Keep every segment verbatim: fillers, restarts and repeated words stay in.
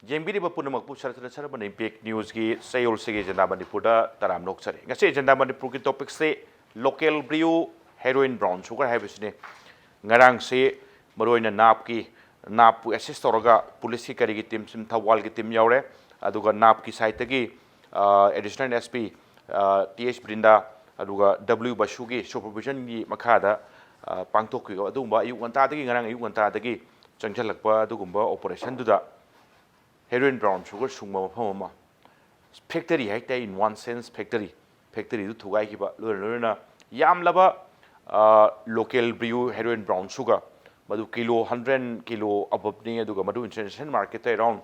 ꯌꯦꯡꯕꯤꯔꯤꯕ ꯄꯨꯝꯅꯃꯛꯄꯨ ꯁꯔꯁꯅ ꯁꯔꯕꯅ impact ꯅ꯭ꯌꯨꯁꯀꯤ ꯆꯌꯣꯜꯁꯤꯒꯤ agenda ꯃꯅꯤꯄꯨꯔꯗ ꯇꯔꯥꯝꯅ ꯑꯣꯛꯆꯔꯤ꯫ ꯉꯁꯤ ꯑꯦꯖꯦꯟꯗꯥ ꯃꯅꯤꯄꯨꯔꯒꯤ ꯇꯣꯄꯤꯛꯁꯤ local brew heroine brown sugar ꯍꯥꯏꯕꯁꯤꯅꯤ꯫ ꯉꯔꯥꯡꯁꯤ ꯃꯔꯨꯑꯣꯏꯅ ꯅꯥꯞꯀꯤ, ꯅꯥꯞꯄꯨ ꯑꯦꯁꯤꯁ ꯇꯧꯔꯒ ꯄꯨꯂꯤꯁꯀꯤ ꯀꯔꯤꯒꯤ ꯇꯤꯝ, ꯊꯧꯕꯥꯜꯒꯤ ꯇꯤꯝ ꯌꯥꯎꯔꯦ, ꯑꯗꯨꯒ ꯅꯥꯞꯀꯤ ꯁꯥꯏꯠꯇꯒꯤ additional S P T H Brinda, ꯑꯗꯨꯒ ꯗꯕ꯭ꯂꯤꯎ ꯕꯁꯨꯒꯤ ꯁꯨꯄꯔꯚꯤꯖꯟꯒꯤ ꯃꯈꯥꯗ ꯄꯥꯡꯊꯣꯛꯈꯤꯕ ꯑꯗꯨꯒꯨꯝꯕ ꯑꯌꯨꯛ ꯉꯟꯇꯥꯗꯒꯤ, ꯉꯔꯥꯡ ꯑꯌꯨꯛ ꯉꯟꯇꯥꯗꯒꯤ ꯆꯪꯁꯤꯜꯂꯛꯄ ꯑꯗꯨꯒꯨꯝꯕ ꯑꯣꯄꯔꯦꯁꯟꯗꯨꯗ ꯍꯦꯔꯣꯏꯟ ꯕ꯭ꯔꯥꯎꯟ ꯁꯨꯒꯔ ꯁꯨꯡꯕ ꯃꯐꯝ ꯑꯃ, ꯐꯦꯛꯇꯔꯤ ꯍꯥꯏꯇꯥꯔꯦ, in one sense factory, ꯐꯦꯛꯇꯔꯤꯗꯨ ꯊꯨꯒꯥꯏꯈꯤꯕ, ꯂꯣꯏꯅ ꯂꯣꯏꯅꯅ ꯌꯥꯝꯂꯕ local brew heroine brown sugar, ꯃꯗꯨ ꯀꯤꯂꯣ ꯍꯟꯗ꯭ꯔꯦꯠ ꯀꯤꯂꯣ ꯑꯕꯞꯅꯤ, ꯑꯗꯨꯒ ꯃꯗꯨ ꯏꯟꯇꯔꯅꯦꯁꯅꯦꯜ ꯃꯥꯔꯀꯦꯠꯇ ꯑꯦꯔꯥꯎꯟ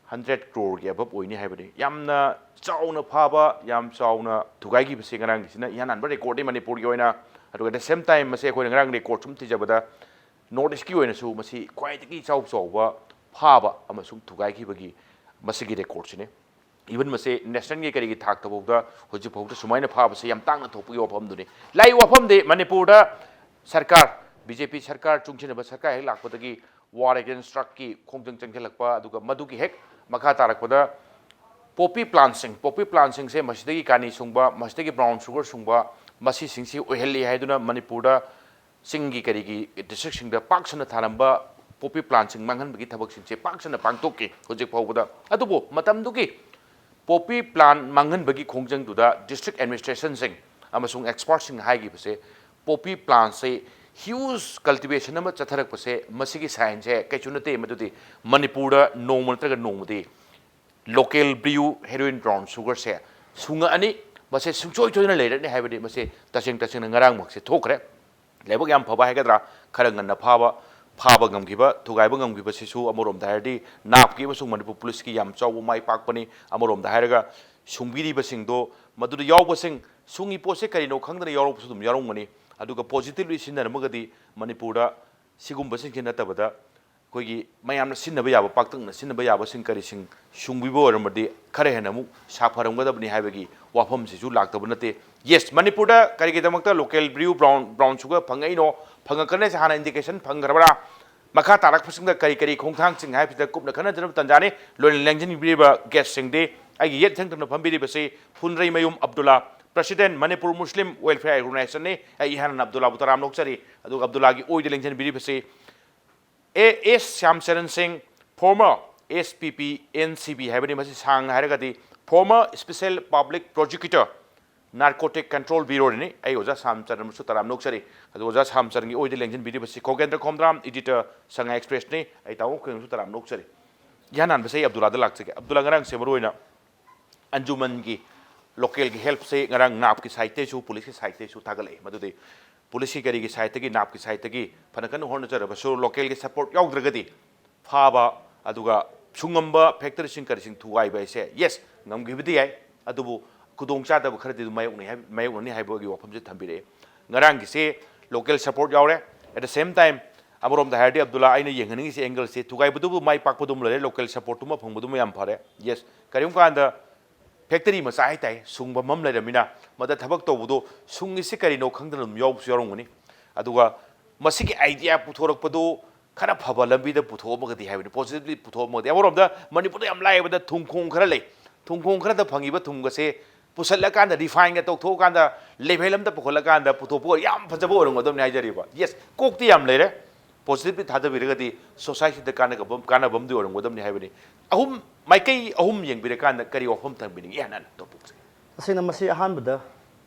ꯍꯟꯗ꯭ꯔꯦꯠ ꯀ꯭ꯔꯣꯔꯒꯤ ꯑꯕꯞ ꯑꯣꯏꯅꯤ ꯍꯥꯏꯕꯅꯤ꯫ ꯌꯥꯝꯅ ꯆꯥꯎꯅ ꯐꯥꯕ, ꯌꯥꯝ ꯆꯥꯎꯅ ꯊꯨꯒꯥꯏꯈꯤꯕꯁꯦ ꯉꯔꯥꯡꯒꯤꯁꯤꯅ ꯏꯍꯥꯟ ꯍꯥꯟꯕ ꯔꯦꯀꯣꯔꯗꯅꯤ ꯃꯅꯤꯄꯨꯔꯒꯤ ꯑꯣꯏꯅ꯫ ꯑꯗꯨꯒ at the same time ꯃꯁꯤ ꯑꯩꯈꯣꯏꯅ ꯉꯔꯥꯡ ꯔꯦꯀꯣꯔꯗ ꯁꯨꯝ ꯊꯤꯖꯕꯗ ꯅꯣꯔꯠ ꯏꯁꯀꯤ ꯑꯣꯏꯅꯁꯨ ꯃꯁꯤ ꯈ꯭ꯋꯥꯏꯗꯒꯤ ꯏꯆꯥꯎ ꯆꯥꯎꯕ ꯐꯥꯕ ꯑꯃꯁꯨꯡ ꯊꯨꯒꯥꯏꯈꯤꯕꯒꯤ ꯃꯁꯤꯒꯤ ꯔꯦꯀꯣꯔꯗꯁꯤꯅꯤ꯫ ꯏꯚꯟ ꯃꯁꯤ ꯅꯦꯁꯅꯦꯜꯒꯤ ꯀꯔꯤꯒꯤ ꯊꯥꯛꯇꯐꯥꯎꯗ ꯍꯧꯖꯤꯛꯐꯥꯎꯗ ꯁꯨꯃꯥꯏꯅ ꯐꯥꯕꯁꯦ ꯌꯥꯝ ꯇꯥꯡꯅ ꯊꯣꯛꯄꯒꯤ ꯋꯥꯐꯝꯗꯨꯅꯤ꯫ ꯂꯥꯛꯏ ꯋꯥꯐꯝꯗꯤ ꯃꯅꯤꯄꯨꯔꯗ ꯁꯔꯀꯥꯔ, ꯕꯤ ꯖꯦ ꯄꯤ ꯁꯔꯀꯥꯔ, ꯆꯨꯡꯁꯤꯟꯅꯕ ꯁꯔꯀꯥꯔ ꯍꯦꯛ ꯂꯥꯛꯄꯗꯒꯤ ꯋꯥꯔ ꯑꯦꯒꯦꯟꯁ ꯗ꯭ꯔꯒꯀꯤ ꯈꯣꯡꯖꯪ ꯆꯪꯁꯤꯜꯂꯛꯄ, ꯑꯗꯨꯒ ꯃꯗꯨꯒꯤ ꯍꯦꯛ ꯃꯈꯥ ꯇꯥꯔꯛꯄꯗ ꯄꯣꯄꯤ ꯄ꯭ꯂꯥꯟꯁꯤꯡ, ꯄꯣꯄꯤ ꯄ꯭ꯂꯥꯟꯁꯤꯡꯁꯦ ꯃꯁꯤꯗꯒꯤ ꯀꯥꯅꯤ ꯁꯨꯡꯕ, ꯃꯁꯤꯗꯒꯤ ꯕ꯭ꯔꯥꯎꯟ ꯁꯨꯒꯔ ꯁꯨꯡꯕ, ꯃꯁꯤꯁꯤꯡꯁꯤ ꯑꯣꯏꯍꯜꯂꯤ ꯍꯥꯏꯗꯨꯅ ꯃꯅꯤꯄꯨꯔꯗ ꯆꯤꯡꯒꯤ ꯀꯔꯤꯒꯤ ꯗꯤꯁꯇ꯭ꯔꯤꯛꯁꯤꯡꯗ ꯄꯥꯛ ꯁꯟꯅ ꯊꯥꯔꯝꯕ ꯄꯣꯄꯤ ꯄ꯭ꯂꯥꯟꯁꯤꯡ ꯃꯥꯡꯍꯟꯕꯒꯤ ꯊꯕꯛꯁꯤꯡꯁꯦ ꯄꯥꯛ ꯁꯟꯅ ꯄꯥꯡꯊꯣꯛꯈꯤ ꯍꯧꯖꯤꯛ ꯐꯥꯎꯕꯗ꯫ ꯑꯗꯨꯕꯨ ꯃꯇꯝꯗꯨꯒꯤ ꯄꯣꯄꯤ ꯄ꯭ꯂꯥꯟ ꯃꯥꯡꯍꯟꯕꯒꯤ ꯈꯣꯡꯖꯪꯗꯨꯗ ꯗꯤꯁꯇ꯭ꯔꯤꯛ ꯑꯦꯗꯃꯤꯅꯤꯁꯇ꯭ꯔꯦꯁꯟꯁꯤꯡ ꯑꯃꯁꯨꯡ ꯑꯦꯛꯁꯄꯔꯠꯁꯤꯡꯅ ꯍꯥꯏꯈꯤꯕꯁꯦ, ꯄꯣꯄꯤ ꯄ꯭ꯂꯥꯟꯁꯦ ꯍ꯭ꯌꯨꯖ ꯀꯜꯇꯤꯚꯦꯁꯟ ꯑꯃ ꯆꯠꯊꯔꯛꯄꯁꯦ, ꯃꯁꯤꯒꯤ ꯁꯥꯏꯟꯁꯦ ꯀꯩꯁꯨ ꯅꯠꯇꯦ, ꯃꯗꯨꯗꯤ ꯃꯅꯤꯄꯨꯔꯗ ꯅꯣꯡꯃ ꯅꯠꯇ꯭ꯔꯒ ꯅꯣꯡꯃꯗꯤ ꯂꯣꯀꯦꯜ ꯕ꯭ꯔꯤꯌꯨ ꯍꯦꯔꯣꯏꯟ ꯕ꯭ꯔꯥꯎꯟ ꯁꯨꯒꯔꯁꯦ ꯁꯨꯡꯉꯛꯑꯅꯤ, ꯃꯁꯦ ꯁꯨꯡꯁꯣꯏ ꯁꯣꯏꯗꯅ ꯂꯩꯔꯛꯅꯤ ꯍꯥꯏꯕꯗꯤ ꯃꯁꯤ ꯇꯁꯦꯡ ꯇꯁꯦꯡꯅ ꯉꯔꯥꯡꯃꯛꯁꯦ ꯊꯣꯛꯈ꯭ꯔꯦ꯫ ꯂꯥꯏꯕꯛ ꯌꯥꯝ ꯐꯕ ꯍꯥꯏꯒꯗ꯭ꯔꯥ, ꯈꯔ ꯉꯟꯅ ꯐꯥꯕ, ꯐꯥꯕ ꯉꯝꯈꯤꯕ, ꯊꯨꯒꯥꯏꯕ ꯉꯝꯈꯤꯕꯁꯤꯁꯨ ꯑꯃꯔꯣꯝꯗ ꯍꯥꯏꯔꯗꯤ ꯅꯥꯞꯀꯤ ꯑꯃꯁꯨꯡ ꯃꯅꯤꯄꯨꯔ ꯄꯨꯂꯤꯁꯀꯤ ꯌꯥꯝ ꯆꯥꯎꯕ ꯃꯥꯏ ꯄꯥꯛꯄꯅꯤ꯫ ꯑꯃꯔꯣꯝꯗ ꯍꯥꯏꯔꯒ ꯁꯨꯡꯕꯤꯔꯤꯕꯁꯤꯡꯗꯣ, ꯃꯗꯨꯗ ꯌꯥꯎꯕꯁꯤꯡ, ꯁꯨꯡꯉꯤ ꯄꯣꯠꯁꯦ ꯀꯔꯤꯅꯣ ꯈꯪꯗꯅ ꯌꯥꯎꯔꯛꯄꯁꯨ ꯑꯗꯨꯝ ꯌꯥꯎꯔꯝꯒꯅꯤ꯫ ꯑꯗꯨꯒ ꯄꯣꯖꯤꯇꯤꯚꯂꯤ ꯁꯤꯖꯤꯟꯅꯔꯝꯃꯒꯗꯤ ꯃꯅꯤꯄꯨꯔꯗ ꯁꯤꯒꯨꯝꯕꯁꯤꯡꯁꯤ ꯅꯠꯇꯕꯗ ꯑꯩꯈꯣꯏꯒꯤ ꯃꯌꯥꯝꯅ ꯁꯤꯖꯤꯟꯅꯕ ꯌꯥꯕ, ꯄꯥꯛꯇꯛꯅ ꯁꯤꯖꯤꯟꯅꯕ ꯌꯥꯕꯁꯤꯡ ꯀꯔꯤꯁꯤꯡ ꯁꯨꯡꯕꯤꯕ ꯑꯣꯏꯔꯝꯃꯗꯤ ꯈꯔ ꯍꯦꯟꯅ ꯑꯃꯨꯛ ꯁꯥꯐꯔꯝꯒꯗꯕꯅꯤ ꯍꯥꯏꯕꯒꯤ ꯋꯥꯐꯝꯁꯤꯁꯨ ꯂꯥꯛꯇꯕ ꯅꯠꯇꯦ꯫ ꯌꯦꯁ, ꯃꯅꯤꯄꯨꯔꯗ ꯀꯔꯤꯒꯤꯗꯃꯛꯇ local brew brown, brown sugar ꯐꯪꯉꯛꯏꯅꯣ, ꯐꯪꯉꯛꯀꯅꯤ ꯍꯥꯏꯁꯦ ꯍꯥꯟꯅ ꯏꯟꯗꯤꯀꯦꯁꯟ ꯐꯪꯈ꯭ꯔꯕ꯭ꯔꯥ? ꯃꯈꯥ ꯇꯥꯔꯛꯄꯁꯤꯡꯗ ꯀꯔꯤ ꯀꯔꯤ ꯈꯣꯡꯊꯥꯡꯁꯤꯡ ꯍꯥꯏꯕꯁꯤꯗ ꯀꯨꯞꯅ ꯈꯟꯅꯖꯅꯕ ꯇꯥꯟꯖꯥꯅꯤ꯫ ꯂꯣꯏꯅ ꯂꯦꯡꯁꯤꯟꯕꯤꯔꯤꯕ ꯒꯦꯁꯁꯤꯡꯗꯤ ꯑꯩꯒꯤ ꯌꯦꯠ ꯊꯪꯗꯅ ꯐꯝꯕꯤꯔꯤꯕꯁꯤ ꯐꯨꯟꯗ꯭ꯔꯩꯃꯌꯨꯝ Abdulla, President Manipur Muslim Welfare Organizationꯅꯤ꯫ ꯑꯩ ꯏꯍꯥꯟ ꯍꯥꯟꯅ ꯑꯕꯗꯨꯜꯂꯥꯕꯨ ꯇꯔꯥꯝꯅ ꯑꯣꯛꯆꯔꯤ꯫ ꯑꯗꯨꯒ ꯑꯕꯗꯨꯜꯂꯥꯒꯤ ꯑꯣꯏꯗ ꯂꯦꯡꯁꯤꯟꯕꯤꯔꯤꯕꯁꯤ ꯑꯦ ꯑꯦꯁ ꯁ꯭ꯌꯥꯝꯆꯔꯟ ꯁꯤꯡ, former S P P N C B ꯍꯥꯏꯕꯅꯤ꯫ ꯃꯁꯤ ꯁꯥꯡꯅ ꯍꯥꯏꯔꯒꯗꯤ former Special Public Prosecutor, Narcotic Control Bureauꯅꯤ꯫ ꯑꯩ ꯑꯣꯖꯥ ꯁ꯭ꯌꯥꯝꯆꯔꯟꯕꯨꯁꯨ ꯇꯔꯥꯝꯅ ꯑꯣꯛꯆꯔꯤ꯫ ꯑꯗꯨꯒ ꯑꯣꯖꯥ ꯁ꯭ꯌꯥꯝꯆꯔꯟꯒꯤ ꯑꯣꯏꯗ ꯂꯦꯡꯁꯤꯟꯕꯤꯔꯤꯕꯁꯤ ꯈꯣꯒꯦꯟꯗ꯭ꯔ ꯈꯣꯝꯗ꯭ꯔꯥꯝ, editor, Sangai Expressꯅꯤ꯫ ꯑꯩ ꯇꯥꯃꯣ ꯈꯨꯗꯤꯡꯃꯛꯁꯨ ꯇꯔꯥꯝꯅ ꯑꯣꯛꯆꯔꯤ꯫ ꯏꯍꯥꯟ ꯍꯥꯟꯕꯁꯦ ꯑꯩ ꯑꯕꯗꯨꯜꯂꯥꯗ ꯂꯥꯛꯆꯒꯦ꯫ ꯑꯕꯗꯨꯜꯂꯥ, ꯉꯔꯥꯡꯁꯦ ꯃꯔꯨꯑꯣꯏꯅ ꯑꯟꯖꯨꯃꯟꯒꯤ localꯒꯤ helpꯁꯦ ꯉꯔꯥꯡ ꯅꯥꯞꯀꯤ sideꯇꯩꯁꯨ, policeꯀꯤ sideꯇꯩꯁꯨ ꯊꯥꯒꯠꯂꯛꯏ꯫ ꯃꯗꯨꯗꯤ policeꯀꯤ ꯀꯔꯤꯒꯤ sideꯇꯒꯤ, ꯅꯥꯞꯀꯤ sideꯇꯒꯤ ꯐꯅ ꯀꯟꯅ ꯍꯣꯠꯅꯖꯔꯕꯁꯨ localꯒꯤ support ꯌꯥꯎꯗ꯭ꯔꯒꯗꯤ ꯐꯥꯕ, ꯑꯗꯨꯒ ꯁꯨꯡꯉꯝꯕ factoryꯁꯤꯡ ꯀꯔꯤꯁꯤꯡ ꯊꯨꯒꯥꯏꯕ ꯍꯥꯏꯁꯦ, yes, ꯉꯝꯈꯤꯕꯗꯤ ꯌꯥꯏ, ꯑꯗꯨꯕꯨ ꯈꯨꯗꯣꯡꯆꯥꯗꯕ ꯈꯔꯗꯤ ꯑꯗꯨꯝ ꯃꯥꯌꯣꯛꯅꯩ ꯍꯥꯏ-, ꯃꯥꯌꯣꯛꯅꯅꯤ ꯍꯥꯏꯕꯒꯤ ꯋꯥꯐꯝꯁꯦ ꯊꯝꯕꯤꯔꯛꯑꯦ꯫ ꯉꯔꯥꯡꯒꯤꯁꯦ local support ꯌꯥꯎꯔꯦ, at the same time ꯑꯃꯔꯣꯝꯗ ꯍꯥꯏꯔꯗꯤ ꯑꯕꯗꯨꯜꯂꯥ, ꯑꯩꯅ ꯌꯦꯡꯍꯟꯅꯤꯡꯉꯤꯁꯦ angleꯁꯦ ꯊꯨꯒꯥꯏꯕꯗꯨꯕꯨ ꯃꯥꯏ ꯄꯥꯛꯄꯗꯨꯃ ꯂꯩꯔꯦ, local supportꯇꯨꯃ ꯐꯪꯕꯗꯨꯃ ꯌꯥꯝ ꯐꯔꯦ꯫ Yes, ꯀꯔꯤꯒꯨꯝꯕ ꯀꯥꯟꯗ factory ꯃꯆꯥ ꯍꯥꯏꯇꯥꯔꯦ, ꯁꯨꯡꯕ ꯃꯝ ꯂꯩꯔꯝꯃꯤꯅ ꯃꯗ ꯊꯕꯛ ꯇꯧꯕꯗꯣ ꯁꯨꯡꯉꯤꯁꯤ ꯀꯔꯤꯅꯣ ꯈꯪꯗꯅ ꯑꯗꯨꯝ ꯌꯥꯎꯕꯁꯨ ꯌꯥꯎꯔꯝꯒꯅꯤ꯫ ꯑꯗꯨꯒ ꯃꯁꯤꯒꯤ idea ꯄꯨꯊꯣꯔꯛꯄꯗꯣ ꯈꯔ ꯐꯕ ꯂꯝꯕꯤꯗ ꯄꯨꯊꯣꯛꯑꯝꯃꯒꯗꯤ ꯍꯥꯏꯕꯅꯤ, positively ꯄꯨꯊꯣꯛꯑꯝꯃꯒꯗꯤ꯫ ꯑꯃꯔꯣꯝꯗ ꯃꯅꯤꯄꯨꯔꯗ ꯌꯥꯝ ꯂꯥꯏꯕꯗ ꯊꯨꯝꯈꯣꯡ ꯈꯔ ꯂꯩ, ꯊꯨꯝꯈꯣꯡ ꯈꯔꯗ ꯐꯪꯉꯤꯕ ꯊꯨꯝꯒꯁꯦ ꯄꯨꯁꯜꯂꯀꯥꯟꯗ, refineꯒ ꯇꯧꯊꯣꯛꯑꯀꯥꯟꯗ, level ꯑꯃꯗ ꯄꯨꯈꯠꯂꯀꯥꯟꯗ ꯄꯨꯊꯣꯛꯄ ꯑꯣꯏꯔꯗꯤ ꯌꯥꯝ ꯐꯖꯕ ꯑꯣꯏꯔꯝꯒꯗꯕꯅꯤ ꯍꯥꯏꯖꯔꯤꯕ꯫ Yes, ꯀꯣꯛꯇꯤ ꯌꯥꯝ ꯂꯩꯔꯦ, positively ꯊꯥꯗꯕꯤꯔꯒꯗꯤ societyꯗ ꯀꯥꯟꯅꯕ, ꯀꯥꯟꯅꯕ ꯑꯃꯗꯤ ꯑꯣꯏꯔꯝꯒꯗꯕꯅꯤ ꯍꯥꯏꯕꯅꯤ꯫ ꯑꯍꯨꯝ, ꯃꯥꯏꯀꯩ ꯑꯍꯨꯝ ꯌꯦꯡꯕꯤꯔꯀꯥꯟꯗ ꯀꯔꯤ ꯋꯥꯐꯝ ꯊꯝꯕꯤꯅꯤꯡꯉꯤ ꯍꯥꯟꯅ topicꯁꯦ? ꯇꯁꯦꯡꯅ ꯃꯁꯤ ꯑꯍꯥꯟꯕꯗ,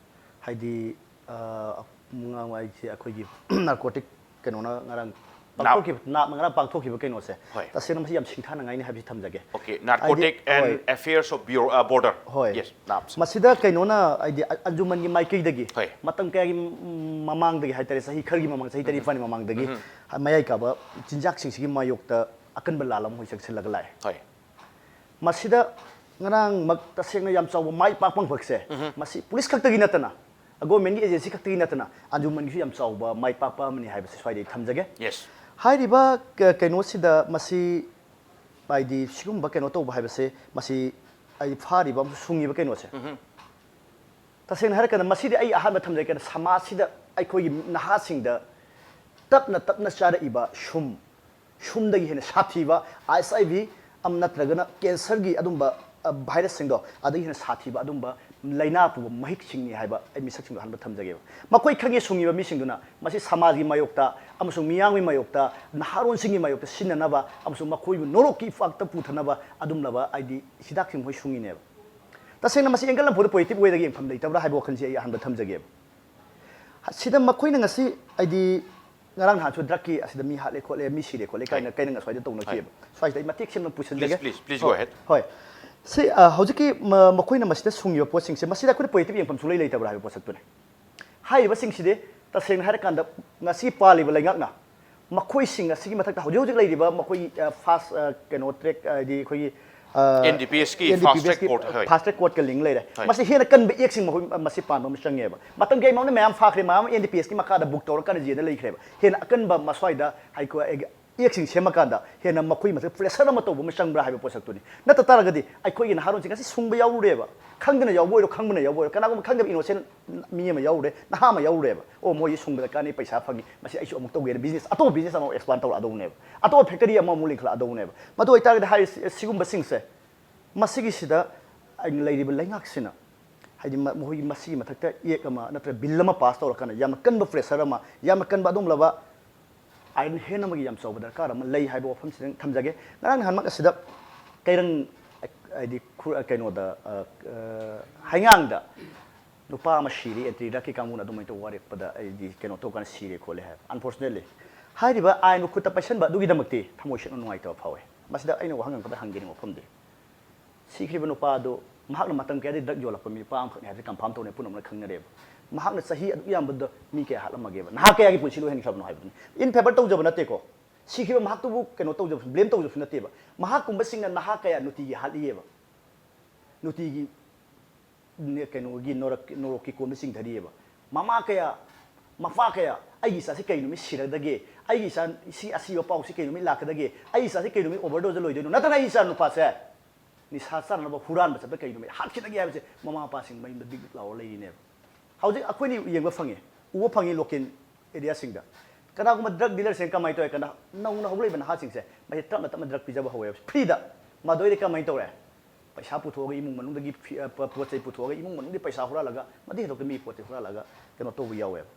ꯍꯥꯏꯗꯤ, ꯑ, ꯉꯥꯡ-, ꯑꯩꯁꯦ ꯑꯩꯈꯣꯏꯒꯤ narcotic ꯀꯩꯅꯣꯅ ꯉꯔꯥꯡ ꯄꯥꯡꯊꯣꯛꯈꯤꯕ, ꯅꯥꯞꯅ ꯉꯔꯥꯡ ꯄꯥꯡꯊꯣꯛꯈꯤꯕ ꯀꯩꯅꯣꯁꯦ, ꯍꯣꯏ꯫ ꯇꯁꯦꯡꯅ ꯃꯁꯤ ꯌꯥꯝ ꯁꯤꯡꯊꯥꯅꯉꯥꯏꯅꯤ ꯍꯥꯏꯕꯁꯤ ꯊꯝꯖꯒꯦ꯫ Okay, Narcotic ꯍꯥꯏꯗꯤ, and ꯍꯣꯏ꯫ Affairs of Bureau, uh, Border. ꯍꯣꯏ꯫ Yes, ꯅꯥꯞꯁꯦ꯫ ꯃꯁꯤꯗ ꯀꯩꯅꯣꯅ, ꯍꯥꯏꯗꯤ, ꯑ-, ꯑꯟꯖꯨꯃꯟꯒꯤ ꯃꯥꯏꯀꯩꯗꯒꯤ ꯍꯣꯏ꯫ ꯃꯇꯝ ꯀꯌꯥꯒꯤ ꯃ-, ꯃꯃꯥꯡꯗꯒꯤ ꯍꯥꯏꯇꯥꯔꯦ, ꯆꯍꯤ ꯈꯔꯒꯤ ꯃꯃꯥꯡ, ꯆꯍꯤ ꯇꯔꯦꯠ ꯅꯤꯄꯥꯜꯒꯤ ꯃꯃꯥꯡꯗꯒꯤ ꯃꯌꯥꯏ ꯀꯥꯕ ꯆꯤꯟꯖꯥꯛꯁꯤꯡꯁꯤꯒꯤ ꯃꯥꯌꯣꯛꯇ ꯑꯀꯟꯕ ꯂꯥꯜ ꯑꯃ ꯍꯧꯖꯤꯛ ꯆꯪꯁꯤꯜꯂꯒ ꯂꯥꯛꯑꯦ꯫ ꯍꯣꯏ꯫ ꯃꯁꯤꯗ ꯉꯔꯥꯡꯃꯛ ꯇꯁꯦꯡꯅ ꯌꯥꯝ ꯆꯥꯎꯕ ꯃꯥꯏ ꯄꯥꯛꯄ ꯐꯪꯕꯁꯦ, ꯃꯁꯤ ꯄꯨꯂꯤꯁ ꯈꯛꯇꯒꯤ ꯅꯠꯇꯅ, governmentꯀꯤ agency ꯈꯛꯇꯒꯤ ꯅꯠꯇꯅ, ꯑꯟꯖꯨꯃꯟꯒꯤꯁꯨ ꯌꯥꯝ ꯆꯥꯎꯕ ꯃꯥꯏ ꯄꯥꯛꯄ ꯑꯃꯅꯤ ꯍꯥꯏꯕꯁꯤ ꯁ꯭ꯋꯥꯏꯗ ꯑꯩ ꯊꯝꯖꯒꯦ꯫ Yes. ꯍꯥꯏꯔꯤꯕ ꯀ-, ꯀꯩꯅꯣꯁꯤꯗ ꯃꯁꯤ, ꯍꯥꯏꯗꯤ, ꯁꯤꯒꯨꯝꯕ ꯀꯩꯅꯣ ꯇꯧꯕ ꯍꯥꯏꯕꯁꯦ, ꯃꯁꯤ, ꯍꯥꯏꯗꯤ, ꯐꯥꯔꯤꯕ ꯑꯃꯁꯨꯡ ꯁꯨꯡꯉꯤꯕ ꯀꯩꯅꯣꯁꯦ, ꯇꯁꯦꯡꯅ ꯍꯥꯏꯔꯀꯥꯟꯗ, ꯃꯁꯤꯗꯤ ꯑꯩ ꯑꯍꯥꯟꯕ ꯊꯝꯖꯒꯦ꯫ ꯁꯃꯥꯖꯁꯤꯗ ꯑꯩꯈꯣꯏꯒꯤ ꯅꯍꯥꯁꯤꯡꯗ ꯇꯞꯅ ꯇꯞꯅ ꯆꯥꯔꯛꯏꯕ ꯁꯨꯝ, ꯁꯨꯝꯗꯒꯤ ꯍꯦꯟꯅ ꯁꯥꯊꯤꯕ ꯑꯥꯏ ꯑꯦꯁ ꯑꯥꯏ ꯚꯤ ꯑꯃ ꯅꯠꯇ꯭ꯔꯒꯅ ꯀꯦꯟꯁꯔꯒꯤ ꯑꯗꯨꯝꯕ ꯚꯥꯏꯔꯁꯁꯤꯡꯗꯣ, ꯑꯗꯒꯤ ꯍꯦꯟꯅ ꯁꯥꯊꯤꯕ ꯑꯗꯨꯝꯕ ꯂꯥꯏꯅꯥ ꯄꯨꯕ ꯃꯍꯤꯛꯁꯤꯡꯅꯤ ꯍꯥꯏꯕ ꯑꯩ ꯃꯤꯁꯛꯁꯤꯡꯗꯣ ꯑꯍꯥꯟꯕ ꯊꯝꯖꯒꯦꯕ꯫ ꯃꯈꯣꯏ ꯈꯪꯉꯦ ꯁꯨꯡꯉꯤꯕ ꯃꯤꯁꯤꯡꯗꯨꯅ ꯃꯁꯤ ꯁꯃꯥꯖꯒꯤ ꯃꯥꯌꯣꯛꯇ ꯑꯃꯁꯨꯡ ꯃꯤꯌꯥꯝꯒꯤ ꯃꯥꯌꯣꯛꯇ, ꯅꯍꯥꯔꯣꯟꯁꯤꯡꯒꯤ ꯃꯥꯌꯣꯛꯇ ꯁꯤꯖꯤꯟꯅꯅꯕ ꯑꯃꯁꯨꯡ ꯃꯈꯣꯏꯕꯨ ꯅꯣꯔꯣꯛꯀꯤ ꯏꯄꯥꯛꯇ ꯄꯨꯊꯅꯕ ꯑꯗꯨꯝꯂꯕ ꯍꯥꯏꯗꯤ ꯍꯤꯗꯥꯛꯁꯤꯡ ꯃꯈꯣꯏ ꯁꯨꯡꯉꯤꯅꯦꯕ꯫ ꯇꯁꯦꯡꯅ ꯃꯁꯤ angle ꯑꯃꯐꯥꯎꯗ positive way ꯗꯒꯤ ꯌꯦꯡꯐꯝ ꯂꯩꯇꯕ꯭ꯔꯥ ꯍꯥꯏꯕ ꯋꯥꯈꯜꯁꯤ ꯑꯩ ꯑꯍꯥꯟꯕ ꯊꯝꯖꯒꯦꯕ꯫ ꯁꯤꯗ ꯃꯈꯣꯏꯅ ꯉꯁꯤ ꯍꯥꯏꯗꯤ ꯉꯔꯥꯡ ꯅꯍꯥꯟꯁꯨ drug ꯀꯤ ꯑꯁꯤꯗ ꯃꯤ ꯍꯥꯠꯂꯦ ꯈꯣꯠꯂꯦ, ꯃꯤ ꯁꯤꯔꯦ ꯈꯣꯠꯂꯦ ꯀꯥꯏꯅ ꯀꯩꯅ ꯑꯁ꯭ꯋꯥꯏꯗ ꯇꯧꯅꯈꯤꯑꯕ꯫ ꯁ꯭ꯋꯥꯏꯁꯤꯗ ꯑꯩ ꯃꯇꯦꯛ ꯁꯦꯝꯅ ꯄꯨꯁꯤꯟꯖꯒꯦ꯫ Please, please, please go ahead. ꯍꯣꯏ꯫ ꯁꯤ ꯑ, ꯍꯧꯖꯤꯛꯀꯤ ꯃ- ꯃꯈꯣꯏꯅ ꯃꯁꯤꯗ ꯁꯨꯡꯉꯤꯕ ꯄꯣꯠꯁꯤꯡꯁꯦ ꯃꯁꯤꯗ ꯑꯩꯈꯣꯏꯅ positive ꯌꯦꯡꯐꯝ ꯁꯨꯡꯂꯩ ꯂꯩꯇꯕ꯭ꯔꯥ ꯍꯥꯏꯕ ꯄꯣꯠꯁꯛꯇꯨꯅꯤ꯫ ꯍꯥꯏꯔꯤꯕꯁꯤꯡꯁꯤꯗꯤ ꯇꯁꯦꯡꯅ ꯍꯥꯏꯔꯀꯥꯟꯗ ꯉꯁꯤ ꯄꯥꯜꯂꯤꯕ ꯂꯩꯉꯥꯛꯅ ꯃꯈꯣꯏꯁꯤꯡ ꯑꯁꯤꯒꯤ ꯃꯊꯛꯇ ꯍꯧꯖꯤꯛ ꯍꯧꯖꯤꯛ ꯂꯩꯔꯤꯕ ꯃꯈꯣꯏꯒꯤ ꯑ, fast ꯑ, ꯀꯩꯅꯣ track ꯍꯥꯏꯗꯤ ꯑꯩꯈꯣꯏꯒꯤ ꯑ, N D P S ꯀꯤ fast track court, ꯍꯣꯏ꯫ Fast track court ꯀ link ꯂꯩꯔꯦ꯫ ꯍꯣꯏ꯫ ꯃꯁꯤ ꯍꯦꯟꯅ ꯀꯟꯕ act ꯁꯤꯡ ꯃꯈꯣꯏ ꯃꯁꯤ ꯄꯥꯟꯕ ꯑꯃ ꯆꯪꯉꯦꯕ꯫ ꯃꯇꯝ ꯀꯌꯥꯒꯤ ꯃꯃꯥꯡꯗ ꯃꯌꯥꯝ ꯐꯥꯈ꯭ꯔꯦ, ꯃꯌꯥꯝ ꯑꯃ N D P S ꯀꯤ ꯃꯈꯥꯗ book ꯇꯧꯔꯀꯥꯟꯗ ꯖꯦꯜꯗ ꯂꯩꯈ꯭ꯔꯦꯕ꯫ ꯍꯦꯟꯅ ꯑꯀꯟꯕ ꯃꯁ꯭ꯋꯥꯏꯗ ꯍꯥꯏꯀꯣ act ꯁꯤꯡ ꯁꯦꯝꯃꯀꯥꯟꯗ ꯍꯦꯟꯅ ꯃꯈꯣꯏ ꯃꯊꯛ pressure ꯑꯃ ꯇꯧꯕ ꯑꯃ ꯆꯪꯕ꯭ꯔꯥ ꯍꯥꯏꯕ ꯄꯣꯠꯁꯛꯇꯨꯅꯤ꯫ ꯅꯠꯇ ꯇꯥꯔꯒꯗꯤ ꯑꯩꯈꯣꯏꯒꯤ ꯅꯍꯥꯔꯣꯟꯁꯤꯡ ꯑꯁꯤ ꯁꯨꯡꯕ ꯌꯥꯎꯔꯨꯔꯦꯕ, ꯈꯪꯗꯅ ꯌꯥꯎꯕ ꯑꯣꯏꯔꯣ ꯈꯪꯕꯅ ꯌꯥꯎꯕ ꯑꯣꯏꯔꯣ, ꯀꯅꯥꯒꯨꯝꯕ ꯈꯪꯗꯕ innocent ꯃꯤ ꯑꯃ ꯌꯥꯎꯔꯨꯔꯦ, ꯅꯍꯥ ꯑꯃ ꯌꯥꯎꯔꯨꯔꯦꯕ, ꯑꯣ ꯃꯣꯏꯁꯤ ꯁꯨꯡꯕꯗ ꯀꯥꯟꯅꯩ, ꯄꯩꯁꯥ ꯐꯪꯉꯤ, ꯃꯁꯤ ꯑꯩꯁꯨ ꯑꯃꯨꯛ ꯇꯧꯒꯦꯅ business, ꯑꯇꯣꯞꯄ business ꯑꯃ expand ꯇꯧꯔꯛꯑꯗꯧꯅꯦꯕ, ꯑꯇꯣꯞꯄ factory ꯑꯃ ꯑꯃꯨꯛ ꯂꯤꯡꯈꯠꯂꯛꯑꯗꯧꯅꯦꯕ꯫ ꯃꯗꯨ ꯑꯣꯏꯇꯥꯔꯒꯗꯤ ꯍꯥꯏꯔꯤꯁꯤ ꯁꯤꯒꯨꯝꯕꯁꯤꯡꯁꯦ ꯃꯁꯤꯒꯤꯁꯤꯗ ꯂꯩꯔꯤꯕ ꯂꯩꯉꯥꯛꯁꯤꯅ ꯍꯥꯏꯗꯤ ꯃ- ꯃꯈꯣꯏꯒꯤ ꯃꯁꯤꯒꯤ ꯃꯊꯛꯇ act ꯑꯃ ꯅꯠꯇ꯭ꯔꯒ bill ꯑꯃ pass ꯇꯧꯔꯀꯥꯟꯗ ꯌꯥꯝꯅ ꯀꯟꯕ pressure ꯑꯃ, ꯌꯥꯝꯅ ꯀꯟꯕ ꯑꯗꯨꯒꯨꯝꯂꯕ ꯑꯥꯏꯟ ꯍꯦꯟ ꯑꯃꯒꯤ ꯌꯥꯝ ꯆꯥꯎꯕ ꯗꯔꯀꯥꯔ ꯑꯃ ꯂꯩ ꯍꯥꯏꯕ ꯋꯥꯐꯝꯁꯤꯗ ꯊꯝꯖꯒꯦ꯫ ꯉꯔꯥꯡ ꯅꯍꯥꯟꯃꯛ ꯑꯁꯤꯗ ꯀꯩꯔꯪ ꯍꯥꯏꯗꯤ ꯈꯨ- ꯀꯩꯅꯣꯗ ꯑ, ꯑ, ꯍꯩꯉꯥꯡꯗ ꯅꯨꯄꯥ ꯑꯃ ꯁꯤꯔꯤ, anti drug ꯀꯤ ꯀꯥꯡꯕꯨꯅ ꯑꯗꯨꯃꯥꯏꯅ ꯇꯧꯕ ꯋꯥꯔꯦꯞꯄꯗ ꯑꯩꯗꯤ ꯀꯩꯅꯣ ꯇꯧꯀꯥꯟꯗ ꯁꯤꯔꯦ ꯈꯣꯠꯂꯦ ꯍꯥꯏꯕ꯫ Unfortunately ꯍꯥꯏꯔꯤꯕ ꯑꯥꯏꯟꯕꯨ ꯈꯨꯠꯇ ꯄꯥꯏꯁꯟꯕ ꯑꯗꯨꯒꯤꯗꯃꯛꯇꯤ ꯊꯃꯣꯏ ꯁꯦꯡꯅ ꯅꯨꯡꯉꯥꯏꯇꯕ ꯐꯥꯎꯋꯦ꯫ ꯃꯁꯤꯗ ꯑꯩꯅ ꯋꯥꯍꯪ ꯑꯃꯈꯛꯇ ꯍꯪꯖꯅꯤꯡꯕ ꯋꯥꯐꯝꯗꯤ, ꯁꯤꯈ꯭ꯔꯤꯕ ꯅꯨꯄꯥ ꯑꯗꯨ ꯃꯍꯥꯛꯅ ꯃꯇꯝ ꯀꯌꯥꯗꯒꯤ drug ꯌꯣꯜꯂꯛꯄ ꯃꯤ ꯅꯨꯄꯥ ꯑꯃꯈꯛꯅꯤ ꯍꯥꯏꯕꯁꯤ confirm ꯇꯧꯅꯩ, ꯄꯨꯝꯅꯃꯛꯅ ꯈꯪꯅꯔꯦꯕ꯫ ꯃꯍꯥꯛꯅ ꯆꯍꯤ ꯑꯗꯨꯛ ꯌꯥꯝꯕꯗ ꯃꯤ ꯀꯌꯥ ꯍꯥꯠꯂꯝꯃꯒꯦꯕ, ꯅꯍꯥ ꯀꯌꯥꯒꯤ ꯄꯨꯟꯁꯤ ꯂꯣꯏꯍꯟꯈ꯭ꯔꯕꯅꯣ ꯍꯥꯏꯕꯗꯨꯅꯤ꯫ In favour ꯇꯧꯖꯕ ꯅꯠꯇꯦꯀꯣ, ꯁꯤꯈ꯭ꯔꯤꯕ ꯃꯍꯥꯛꯇꯨꯕꯨ ꯀꯩꯅꯣ ꯇꯧꯖꯕꯁꯨ, blame ꯇꯧꯖꯕꯁꯨ ꯅꯠꯇꯦꯕ꯫ ꯃꯍꯥꯛꯀꯨꯝꯕꯁꯤꯡꯅ ꯅꯍꯥ ꯀꯌꯥ ꯅꯨꯡꯇꯤꯒꯤ ꯍꯥꯠꯂꯤꯑꯕ, ꯅꯨꯡꯇꯤꯒꯤ ꯅꯦ- ꯀꯩꯅꯣꯒꯤ ꯅꯣꯔꯛ- ꯅꯣꯔꯣꯛꯀꯤ ꯀꯣꯝꯗ ꯆꯤꯡꯊꯔꯤꯑꯕ꯫ ꯃꯃꯥ ꯀꯌꯥ, ꯃꯄꯥ ꯀꯌꯥ, "ꯑꯩꯒꯤ ꯏꯆꯥꯁꯤ ꯀꯩ ꯅꯨꯃꯤꯠ ꯁꯤꯔꯗꯒꯦ? ꯑꯩꯒꯤ ꯏꯆꯥ ꯁꯤ ꯑꯁꯤꯕ ꯄꯥꯎꯁꯤ ꯀꯩ ꯅꯨꯃꯤꯠ ꯂꯥꯛꯀꯗꯒꯦ? ꯑꯩꯒꯤ ꯏꯆꯥꯁꯤ ꯀꯩ ꯅꯨꯃꯤꯠ overdose ꯂꯣꯏꯗꯣꯏꯅꯣ? ꯅꯠꯇ꯭ꯔꯒ ꯑꯩꯒꯤ ꯏꯆꯥ ꯅꯨꯄꯥꯁꯦ ꯅꯤꯁꯥ ꯆꯥꯅꯅꯕ ꯍꯨꯔꯥꯟꯕ ꯆꯠꯄ ꯀꯩ ꯅꯨꯃꯤꯠ ꯍꯥꯠꯈꯤꯗꯒꯦ?" ꯍꯥꯏꯕꯁꯦ ꯃꯃꯥ ꯃꯄꯥꯁꯤꯡ ꯃꯌꯨꯝꯗ ꯕꯤꯛ ꯕꯤꯛ ꯂꯥꯎꯔ ꯂꯩꯔꯤꯅꯦꯕ꯫ ꯍꯧꯖꯤꯛ ꯑꯩꯈꯣꯏꯅ ꯌꯦꯡꯕ ꯐꯪꯉꯤ, ꯎꯕ ꯐꯪꯉꯤ local area ꯁꯤꯡꯗ꯫ ꯀꯅꯥꯒꯨꯝꯕ drug dealer ꯁꯤꯡ ꯀꯃꯥꯏꯅ ꯇꯧꯋꯦ? ꯀꯅꯥ ꯅꯧꯅ ꯍꯧꯒꯠꯂꯛꯏꯕ ꯅꯍꯥꯁꯤꯡꯁꯦ ꯃꯁꯤ ꯇꯞꯅ ꯇꯞꯅ drug ꯄꯤꯖꯕ ꯍꯧꯋꯦꯕ, free ꯗ꯫ ꯃꯗꯨꯗꯩꯗꯤ ꯀꯃꯥꯏꯅ ꯇꯧꯔꯦ? ꯄꯩꯁꯥ ꯄꯨꯊꯣꯛꯑꯒ ꯏꯃꯨꯡ ꯃꯅꯨꯡꯗꯒꯤ ꯐꯤ- ꯑ, ꯄ- ꯄꯣꯠ ꯆꯩ ꯄꯨꯊꯣꯛꯑꯒ ꯏꯃꯨꯡ ꯃꯅꯨꯡꯒꯤ ꯄꯩꯁꯥ ꯍꯨꯔꯥꯜꯂꯒ, ꯃꯗꯨ ꯍꯦꯟꯗꯣꯛꯇ ꯃꯤ ꯄꯣꯠ ꯆꯩ ꯍꯨꯔꯥꯜꯂꯒ ꯀꯩꯅꯣ ꯇꯧꯕ ꯌꯥꯎꯋꯦꯕ꯫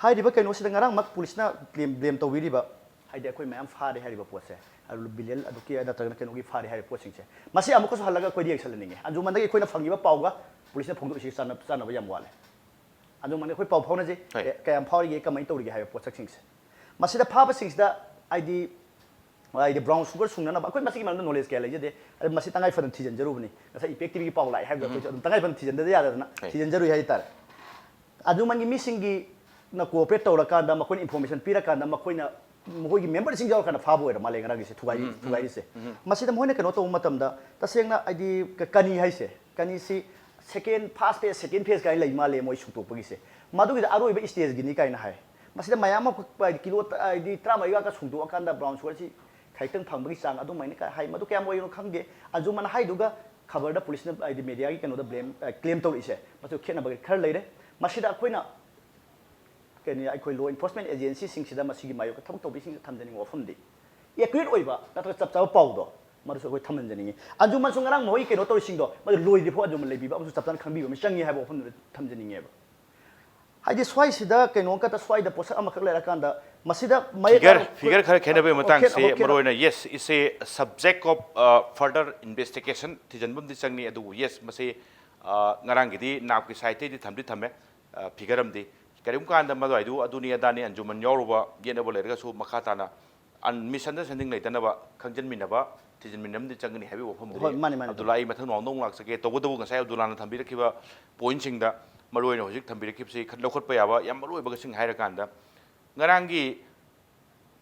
ꯍꯥꯏꯔꯤꯕ ꯀꯩꯅꯣꯁꯤꯗ ꯉꯔꯥꯡꯃꯛ ꯄꯨꯂꯤꯁꯅ ꯕ꯭ꯂꯦꯝ ꯕ꯭ꯂꯦꯝ ꯇꯧꯕꯤꯔꯤꯕ, ꯍꯥꯏꯗꯤ ꯑꯩꯈꯣꯏ ꯃꯌꯥꯝ ꯐꯥꯔꯦ ꯍꯥꯏꯔꯤꯕ ꯄꯣꯠꯁꯦ, ꯑꯗꯨ ꯕꯤꯂꯦꯜ ꯑꯗꯨꯒꯤ ꯅꯠꯇ꯭ꯔꯒꯅ ꯀꯩꯅꯣꯒꯤ ꯐꯥꯔꯦ ꯍꯥꯏꯔꯤꯕ ꯄꯣꯠꯁꯤꯡꯁꯦ, ꯃꯁꯤ ꯑꯃꯨꯛꯀꯁꯨ ꯍꯜꯂꯒ ꯑꯩꯈꯣꯏꯗ ꯌꯦꯡꯁꯜꯍꯟꯅꯤꯡꯉꯦ꯫ ꯑꯟꯖꯨꯃꯟꯗꯒꯤ ꯑꯩꯈꯣꯏꯅ ꯐꯪꯉꯤꯕ ꯄꯥꯎꯒ ꯄꯨꯂꯤꯁꯅ ꯐꯣꯡꯗꯣꯛꯏꯁꯤꯒ ꯆꯥꯟꯅ- ꯆꯥꯟꯅꯕ ꯌꯥꯝ ꯋꯥꯠꯂꯦ꯫ ꯑꯟꯖꯨꯃꯟꯒ ꯑꯩꯈꯣꯏ ꯄꯥꯎ ꯐꯥꯎꯅꯁꯤ, ꯍꯣꯏ꯫ ꯑꯦ, ꯀꯌꯥꯝ ꯐꯥꯎꯔꯤꯒꯦ, ꯀꯃꯥꯏꯅ ꯇꯧꯔꯤꯒꯦ ꯍꯥꯏꯕ ꯄꯣꯠꯁꯛꯁꯤꯡꯁꯦ꯫ ꯃꯁꯤꯗ ꯐꯥꯕꯁꯤꯡꯁꯤꯗ ꯍꯥꯏꯗꯤ ꯍꯥꯏꯗꯤ brown sugar ꯁꯨꯡꯅꯅꯕ ꯑꯩꯈꯣꯏ ꯃꯁꯤꯒꯤ ꯃꯔꯝꯗ knowledge ꯀꯌꯥ ꯂꯩꯖꯗꯦ꯫ ꯑꯗꯨ ꯃꯁꯤ ꯇꯉꯥꯏ ꯐꯗꯅ ꯊꯤꯖꯤꯟꯖꯔꯨꯕꯅꯤ꯫ ꯉꯁꯥꯏ Epoch TV ꯒꯤ ꯄꯥꯎ ꯂꯥꯛꯑꯦ ꯍꯥꯏꯕꯗ ꯑꯩꯈꯣꯏꯁꯨ ꯑꯗꯨꯝ ꯇꯉꯥꯏ ꯐꯗꯅ ꯊꯤꯖꯤꯟꯗꯗ ꯌꯥꯗꯗꯅ ꯍꯣꯏ꯫ ꯊꯤꯖꯤꯟꯖꯔꯨꯏ ꯍꯥꯏꯇꯥꯔꯦ꯫ ꯑꯟꯖꯨꯃꯟꯒꯤ ꯃꯤꯁꯤꯡꯒꯤꯅ cooperate ꯇꯧꯔꯀꯥꯟꯗ, ꯃꯈꯣꯏꯅ information ꯄꯤꯔꯀꯥꯟꯗ, ꯃꯈꯣꯏꯅ ꯃꯈꯣꯏꯒꯤ member ꯁꯤꯡ ꯌꯥꯎꯔꯀꯥꯟꯗ ꯐꯥꯕ ꯑꯣꯏꯔ ꯃꯥꯜꯂꯦ ꯉꯔꯥꯡꯒꯤꯁꯦ ꯊꯨꯒꯥꯏ- ꯊꯨꯒꯥꯏꯔꯤꯁꯦ꯫ ꯃꯁꯤꯗ ꯃꯈꯣꯏꯅ ꯀꯩꯅꯣ ꯇꯧꯕ ꯃꯇꯝꯗ ꯇꯁꯦꯡꯅ ꯍꯥꯏꯗꯤ ꯀ- ꯀꯅꯤ ꯍꯥꯏꯁꯦ, ꯀꯅꯤꯁꯤ second, first phase, second phase ꯀꯥꯏꯅ ꯂꯩ ꯃꯥꯜꯂꯦ ꯃꯣꯏ ꯁꯨꯡꯇꯣꯛꯄꯒꯤꯁꯦ꯫ ꯃꯗꯨꯒꯤꯗ ꯑꯔꯣꯏꯕ stage ꯒꯤꯅꯤ ꯀꯥꯏꯅ ꯍꯥꯏ꯫ ꯃꯁꯤꯗ ꯃꯌꯥꯝ ꯑꯃ ꯍꯥꯏꯗꯤ ꯀꯤꯂꯣ ꯇ- ꯍꯥꯏꯗꯤ ꯇꯔꯥꯃꯔꯤꯒ ꯁꯨꯡꯗꯣꯛꯑꯀꯥꯟꯗ brown sugar ꯁꯤ ꯈꯖꯤꯛꯇꯪ ꯐꯪꯕꯒꯤ ꯆꯥꯡ ꯑꯗꯨꯃꯥꯏꯅ ꯀ- ꯍꯥꯏ꯫ ꯃꯗꯨ ꯀꯌꯥꯝ ꯑꯣꯏꯔꯤꯅꯣ ꯈꯪꯗꯦ꯫ ꯑꯟꯖꯨꯃꯟ ꯍꯥꯏꯗꯨꯒ ꯈꯕꯔꯗ ꯄꯨꯂꯤꯁꯅ ꯍꯥꯏꯗꯤ media ꯒꯤ ꯀꯩꯅꯣꯗ ꯕ꯭ꯂꯦꯝ ꯀ꯭ꯂꯦꯝ ꯇꯧꯔꯛꯏꯁꯦ, ꯃꯁꯤ ꯈꯦꯠꯅꯕ ꯈꯔ ꯂꯩꯔꯦ꯫ ꯃꯁꯤꯗ ꯑꯩꯈꯣꯏꯅ ꯀꯩꯅꯣ ꯑꯩꯈꯣꯏ law enforcement agency ꯁꯤꯡꯁꯤꯗ ꯃꯁꯤꯒꯤ ꯃꯥꯌꯣꯛꯇ ꯊꯕꯛ ꯇꯧꯕꯤꯁꯤꯡꯁꯤꯗ ꯊꯝꯖꯅꯤꯡꯕ ꯋꯥꯐꯝꯗꯤ, accurate ꯑꯣꯏꯕ ꯅꯠꯇ꯭ꯔꯒ ꯆꯞ ꯆꯥꯕ ꯄꯥꯎꯗꯣ ꯃꯗꯨꯁꯨ ꯑꯩꯈꯣꯏ ꯊꯝꯍꯟꯖꯅꯤꯡꯉꯤ꯫ ꯑꯟꯖꯨꯃꯟꯁꯨ ꯉꯔꯥꯡ ꯃꯈꯣꯏꯒꯤ ꯀꯩꯅꯣ ꯇꯧꯔꯤꯁꯤꯡꯗꯣ ꯃꯗꯨ ꯂꯣꯏꯗ꯭ꯔꯤ ꯐꯥꯎ ꯑꯟꯖꯨꯃꯟ ꯂꯩꯕꯤꯕ ꯑꯃꯁꯨ ꯆꯞ ꯆꯥꯅ ꯈꯪꯕꯤꯕ ꯑꯃ ꯆꯪꯉꯤ ꯍꯥꯏꯕ ꯋꯥꯐꯝꯗꯨꯗ ꯊꯝꯖꯅꯤꯡꯉꯦꯕ꯫ ꯍꯥꯏꯗꯤ ꯁ꯭ꯋꯥꯏꯁꯤꯗ ꯀꯩꯅꯣꯝꯈꯛꯇ ꯁ꯭ꯋꯥꯏꯗ ꯄꯣꯠꯁꯛ ꯑꯃꯈꯛ ꯂꯩꯔꯀꯥꯟꯗ ꯃꯁꯤꯗ ꯃꯌꯦꯛ ꯐꯤꯒꯔ ꯌꯥꯝ- ꯐꯤꯒꯔ ꯈꯔ ꯈꯦꯠꯅꯕꯩ ꯑꯣ, ꯃꯇꯥꯡꯁꯤ ꯈꯦꯠ- ꯑꯣ, ꯈꯦꯠ- ꯃꯔꯨꯑꯣꯏꯅ yes, it's a subject of further investigation, ꯊꯤꯖꯤꯟꯕ ꯑꯃꯗꯤ ꯆꯪꯅꯤ꯫ ꯑꯗꯨꯕꯨ yes, ꯃꯁꯤ ꯑ, ꯉꯔꯥꯡꯒꯤꯗꯤ ꯅꯥꯞꯀꯤ ꯁꯥꯏꯠꯇꯩꯗꯤ ꯊꯝꯗꯤ ꯊꯝꯃꯦ꯫ ꯐꯤꯒꯔ ꯑꯃꯗꯤ ꯀꯔꯤꯒꯨꯝꯕ ꯀꯥꯟꯗ ꯃꯗꯨꯋꯥꯏꯗꯨ ꯑꯗꯨꯅꯤ ꯑꯗꯥꯅꯤ ꯑꯟꯖꯨꯃꯟ ꯌꯥꯎꯔꯨꯕ ꯌꯦꯠꯅꯕ ꯂꯩꯔꯒꯁꯨ ꯃꯈꯥ ꯇꯥꯅ misunderstanding ꯂꯩꯇꯅꯕ ꯈꯪꯖꯤꯟꯃꯤꯟꯅꯕ ꯊꯤꯖꯤꯟꯃꯤꯟꯅꯕ ꯑꯃꯗꯤ ꯆꯪꯒꯅꯤ ꯍꯥꯏꯕꯒꯤ ꯋꯥꯐꯝꯗꯨꯅꯤ꯫ ꯍꯣꯏ, ꯃꯥꯅꯤ, ꯃꯥꯅꯤ꯫ ꯑꯕꯗꯨꯜꯂꯥ, ꯑꯩ ꯃꯊꯪ ꯅꯣꯡꯗ ꯑꯃꯨꯛ ꯂꯥꯛꯆꯒꯦ꯫ ꯇꯧꯕꯇꯕꯨ ꯉꯁꯥꯏ ꯑꯕꯗꯨꯜꯂꯥꯅ ꯊꯝꯕꯤꯔꯛꯈꯤꯕ point ꯁꯤꯡꯗ ꯃꯔꯨꯑꯣꯏꯅ ꯍꯧꯖꯤꯛ ꯊꯝꯕꯤꯔꯛꯈꯤꯕꯁꯤ ꯈꯔ ꯂꯧꯈꯠꯄ ꯌꯥꯕ ꯌꯥꯝ ꯃꯔꯨꯑꯣꯏꯕꯁꯤꯡ ꯍꯥꯏꯔꯀꯥꯟꯗ ꯉꯔꯥꯡꯒꯤ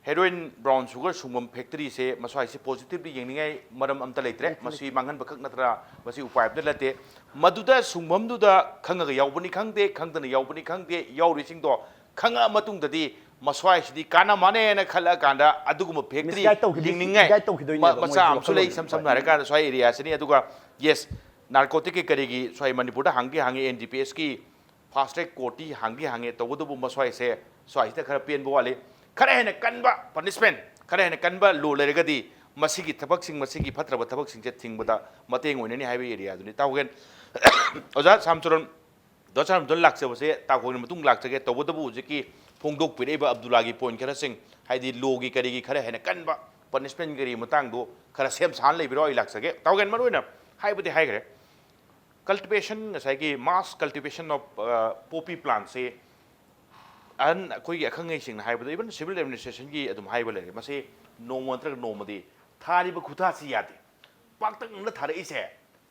heroin brown sugar ꯁꯨꯡꯐꯝ factory ꯁꯦ ꯃꯁ꯭ꯋꯥꯏꯁꯦ positively ꯌꯦꯡꯅꯤꯡꯉꯥꯏ ꯃꯔꯝ ꯑꯝꯇ ꯂꯩꯇ꯭ꯔꯦ꯫ ꯃꯁꯤ ꯃꯥꯡꯍꯟꯕ ꯈꯛ ꯅꯠꯇ꯭ꯔꯥ ꯃꯁꯤ ꯎꯄꯥꯏ ꯑꯝꯇ ꯅꯠꯇꯦ꯫ ꯃꯗꯨꯗ ꯁꯨꯡꯐꯝꯗꯨꯗ ꯈꯪꯉꯒ ꯌꯥꯎꯕꯅꯤ ꯈꯪꯗꯦ, ꯈꯪꯗꯅ ꯌꯥꯎꯕꯅꯤ ꯈꯪꯗꯦ, ꯌꯥꯎꯔꯤꯁꯤꯡꯗꯣ ꯈꯪꯉꯛꯑ ꯃꯇꯨꯡꯗꯗꯤ ꯃꯁ꯭ꯋꯥꯏꯁꯤꯗꯤ ꯀꯥꯟꯅ ꯃꯥꯟꯅꯦꯅ ꯈꯜꯂꯛꯑꯀꯥꯟꯗ ꯑꯗꯨꯒꯨꯝꯕ factory Misguide ꯇꯧꯈꯤꯗꯣꯏ- ꯂꯤꯡꯅꯤꯡꯉꯥꯏ misguide ꯇꯧꯈꯤꯗꯣꯏꯅꯦꯕ ꯃ- ꯃꯆꯥ ꯃꯣꯏꯒꯤ ꯑꯃꯁꯨ ꯂꯩ꯫ ꯋꯥꯈꯜꯂꯣꯟꯗꯨ꯫ ꯏꯁꯝ ꯁꯝꯅ ꯍꯥꯏꯔꯀꯥꯟꯗ ꯁ꯭ꯋꯥꯏ area ꯁꯤꯅꯤ꯫ ꯑꯗꯨꯒ yes, narcotic ꯀꯤ ꯀꯔꯤꯒꯤ ꯁ꯭ꯋꯥꯏ ꯃꯅꯤꯄꯨꯔꯗ ꯍꯥꯡꯗꯤ ꯍꯥꯡꯉꯤ, N D P S ꯀꯤ fast track court ꯇꯤ ꯍꯥꯡꯗꯤ ꯍꯥꯡꯉꯦ꯫ ꯇꯧꯕꯇꯕꯨ ꯃꯁ꯭ꯋꯥꯏꯁꯦ ꯁ꯭ꯋꯥꯏꯁꯤꯗ ꯈꯔ ꯄꯦꯟꯕ ꯋꯥꯠꯂꯤ꯫ ꯈꯔ ꯍꯦꯟꯅ ꯀꯟꯕ ꯄꯅꯤꯁꯃꯦꯟ, ꯈꯔ ꯍꯦꯟꯅ ꯀꯟꯕ ꯂꯣ ꯂꯩꯔꯒꯗꯤ ꯃꯁꯤꯒꯤ ꯊꯕꯛꯁꯤꯡ, ꯃꯁꯤꯒꯤ ꯐꯠꯇ꯭ꯔꯕ ꯊꯕꯛꯁꯤꯡꯁꯦ ꯊꯤꯡꯕꯗ ꯃꯇꯦꯡ ꯑꯣꯏꯅꯅꯤ ꯍꯥꯏꯕ ꯑꯦꯔꯤꯌꯥꯗꯨꯅꯤ꯫ ꯇꯥꯎꯒꯦꯟ ꯑꯣꯖꯥ ꯁꯥꯝꯆꯔꯟ, ꯗꯣ ꯁꯥꯝꯆꯔꯟ ꯂꯥꯛꯆꯕꯁꯦ ꯇꯥꯎꯒꯦꯟꯒꯤ ꯃꯇꯨꯡ ꯂꯥꯛꯆꯒꯦ꯫ ꯇꯧꯕꯇꯕꯨ ꯍꯧꯖꯤꯛꯀꯤ ꯐꯣꯡꯗꯣꯛꯄꯤꯔꯛꯏꯕ ꯑꯕꯗꯨꯜꯂꯥꯒꯤ ꯄꯣꯏꯟ ꯈꯔꯁꯤꯡ, ꯍꯥꯏꯗꯤ ꯂꯣꯒꯤ ꯀꯔꯤꯒꯤ ꯈꯔ ꯍꯦꯟꯅ ꯀꯟꯕ ꯄꯅꯤꯁꯃꯦꯟꯒꯤ ꯀꯔꯤ ꯃꯇꯥꯡꯗꯣ ꯈꯔ ꯁꯦꯝ ꯁꯥꯅ ꯂꯩꯕꯤꯔꯣ, ꯑꯩ ꯂꯥꯛꯆꯒꯦ꯫ ꯇꯥꯎꯒꯦꯟ ꯃꯔꯨ ꯑꯣꯏꯅ ꯍꯥꯏꯕꯗꯤ ꯍꯥꯏꯈ꯭ꯔꯦ, ꯀꯜꯇꯤꯚꯦꯁꯟ, ꯉꯁꯥꯏꯒꯤ mass cultivation of poppy plantꯁꯦ ꯑꯍꯟ ꯑꯩꯈꯣꯏꯒꯤ ꯑꯈꯪ ꯑꯍꯩꯁꯤꯡꯅ ꯍꯥꯏꯕꯗ, even civil administrationꯒꯤ ꯑꯗꯨꯝ ꯍꯥꯏꯕ ꯂꯩꯔꯦ, ꯃꯁꯤ ꯅꯣꯡꯃ ꯅꯠꯇ꯭ꯔꯒ ꯅꯣꯡꯃꯗꯤ ꯊꯥꯔꯤꯕ ꯈꯨꯊꯥꯁꯤ ꯌꯥꯗꯦ꯫ ꯄꯥꯛꯇꯛꯅꯅ ꯊꯥꯔꯛꯏꯁꯦ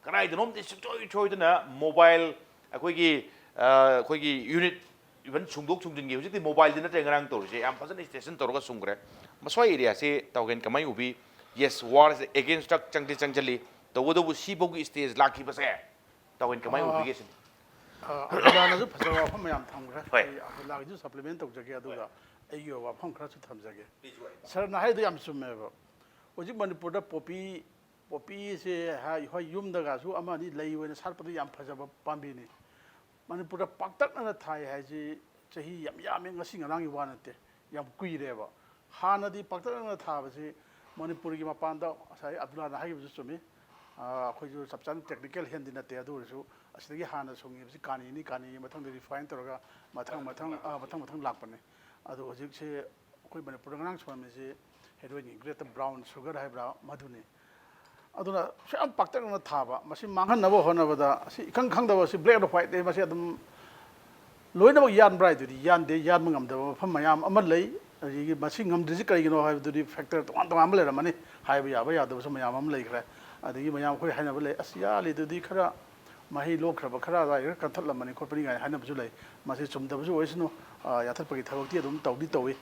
ꯀꯗꯥꯏꯗꯅꯣꯝꯗꯤ ꯁꯨꯡꯁꯣꯏ ꯁꯣꯏꯗꯅ ꯃꯣꯕꯥꯏꯜ, ꯑꯩꯈꯣꯏꯒꯤ ꯑꯩꯈꯣꯏꯒꯤ ꯌꯨꯅꯤꯠ, even ꯁꯨꯡꯗꯣꯛ ꯁꯨꯡꯖꯤꯟꯒꯤ ꯍꯧꯖꯤꯛꯇꯤ ꯃꯣꯕꯥꯏꯜꯗꯤ ꯅꯠꯇ꯭ꯔꯦ, ꯉꯔꯥꯡ ꯇꯧꯔꯤꯁꯦ ꯌꯥꯝ ꯐꯖꯅ ꯁ꯭ꯇꯦꯁꯟ ꯇꯧꯔꯒ ꯁꯨꯡꯈ꯭ꯔꯦ꯫ ꯃꯁ꯭ꯋꯥꯏ ꯑꯦꯔꯤꯌꯥꯁꯤ ꯇꯥꯎꯒꯦꯟ ꯀꯃꯥꯏꯅ ꯎꯕꯤ? Yes, warꯁꯦ againstꯇ ꯆꯪꯗꯤ ꯆꯪꯁꯤꯜꯂꯤ, ꯇꯧꯕꯇꯕꯨ ꯁꯤꯐꯥꯎꯒꯤ ꯁ꯭ꯇꯦꯖ ꯂꯥꯛꯈꯤꯕꯁꯦ ꯇꯥꯎꯒꯦꯟ ꯀꯃꯥꯏꯅ ꯎꯕꯤꯒꯦ ꯁꯤꯅꯤ? ꯑꯕꯗꯨꯜꯂꯥꯅꯁꯨ ꯐꯖꯕ ꯋꯥꯐꯝ ꯃꯌꯥꯝ ꯊꯝꯈ꯭ꯔꯦ꯫ ꯍꯣꯏ꯫ ꯑꯩ ꯑꯕꯗꯨꯜꯂꯥꯒꯤꯁꯨ ꯁꯄ꯭ꯂꯤꯃꯦꯟ ꯇꯧꯖꯒꯦ, ꯑꯗꯨꯒ ꯑꯩꯒꯤ ꯑꯣꯏꯕ ꯋꯥꯐꯝ ꯈꯔꯁꯨ ꯊꯝꯖꯒꯦ꯫ ꯁꯥꯔꯅ ꯍꯥꯏꯗꯣ ꯌꯥꯝ ꯆꯨꯝꯃꯦꯕ꯫ ꯍꯧꯖꯤꯛ ꯃꯅꯤꯄꯨꯔꯗ ꯄꯣꯄꯤ, ꯄꯣꯄꯤꯁꯦ ꯍꯥꯏ-, ꯍꯣꯏ, ꯌꯨꯝꯗꯒꯁꯨ ꯑꯃ ꯑꯅꯤ ꯂꯩ ꯑꯣꯏꯅ ꯁꯥꯠꯄꯗꯤ ꯌꯥꯝ ꯐꯖꯕ ꯄꯥꯝꯕꯤꯅꯤ꯫ ꯃꯅꯤꯄꯨꯔꯗ ꯄꯥꯛꯇꯛꯅꯅ ꯊꯥꯏ ꯍꯥꯏꯁꯤ ꯆꯍꯤ ꯌꯥꯝ ꯌꯥꯝꯃꯦ, ꯉꯁꯤ ꯉꯔꯥꯡꯒꯤ ꯋꯥ ꯅꯠꯇꯦ, ꯌꯥꯝ ꯀꯨꯏꯔꯦꯕ꯫ ꯍꯥꯟꯅꯗꯤ ꯄꯥꯛꯇꯛꯅꯅ ꯊꯥꯕꯁꯤ ꯃꯅꯤꯄꯨꯔꯒꯤ ꯃꯄꯥꯟꯗ, ꯉꯁꯥꯏ ꯑꯕꯗꯨꯜꯂꯥꯅ ꯍꯥꯏꯈꯤꯕꯁꯨ ꯆꯨꯝꯃꯤ꯫ ꯑꯩꯈꯣꯏꯁꯨ ꯆꯞ ꯆꯥꯅ ꯇꯦꯛꯅꯤꯀꯦꯜ ꯍꯦꯟꯗꯤ ꯅꯠꯇꯦ, ꯑꯗꯨ ꯑꯣꯏꯔꯁꯨ ꯑꯁꯤꯗꯒꯤ ꯍꯥꯟꯅ ꯁꯨꯡꯉꯤꯕꯁꯤ ꯀꯥꯅꯤꯅꯤ, ꯀꯥꯅꯤꯒꯤ ꯃꯊꯪꯗ ꯔꯤꯐꯥꯏꯟ ꯇꯧꯔꯒ ꯃꯊꯪ ꯃꯊꯪ, ꯑ, ꯃꯊꯪ ꯃꯊꯪ ꯂꯥꯛꯄꯅꯤ꯫ ꯑꯗꯣ ꯍꯧꯖꯤꯛꯁꯦ ꯑꯩꯈꯣꯏ ꯃꯅꯤꯄꯨꯔꯗ ꯉꯔꯥꯡ ꯁꯨꯡꯉꯝꯃꯤꯁꯤ ꯍꯦꯔꯣꯏꯟꯒꯤ ꯒ꯭ꯔꯦꯠꯇ ꯕ꯭ꯔꯥꯎꯟ ꯁꯨꯒꯔ ꯍꯥꯏꯕ꯭ꯔꯥ, ꯃꯗꯨꯅꯤ꯫ ꯑꯗꯨꯅ ꯁꯨꯛ ꯌꯥꯝ ꯄꯥꯛꯇꯛꯅꯅ ꯊꯥꯕ, ꯃꯁꯤ ꯃꯥꯡꯍꯟꯅꯕ ꯍꯣꯠꯅꯕꯗ, ꯑꯁꯤ ꯏꯈꯪ ꯈꯪꯗꯕ, ꯑꯁꯤ black and whiteꯅꯤ, ꯃꯁꯤ ꯑꯗꯨꯝ ꯂꯣꯏꯅꯃꯛ ꯌꯥꯟꯕ꯭ꯔꯥ ꯍꯥꯏꯗꯨꯗꯤ ꯌꯥꯟꯗꯦ, ꯌꯥꯟꯕ ꯉꯝꯗꯕ ꯃꯐꯝ ꯃꯌꯥꯝ ꯑꯃ ꯂꯩ꯫ ꯑꯗꯒꯤ ꯃꯁꯤ ꯉꯝꯗ꯭ꯔꯤꯁꯤ ꯀꯔꯤꯒꯤꯅꯣ ꯍꯥꯏꯕꯗꯨꯗꯤ ꯐꯦꯛꯇꯔ ꯇꯣꯉꯥꯟ ꯇꯣꯉꯥꯟꯕ ꯂꯩꯔꯝꯃꯅꯤ, ꯍꯥꯏꯕ ꯌꯥꯕ ꯌꯥꯗꯕꯁꯨ ꯃꯌꯥꯝ ꯑꯃ ꯂꯩꯈ꯭ꯔꯦ꯫ ꯑꯗꯒꯤ ꯃꯌꯥꯝ ꯑꯩꯈꯣꯏ ꯍꯥꯏꯅꯕ ꯂꯩ, "ꯑꯁ, ꯌꯥꯜꯂꯤꯗꯨꯗꯤ ꯈꯔ ꯃꯍꯩ ꯂꯣꯛꯈ꯭ꯔꯕ, ꯈꯔ ꯑꯗꯨꯋꯥꯏ ꯈꯔ ꯀꯟꯊꯠꯂꯝꯃꯅꯤ ꯈꯣꯠꯄꯅꯤ" ꯀꯥꯏꯅ ꯍꯥꯏꯅꯕꯁꯨ ꯂꯩ꯫ ꯃꯁꯤ ꯆꯨꯝꯗꯕꯁꯨ ꯑꯣꯏꯁꯅꯨ, ꯑ, ꯌꯥꯟꯊꯠꯄꯒꯤ ꯊꯕꯛꯇꯤ ꯑꯗꯨꯝ ꯇꯧꯗꯤ ꯇꯧꯏ,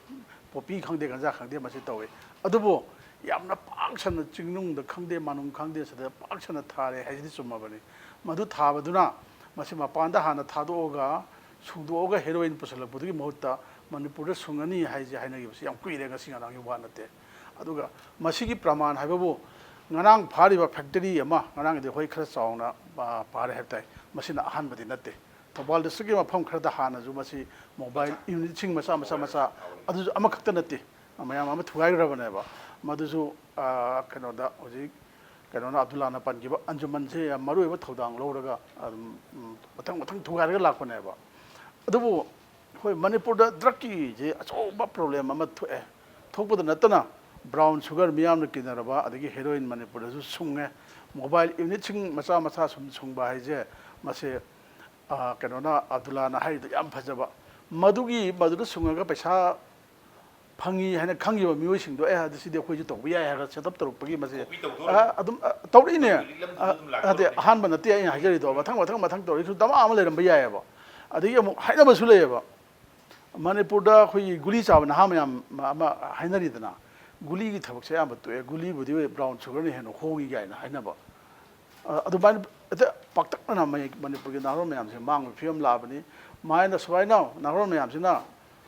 ꯄꯣꯄꯤ ꯈꯪꯗꯦ, ꯒꯟꯖꯥ ꯈꯪꯗꯦ, ꯃꯁꯤ ꯇꯧꯏ꯫ ꯑꯗꯨꯕꯨ ꯌꯥꯝꯅ ꯄꯥꯛ ꯁꯟꯅ ꯆꯤꯡꯅꯨꯡꯗ ꯈꯪꯗꯦ, ꯃꯥꯅꯨꯡ ꯈꯪꯗꯦ, ꯁꯤꯗ ꯄꯥꯛ ꯁꯟꯅ ꯊꯥꯔꯦ ꯍꯥꯏꯁꯤꯗꯤ ꯆꯨꯝꯃꯕꯅꯤ꯫ ꯃꯗꯨ ꯊꯥꯕꯗꯨꯅ ꯃꯁꯤ ꯃꯄꯥꯟꯗ ꯍꯥꯟꯅ ꯊꯥꯗꯣꯛꯑꯒ ꯁꯨꯡꯗꯣꯛꯑꯒ ꯍꯦꯔꯣꯏꯟ ꯄꯨꯁꯜꯂꯛꯄꯗꯨꯒꯤ ꯃꯍꯨꯠꯇ ꯃꯅꯤꯄꯨꯔꯗ ꯁꯨꯡꯉꯅꯤ ꯍꯥꯏꯁꯦ ꯍꯥꯏꯅꯈꯤꯕꯁꯤ ꯌꯥꯝ ꯀꯨꯏꯔꯦ, ꯉꯁꯤ ꯉꯔꯥꯡꯒꯤ ꯋꯥ ꯅꯠꯇꯦ꯫ ꯑꯗꯨꯒ ꯃꯁꯤꯒꯤ ꯄ꯭ꯔꯃꯥꯟ ꯍꯥꯏꯕꯕꯨ ꯉꯔꯥꯡ ꯐꯥꯔꯤꯕ ꯐꯦꯛꯇꯔꯤ ꯑꯃ, ꯉꯔꯥꯡꯒꯤꯗꯤ ꯍꯣꯏ ꯈꯔ ꯆꯥꯎꯅ, ꯑ, ꯐꯥꯔꯦ ꯍꯥꯏꯕ ꯇꯥꯏ, ꯃꯁꯤꯅ ꯑꯍꯥꯟꯕꯗꯤ ꯅꯠꯇꯦ꯫ ꯊꯧꯕꯥꯜ ꯗꯤꯁꯇ꯭ꯔꯤꯛꯀꯤ ꯃꯐꯝ ꯈꯔꯗ ꯍꯥꯟꯅꯁꯨ ꯃꯁꯤ ꯃꯣꯕꯥꯏꯜ ꯌꯨꯅꯤꯠꯁꯤꯡ ꯃꯆꯥ ꯃꯆꯥ ꯃꯆꯥ, ꯑꯗꯨꯁꯨ ꯑꯃꯈꯛꯇ ꯅꯠꯇꯦ, ꯃꯌꯥꯝ ꯑꯃ ꯊꯨꯒꯥꯏꯈ꯭ꯔꯕꯅꯦꯕ꯫ ꯃꯗꯨꯁꯨ, ꯑ, ꯀꯩꯅꯣꯗ ꯍꯧꯖꯤꯛ, ꯀꯩꯅꯣꯅ, ꯑꯕꯗꯨꯜꯂꯥꯅ ꯄꯟꯈꯤꯕ ꯑꯟꯖꯨꯃꯟꯁꯦ ꯌꯥꯝ ꯃꯔꯨ ꯑꯣꯏꯕ ꯊꯧꯗꯥꯡ ꯂꯧꯔꯒ ꯑꯗꯨꯝ, ꯎꯝ, ꯃꯊꯪ ꯃꯊꯪ ꯊꯨꯒꯥꯏꯔꯒ ꯂꯥꯛꯄꯅꯦꯕ꯫ ꯑꯗꯨꯕꯨ ꯑꯩꯈꯣꯏ ꯃꯅꯤꯄꯨꯔꯗ ꯗ꯭ꯔꯛꯀꯤꯁꯦ ꯑꯆꯧꯕ ꯄ꯭ꯔꯣꯕ꯭ꯂꯦꯝ ꯑꯃ ꯊꯣꯛꯑꯦ꯫ ꯊꯣꯛꯄꯗ ꯅꯠꯇꯅ ꯕ꯭ꯔꯥꯎꯟ ꯁꯨꯒꯔ ꯃꯤꯌꯥꯝꯅ ꯀꯤꯅꯔꯕ, ꯑꯗꯒꯤ ꯍꯦꯔꯣꯏꯟ ꯃꯅꯤꯄꯨꯔꯗꯁꯨ ꯁꯨꯡꯉꯦ꯫ ꯃꯣꯕꯥꯏꯜ ꯌꯨꯅꯤꯠꯁꯤꯡ ꯃꯆꯥ ꯃꯆꯥ ꯁꯨꯝ ꯁꯨꯡꯕ ꯍꯥꯏꯁꯦ, ꯃꯁꯤ, ꯑ, ꯀꯩꯅꯣꯅ, ꯑꯕꯗꯨꯜꯂꯥꯅ ꯍꯥꯏꯔꯤꯗꯣ ꯌꯥꯝ ꯐꯖꯕ꯫ ꯃꯗꯨꯒꯤ, ꯃꯗꯨꯗ ꯁꯨꯡꯉꯒ ꯄꯩꯁꯥ ꯐꯪꯉꯤ ꯍꯥꯏꯅ ꯈꯪꯈꯤꯕ ꯃꯤꯑꯣꯏꯁꯤꯡꯗꯣ, "ꯑꯦ, ꯑꯗꯨ ꯁꯤꯗꯤ ꯑꯩꯈꯣꯏꯁꯨ ꯇꯧꯕ ꯌꯥꯏ" ꯍꯥꯏꯔꯒ ꯁꯦꯠ ꯑꯞ ꯇꯧꯔꯛꯄꯒꯤ ꯃꯁꯤ, ꯀꯣꯄꯤ ꯇꯧꯗꯣꯔꯕꯅꯤ꯫ ꯑ, ꯑꯗꯨꯝ, ꯑ, ꯇꯧꯔꯛꯏꯅꯦ꯫ ꯂꯤꯛꯂꯝꯗꯨꯁꯨ ꯑ, ꯑꯗꯨꯝ ꯅꯠꯇꯦ, ꯂꯥꯛꯇꯣꯔꯕꯅꯤ꯫ ꯑꯍꯥꯟꯕ ꯅꯠꯇꯦ ꯑꯩꯅ ꯍꯥꯏꯖꯔꯤꯗꯣ, ꯃꯊꯪ, ꯃꯊꯪ, ꯃꯊꯪ ꯇꯧꯔꯛꯏꯁꯨ ꯗꯃꯥ ꯑꯃ ꯂꯩꯔꯝꯕ ꯌꯥꯏꯑꯕ꯫ ꯑꯗꯒꯤ ꯑꯃꯨꯛ ꯍꯥꯏꯅꯕꯁꯨ ꯂꯩꯌꯦꯕ, ꯃꯅꯤꯄꯨꯔꯗ ꯑꯩꯈꯣꯏꯒꯤ ꯒꯨꯂꯤ ꯆꯥꯕ ꯅꯍꯥ ꯃꯌꯥꯝ ꯑꯃ ꯍꯥꯏꯅꯔꯤꯗꯅ, ꯒꯨꯂꯤꯒꯤ ꯊꯕꯛꯁꯦ ꯑꯌꯥꯝꯕ ꯇꯣꯛꯑꯦ, ꯒꯨꯂꯤꯕꯨꯗꯤ ꯕ꯭ꯔꯥꯎꯟ ꯁꯨꯒꯔꯅ ꯍꯦꯟꯅ ꯍꯣꯡꯉꯤ ꯀꯥꯏꯅ ꯍꯥꯏꯅꯕ꯫ ꯑ, ꯑꯗꯨꯃꯥꯏꯅ ꯍꯦꯛꯇ ꯄꯥꯛꯇꯛꯅꯅ ꯃꯩ-, ꯃꯅꯤꯄꯨꯔꯒꯤ ꯅꯍꯥꯔꯣꯜ ꯃꯌꯥꯝꯁꯦ ꯃꯥꯡꯕꯒꯤ ꯐꯤꯕꯝ ꯂꯥꯛꯑꯕꯅꯤ꯫ ꯃꯥꯏꯅ ꯁꯨꯃꯥꯏꯅ ꯅꯍꯥꯔꯣꯜ ꯃꯌꯥꯝꯁꯤꯅ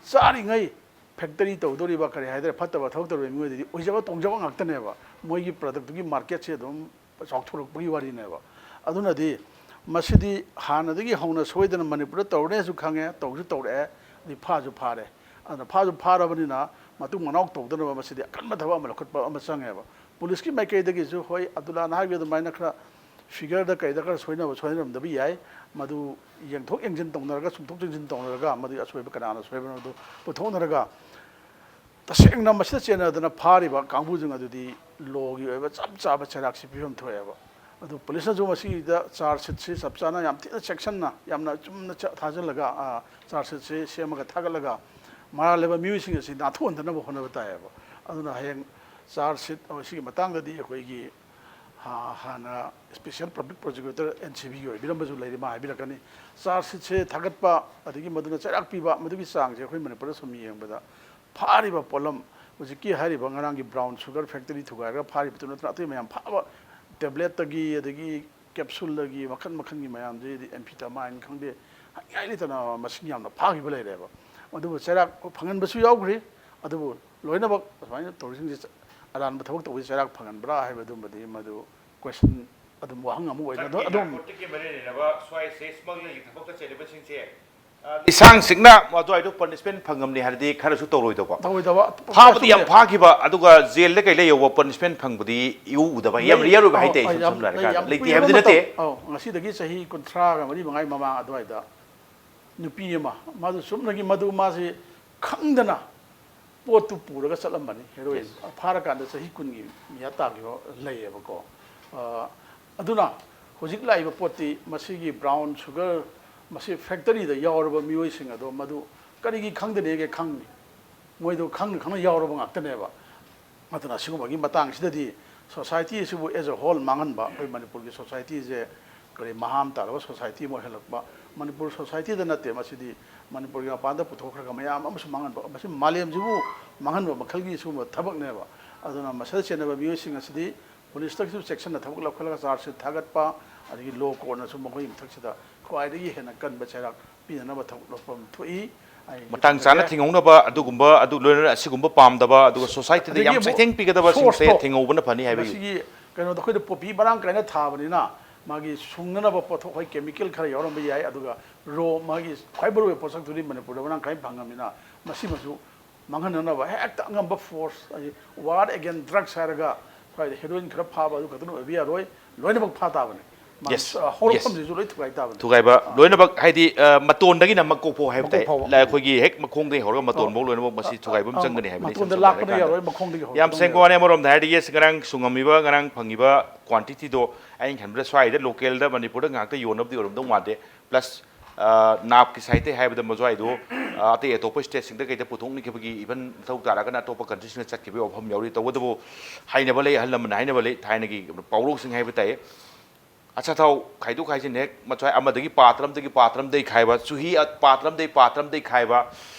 ꯆꯥꯔꯤꯉꯩ ꯐꯦꯛꯇꯔꯤ ꯇꯧꯗꯣꯔꯤꯕ, ꯀꯔꯤ ꯍꯥꯏꯗꯣꯏꯔꯦ, ꯐꯠꯇꯕ ꯊꯕꯛ ꯇꯧꯔꯤꯕ ꯃꯤꯑꯣꯏꯗꯗꯤ ꯑꯣꯏꯖꯕ ꯇꯣꯡꯖꯕ ꯉꯥꯛꯇꯅꯦꯕ꯫ ꯃꯣꯏꯒꯤ ꯄ꯭ꯔꯗꯛꯇꯨꯒꯤ ꯃꯥꯔꯀꯦꯠꯁꯦ ꯑꯗꯨꯝ ꯆꯥꯎꯊꯣꯔꯛꯄꯒꯤ ꯋꯥꯔꯤꯅꯦꯕ꯫ ꯑꯗꯨꯅꯗꯤ ꯃꯁꯤꯗꯤ ꯍꯥꯟꯅꯗꯒꯤ ꯍꯧꯅ ꯁꯣꯏꯗꯅ ꯃꯅꯤꯄꯨꯔꯗ ꯇꯧꯔꯅꯦꯁꯨ ꯈꯪꯉꯦ, ꯇꯧꯁꯨ ꯇꯧꯔꯛꯑꯦ, ꯑꯗꯩ ꯐꯥꯁꯨ ꯐꯥꯔꯦ꯫ ꯑꯗꯨꯅ ꯐꯥꯁꯨ ꯐꯥꯔꯕꯅꯤꯅ ꯃꯇꯨꯡ ꯃꯅꯥꯎ ꯇꯧꯗꯅꯕ ꯃꯁꯤꯗꯤ ꯑꯀꯟꯕ ꯊꯕꯛ ꯑꯃ ꯂꯧꯈꯠꯄ ꯑꯃ ꯆꯪꯉꯦꯕ꯫ ꯄꯨꯂꯤꯁꯀꯤ ꯃꯥꯏꯀꯩꯗꯒꯤꯁꯨ, ꯍꯣꯏ, ꯑꯕꯗꯨꯜꯂꯥꯅ ꯍꯥꯏꯕ ꯑꯗꯨꯃꯥꯏꯅ ꯈꯔ ꯐꯤꯒꯔꯗ ꯀꯩꯗ ꯈꯔ ꯁꯣꯏꯅꯕ ꯁꯣꯏꯅꯔꯝꯗꯕ ꯌꯥꯏ, ꯃꯗꯨ ꯌꯦꯡꯊꯣꯛ ꯌꯦꯡꯁꯤꯟ ꯇꯧꯅꯔꯒ, ꯆꯨꯝꯊꯣꯛ ꯆꯨꯝꯁꯤꯟ ꯇꯧꯅꯔꯒ, ꯑꯃꯗꯤ ꯑꯁꯣꯏꯕ ꯀꯅꯥꯅ ꯁꯣꯏꯕꯅꯣ ꯑꯗꯨ ꯄꯨꯊꯣꯛꯅꯔꯒ, ꯇꯁꯦꯡꯅ ꯃꯁꯤꯗ ꯆꯦꯟꯅꯗꯅ ꯐꯥꯔꯤꯕ ꯀꯥꯡꯕꯨꯁꯤꯡ ꯑꯗꯨꯗꯤ ꯂꯣꯒꯤ ꯑꯣꯏꯕ ꯆꯞ ꯆꯥꯕ ꯆꯩꯔꯥꯛꯁꯤ ꯄꯤꯐꯝ ꯊꯣꯛꯑꯦꯕ꯫ ꯑꯗꯨ ꯄꯨꯂꯤꯁꯅꯁꯨ ꯃꯁꯤꯗ ꯆꯥꯔꯖ ꯁꯤꯠꯁꯤ ꯆꯞ ꯆꯥꯅ, ꯌꯥꯝ ꯊꯤꯅ ꯆꯦꯛꯁꯤꯟꯅ, ꯌꯥꯝꯅ ꯆꯨꯝꯅ ꯆ-, ꯊꯥꯖꯤꯜꯂꯒ, ꯑ, ꯆꯥꯔꯖ ꯁꯤꯠꯁꯤ ꯁꯦꯝꯃꯒ ꯊꯥꯒꯠꯂꯒ, ꯃꯔꯥꯜ ꯂꯩꯕ ꯃꯤꯑꯣꯏꯁꯤꯡ ꯑꯁꯤ ꯅꯥꯊꯣꯛꯍꯟꯗꯅꯕ ꯍꯣꯠꯅꯕ ꯇꯥꯏꯌꯦꯕ꯫ ꯑꯗꯨꯅ ꯍꯌꯦꯡ ꯆꯥꯔꯖ ꯁꯤꯠ, ꯑ, ꯁꯤꯒꯤ ꯃꯇꯥꯡꯗꯗꯤ ꯑꯩꯈꯣꯏꯒꯤ, ꯑ, ꯍꯥꯟꯅ special public prosecutor, N C ꯕꯤꯒꯤ ꯑꯣꯏꯕꯤꯔꯝꯕꯁꯨ ꯂꯩꯔꯤ, ꯃꯥ ꯍꯥꯏꯕꯤꯔꯛꯀꯅꯤ꯫ ꯆꯥꯔꯖ ꯁꯤꯠꯁꯦ ꯊꯥꯒꯠꯄ, ꯑꯗꯒꯤ ꯃꯗꯨꯅ ꯆꯩꯔꯥꯛ ꯄꯤꯕ, ꯃꯗꯨꯒꯤ ꯆꯥꯡꯁꯦ ꯑꯩꯈꯣꯏ ꯃꯅꯤꯄꯨꯔꯗ ꯁꯨꯝ ꯌꯦꯡꯕꯗ ꯐꯥꯔꯤꯕ ꯄꯣꯠꯂꯝ, ꯍꯧꯖꯤꯛꯀꯤ ꯍꯥꯏꯔꯤꯕ ꯉꯔꯥꯡꯒꯤ ꯕ꯭ꯔꯥꯎꯟ ꯁꯨꯒꯔ ꯐꯦꯛꯇꯔꯤ ꯊꯨꯒꯥꯏꯔꯒ ꯐꯥꯔꯤꯕꯗꯨ ꯅꯠꯇꯅ ꯑꯇꯩ ꯃꯌꯥꯝ ꯐꯥꯕ, ꯇꯦꯕ꯭ꯂꯦꯠꯇꯒꯤ, ꯑꯗꯒꯤ ꯀꯦꯞꯁꯨꯜꯗꯒꯤ, ꯃꯈꯜ ꯃꯈꯜꯒꯤ ꯃꯌꯥꯝꯁꯤꯗꯤ, ꯑꯦꯝꯐꯤꯇꯥꯃꯥꯏꯟ ꯈꯪꯗꯦ, ꯍꯥꯏꯅꯤꯡꯉꯥꯏ ꯂꯩꯇꯅ ꯃꯁꯤꯡ ꯌꯥꯝꯅ ꯐꯥꯈꯤꯕ ꯂꯩꯔꯦꯕ꯫ ꯑꯗꯨꯕꯨ ꯆꯩꯔꯥꯛ ꯐꯪꯍꯟꯕꯁꯨ ꯌꯥꯎꯈ꯭ꯔꯤ꯫ ꯑꯗꯨꯕꯨ ꯂꯣꯏꯅꯃꯛ ꯑꯁꯨꯃꯥꯏꯅ ꯇꯧꯔꯤꯁꯤꯡꯁꯦ ꯑꯔꯥꯟꯕ ꯊꯕꯛ ꯇꯧꯕꯁꯦ ꯆꯩꯔꯥꯛ ꯐꯪꯍꯟꯕ꯭ꯔꯥ ꯍꯥꯏꯕꯗꯨꯃꯗꯤ ꯃꯗꯨ ꯀꯣꯏꯁꯟ ꯑꯗꯨꯝ ꯋꯥꯍꯪ ꯑꯃ ꯑꯣꯏꯅ ꯑꯗꯨꯝ ꯁ꯭ꯋꯥꯏ ꯁꯦꯁꯃꯛ ꯂꯩꯒꯤ ꯊꯕꯛꯇ ꯆꯦꯜꯂꯤꯕꯁꯤꯡꯁꯦ ꯂꯤꯁꯥꯡꯁꯤꯡꯅ ꯑꯗꯨꯋꯥꯏꯗꯣ ꯄꯅꯤꯁꯃꯦꯟ ꯐꯪꯉꯝꯅꯤ ꯍꯥꯏꯔꯗꯤ ꯈꯔꯁꯨ ꯇꯧꯔꯣꯏꯗꯧꯕ꯫ ꯇꯧꯔꯣꯏꯗꯕ꯫ ꯐꯥꯕꯗꯤ ꯌꯥꯝ ꯐꯥꯈꯤꯕ, ꯑꯗꯨꯒ ꯖꯦꯜꯗ ꯀꯩꯗ ꯌꯧꯕ ꯄꯅꯤꯁꯃꯦꯟ ꯐꯪꯕꯗꯤ ꯏꯎ ꯎꯗꯕ, ꯌꯥꯝ ꯔꯤꯌꯔ ꯑꯣꯏꯕ ꯍꯥꯏꯇꯥꯏ꯫ ꯏꯁꯝ ꯁꯝꯅ ꯍꯥꯏꯔꯀꯥꯟꯗ ꯂꯩꯇꯦ ꯍꯥꯏꯕꯗꯤ ꯅꯠꯇꯦ꯫ ꯉꯁꯤꯗꯒꯤ ꯆꯍꯤ ꯀꯨꯟꯊ꯭ꯔꯥꯒ ꯃꯔꯤ ꯃꯉꯥꯒꯤ ꯃꯃꯥꯡ ꯑꯗꯨꯋꯥꯏꯗ ꯅꯨꯄꯤ ꯑꯃ, ꯃꯥꯗꯨ ꯆꯨꯝꯅꯒꯤ ꯃꯗꯨ ꯃꯥꯁꯤ ꯈꯪꯗꯅ ꯄꯣꯠꯇꯨ ꯄꯨꯔꯒ ꯆꯠꯂꯝꯕꯅꯤ꯫ ꯍꯦꯔꯣꯏꯟ ꯐꯥꯔꯀꯥꯟꯗ ꯆꯍꯤ ꯀꯨꯟꯒꯤ ꯃꯌꯥ ꯇꯥꯈꯤꯕ ꯂꯩꯌꯦꯕꯀꯣ꯫ ꯑꯗꯨꯅ ꯍꯧꯖꯤꯛ ꯂꯥꯛꯏꯕ ꯄꯣꯠꯇꯤ ꯃꯁꯤꯒꯤ ꯕ꯭ꯔꯥꯎꯟ ꯁꯨꯒꯔ, ꯃꯁꯤ ꯐꯦꯛꯇꯔꯤꯗ ꯌꯥꯎꯔꯕ ꯃꯤꯑꯣꯏꯁꯤꯡ ꯑꯗꯣ ꯃꯗꯨ ꯀꯔꯤꯒꯤ ꯈꯪꯗꯅꯦꯒꯦ? ꯈꯪꯅꯤ꯫ ꯃꯣꯏꯗꯣ ꯈꯪꯅ ꯈꯪꯅ ꯌꯥꯎꯔꯕ ꯉꯥꯛꯇꯅꯦꯕ꯫ ꯑꯗꯨꯅ ꯑꯁꯤꯒꯨꯝꯕꯒꯤ ꯃꯇꯥꯡꯁꯤꯗꯗꯤ ꯁꯣꯁꯥꯏꯇꯤ ꯑꯁꯤꯕꯨ as a whole ꯃꯥꯡꯍꯟꯕ, ꯑꯩꯈꯣꯏ ꯃꯅꯤꯄꯨꯔꯒꯤ ꯁꯣꯁꯥꯏꯇꯤꯁꯦ ꯀꯔꯤ ꯃꯍꯥ ꯑꯃ ꯇꯥꯔꯕ ꯁꯣꯁꯥꯏꯇꯤ ꯑꯃ ꯑꯣꯏꯍꯜꯂꯛꯄ, ꯃꯅꯤꯄꯨꯔ ꯁꯣꯁꯥꯏꯇꯤꯗ ꯅꯠꯇꯦ, ꯃꯁꯤꯗꯤ ꯃꯅꯤꯄꯨꯔꯒꯤ ꯃꯄꯥꯟꯗ ꯄꯨꯊꯣꯛꯈ꯭ꯔꯒ ꯃꯌꯥꯝ ꯑꯃꯁꯨ ꯃꯥꯡꯍꯟꯕ, ꯃꯁꯤ ꯃꯥꯂꯦꯝꯁꯤꯕꯨ ꯃꯥꯡꯍꯟꯕ ꯃꯈꯜꯒꯤ ꯁꯤꯒꯨꯝꯕ ꯊꯕꯛꯅꯦꯕ꯫ ꯑꯗꯨꯅ ꯃꯁꯤꯗ ꯆꯦꯟꯅꯕ ꯃꯤꯑꯣꯏꯁꯤꯡ ꯑꯁꯤꯗꯤ ꯄꯨꯂꯤꯁꯇꯒꯤꯁꯨ ꯆꯦꯛꯁꯤꯟꯅ ꯊꯕꯛ ꯂꯧꯈꯠꯂꯒ ꯆꯥꯔꯖ ꯁꯤꯠ ꯊꯥꯒꯠꯄ, ꯑꯗꯒꯤ ꯂꯣ ꯀꯣꯔꯠꯅꯁꯨ ꯃꯈꯣꯏꯒꯤ ꯃꯊꯛꯁꯤꯗ ꯈ꯭ꯋꯥꯏꯗꯒꯤ ꯍꯦꯟꯅ ꯀꯟꯕ ꯆꯩꯔꯥꯛ ꯄꯤꯅꯅꯕ ꯊꯕꯛ ꯂꯧꯐꯝ ꯊꯣꯛꯏ꯫ ꯑꯩ ꯃꯇꯥꯡ ꯆꯥꯅ ꯊꯝꯖꯒꯦ꯫ ꯊꯤꯡꯍꯧꯅꯕ ꯑꯗꯨꯒꯨꯝꯕ, ꯑꯗꯨ ꯂꯣꯏꯅꯅ ꯑꯁꯤꯒꯨꯝꯕ ꯄꯥꯝꯗꯕ, ꯑꯗꯨꯒ ꯁꯣꯁꯥꯏꯇꯤꯗ ꯑꯗꯒꯤ ꯌꯥꯝ ꯑꯃꯨꯛ ꯆꯩꯊꯦꯡ ꯄꯤꯒꯗꯕꯁꯤꯡꯁꯦ source-ꯇꯣ ꯊꯤꯡꯍꯧꯕꯅ ꯐꯅꯤ ꯍꯥꯏꯕꯒꯤ꯫ ꯃꯁꯤꯒꯤ ꯀꯩꯅꯣꯗꯣ ꯑꯩꯈꯣꯏꯗ ꯄꯣꯄꯤ ꯃꯔꯥꯡ ꯀꯥꯏꯅ ꯊꯥꯕꯅꯤꯅ ꯃꯥꯒꯤ ꯁꯨꯡꯅꯅꯕ ꯄꯣꯠꯊꯣꯛ ꯍꯣꯏ ꯀꯦꯃꯤꯀꯦꯜ ꯈꯔ ꯌꯥꯎꯔꯝꯕ ꯌꯥꯏ, ꯑꯗꯨꯒ ꯔꯣ ꯃꯥꯒꯤ ꯈ꯭ꯋꯥꯏ ꯃꯔꯨꯑꯣꯏꯕ ꯄꯣꯠꯁꯛꯇꯨꯗꯤ ꯃꯅꯤꯄꯨꯔꯗ ꯃꯔꯥꯡ ꯀꯥꯏꯅ ꯐꯪꯉꯕꯅꯤꯅ ꯃꯁꯤꯃꯁꯨ ꯃꯥꯡꯍꯟꯅꯅꯕ ꯍꯦꯛꯇ ꯑꯉꯝꯕ force, ꯍꯥꯏꯗꯤ war against drugs ꯍꯥꯏꯔꯒ ꯁ꯭ꯋꯥꯏꯗ heroin ꯈꯔ ꯐꯥꯕ ꯑꯗꯨ ꯈꯛꯇꯅ ꯑꯣꯏꯕ ꯌꯥꯔꯣꯏ꯫ ꯂꯣꯏꯅꯃꯛ ꯐꯥ ꯇꯥꯕꯅꯤ꯫ ꯃꯥꯒꯤ, Yes, ꯑ, ꯍꯧꯔꯛꯐꯝꯁꯤꯁꯨ ꯂꯣꯏ ꯊꯨꯒꯥꯏ ꯇꯥꯕꯅꯤ꯫ ꯊꯨꯒꯥꯏꯕ ꯂꯣꯏꯅꯃꯛ, ꯍꯥꯏꯗꯤ, ꯑ, ꯃꯇꯣꯟꯗꯒꯤꯅ ꯃꯀꯣꯛ ꯐꯥꯎ ꯍꯥꯏꯕ ꯇꯥꯏ꯫ ꯃꯀꯣꯛ ꯐꯥꯎꯕ꯫ ꯂ-, ꯑꯩꯈꯣꯏꯒꯤ ꯍꯦꯛ ꯃꯈꯣꯡꯗꯒꯤ ꯍꯧꯔꯒ ꯃꯇꯣꯟ ꯐꯥꯎ ꯂꯣꯏꯅꯃꯛ ꯃꯁꯤ ꯊꯨꯒꯥꯏꯕ ꯑꯃ ꯑ, ꯆꯪꯒꯅꯤ ꯍꯥꯏꯕꯅꯤ꯫ ꯏꯆꯝ ꯃꯇꯣꯟꯗ ꯆꯝꯅ ꯂꯥꯛꯄꯅ ꯍꯥꯏꯔꯀꯥꯟꯗ꯫ ꯌꯥꯔꯣꯏ, ꯃꯈꯣꯡꯗꯒꯤ ꯍꯧꯔꯛꯀꯗꯧꯅꯦꯕ꯫ ꯌꯥꯝ ꯁꯦꯡꯕ ꯋꯥꯅꯤ꯫ ꯑꯃꯔꯣꯝꯗ ꯍꯥꯏꯔꯗꯤ, yes, ꯉꯔꯥꯡ ꯁꯨꯡꯉꯝꯃꯤꯕ, ꯉꯔꯥꯡ ꯐꯪꯉꯤꯕ quantity-ꯗꯣ ꯑꯩꯅ ꯈꯟꯕꯗ ꯁ꯭ꯋꯥꯏꯗ local-ꯗ ꯃꯅꯤꯄꯨꯔꯗ ꯉꯥꯛꯇ ꯌꯣꯟꯅꯕꯗꯤ ꯑꯣꯏꯔꯝꯗꯧ ꯃꯥꯟꯗꯦ꯫ Plus, ꯑ, ꯅꯥꯞꯀꯤ side-ꯇꯩ ꯍꯥꯏꯕꯗ ꯃꯁ꯭ꯋꯥꯏꯗꯣ, ꯑ, ꯑꯇꯩ ꯑꯇꯣꯞꯄ state-ꯁꯤꯡꯗ ꯀꯩꯗ ꯄꯨꯊꯣꯛꯅꯈꯤꯕꯒꯤ, even ꯃꯊꯧ ꯇꯥꯔꯒꯅ ꯑꯇꯣꯞꯄ country-ꯁꯤꯡꯗ ꯆꯠꯈꯤꯕꯒꯤ ꯋꯥꯐꯝ ꯌꯥꯎꯔꯤ꯫ ꯇꯧꯕꯇꯕꯨ ꯍꯥꯏꯅꯕ ꯂꯩ, ꯑꯍꯜ ꯂꯃꯟꯅ ꯍꯥꯏꯅꯕ ꯂꯩ, ꯊꯥꯏꯅꯒꯤ ꯄꯥꯎꯔꯧꯁꯤꯡ ꯍꯥꯏꯕ ꯇꯥꯏ꯫ ꯑꯆꯥꯊꯥꯎ ꯈꯥꯏꯗꯣꯛ ꯈꯥꯏꯖꯤꯟ ꯍꯦꯛ ꯃꯁ꯭ꯋꯥꯏ ꯑꯃꯗꯒꯤ ꯄꯥꯇ꯭ꯔ ꯑꯃꯗꯒꯤ ꯄꯥꯇ꯭ꯔ ꯑꯃꯗꯒꯤ ꯈꯥꯏꯕ, ꯆꯨꯍꯤ ꯑ-, ꯄꯥꯇ꯭ꯔ ꯑꯃꯗꯒꯤ ꯄꯥꯇ꯭ꯔ ꯑꯃꯗꯒꯤ ꯈꯥꯏꯕ,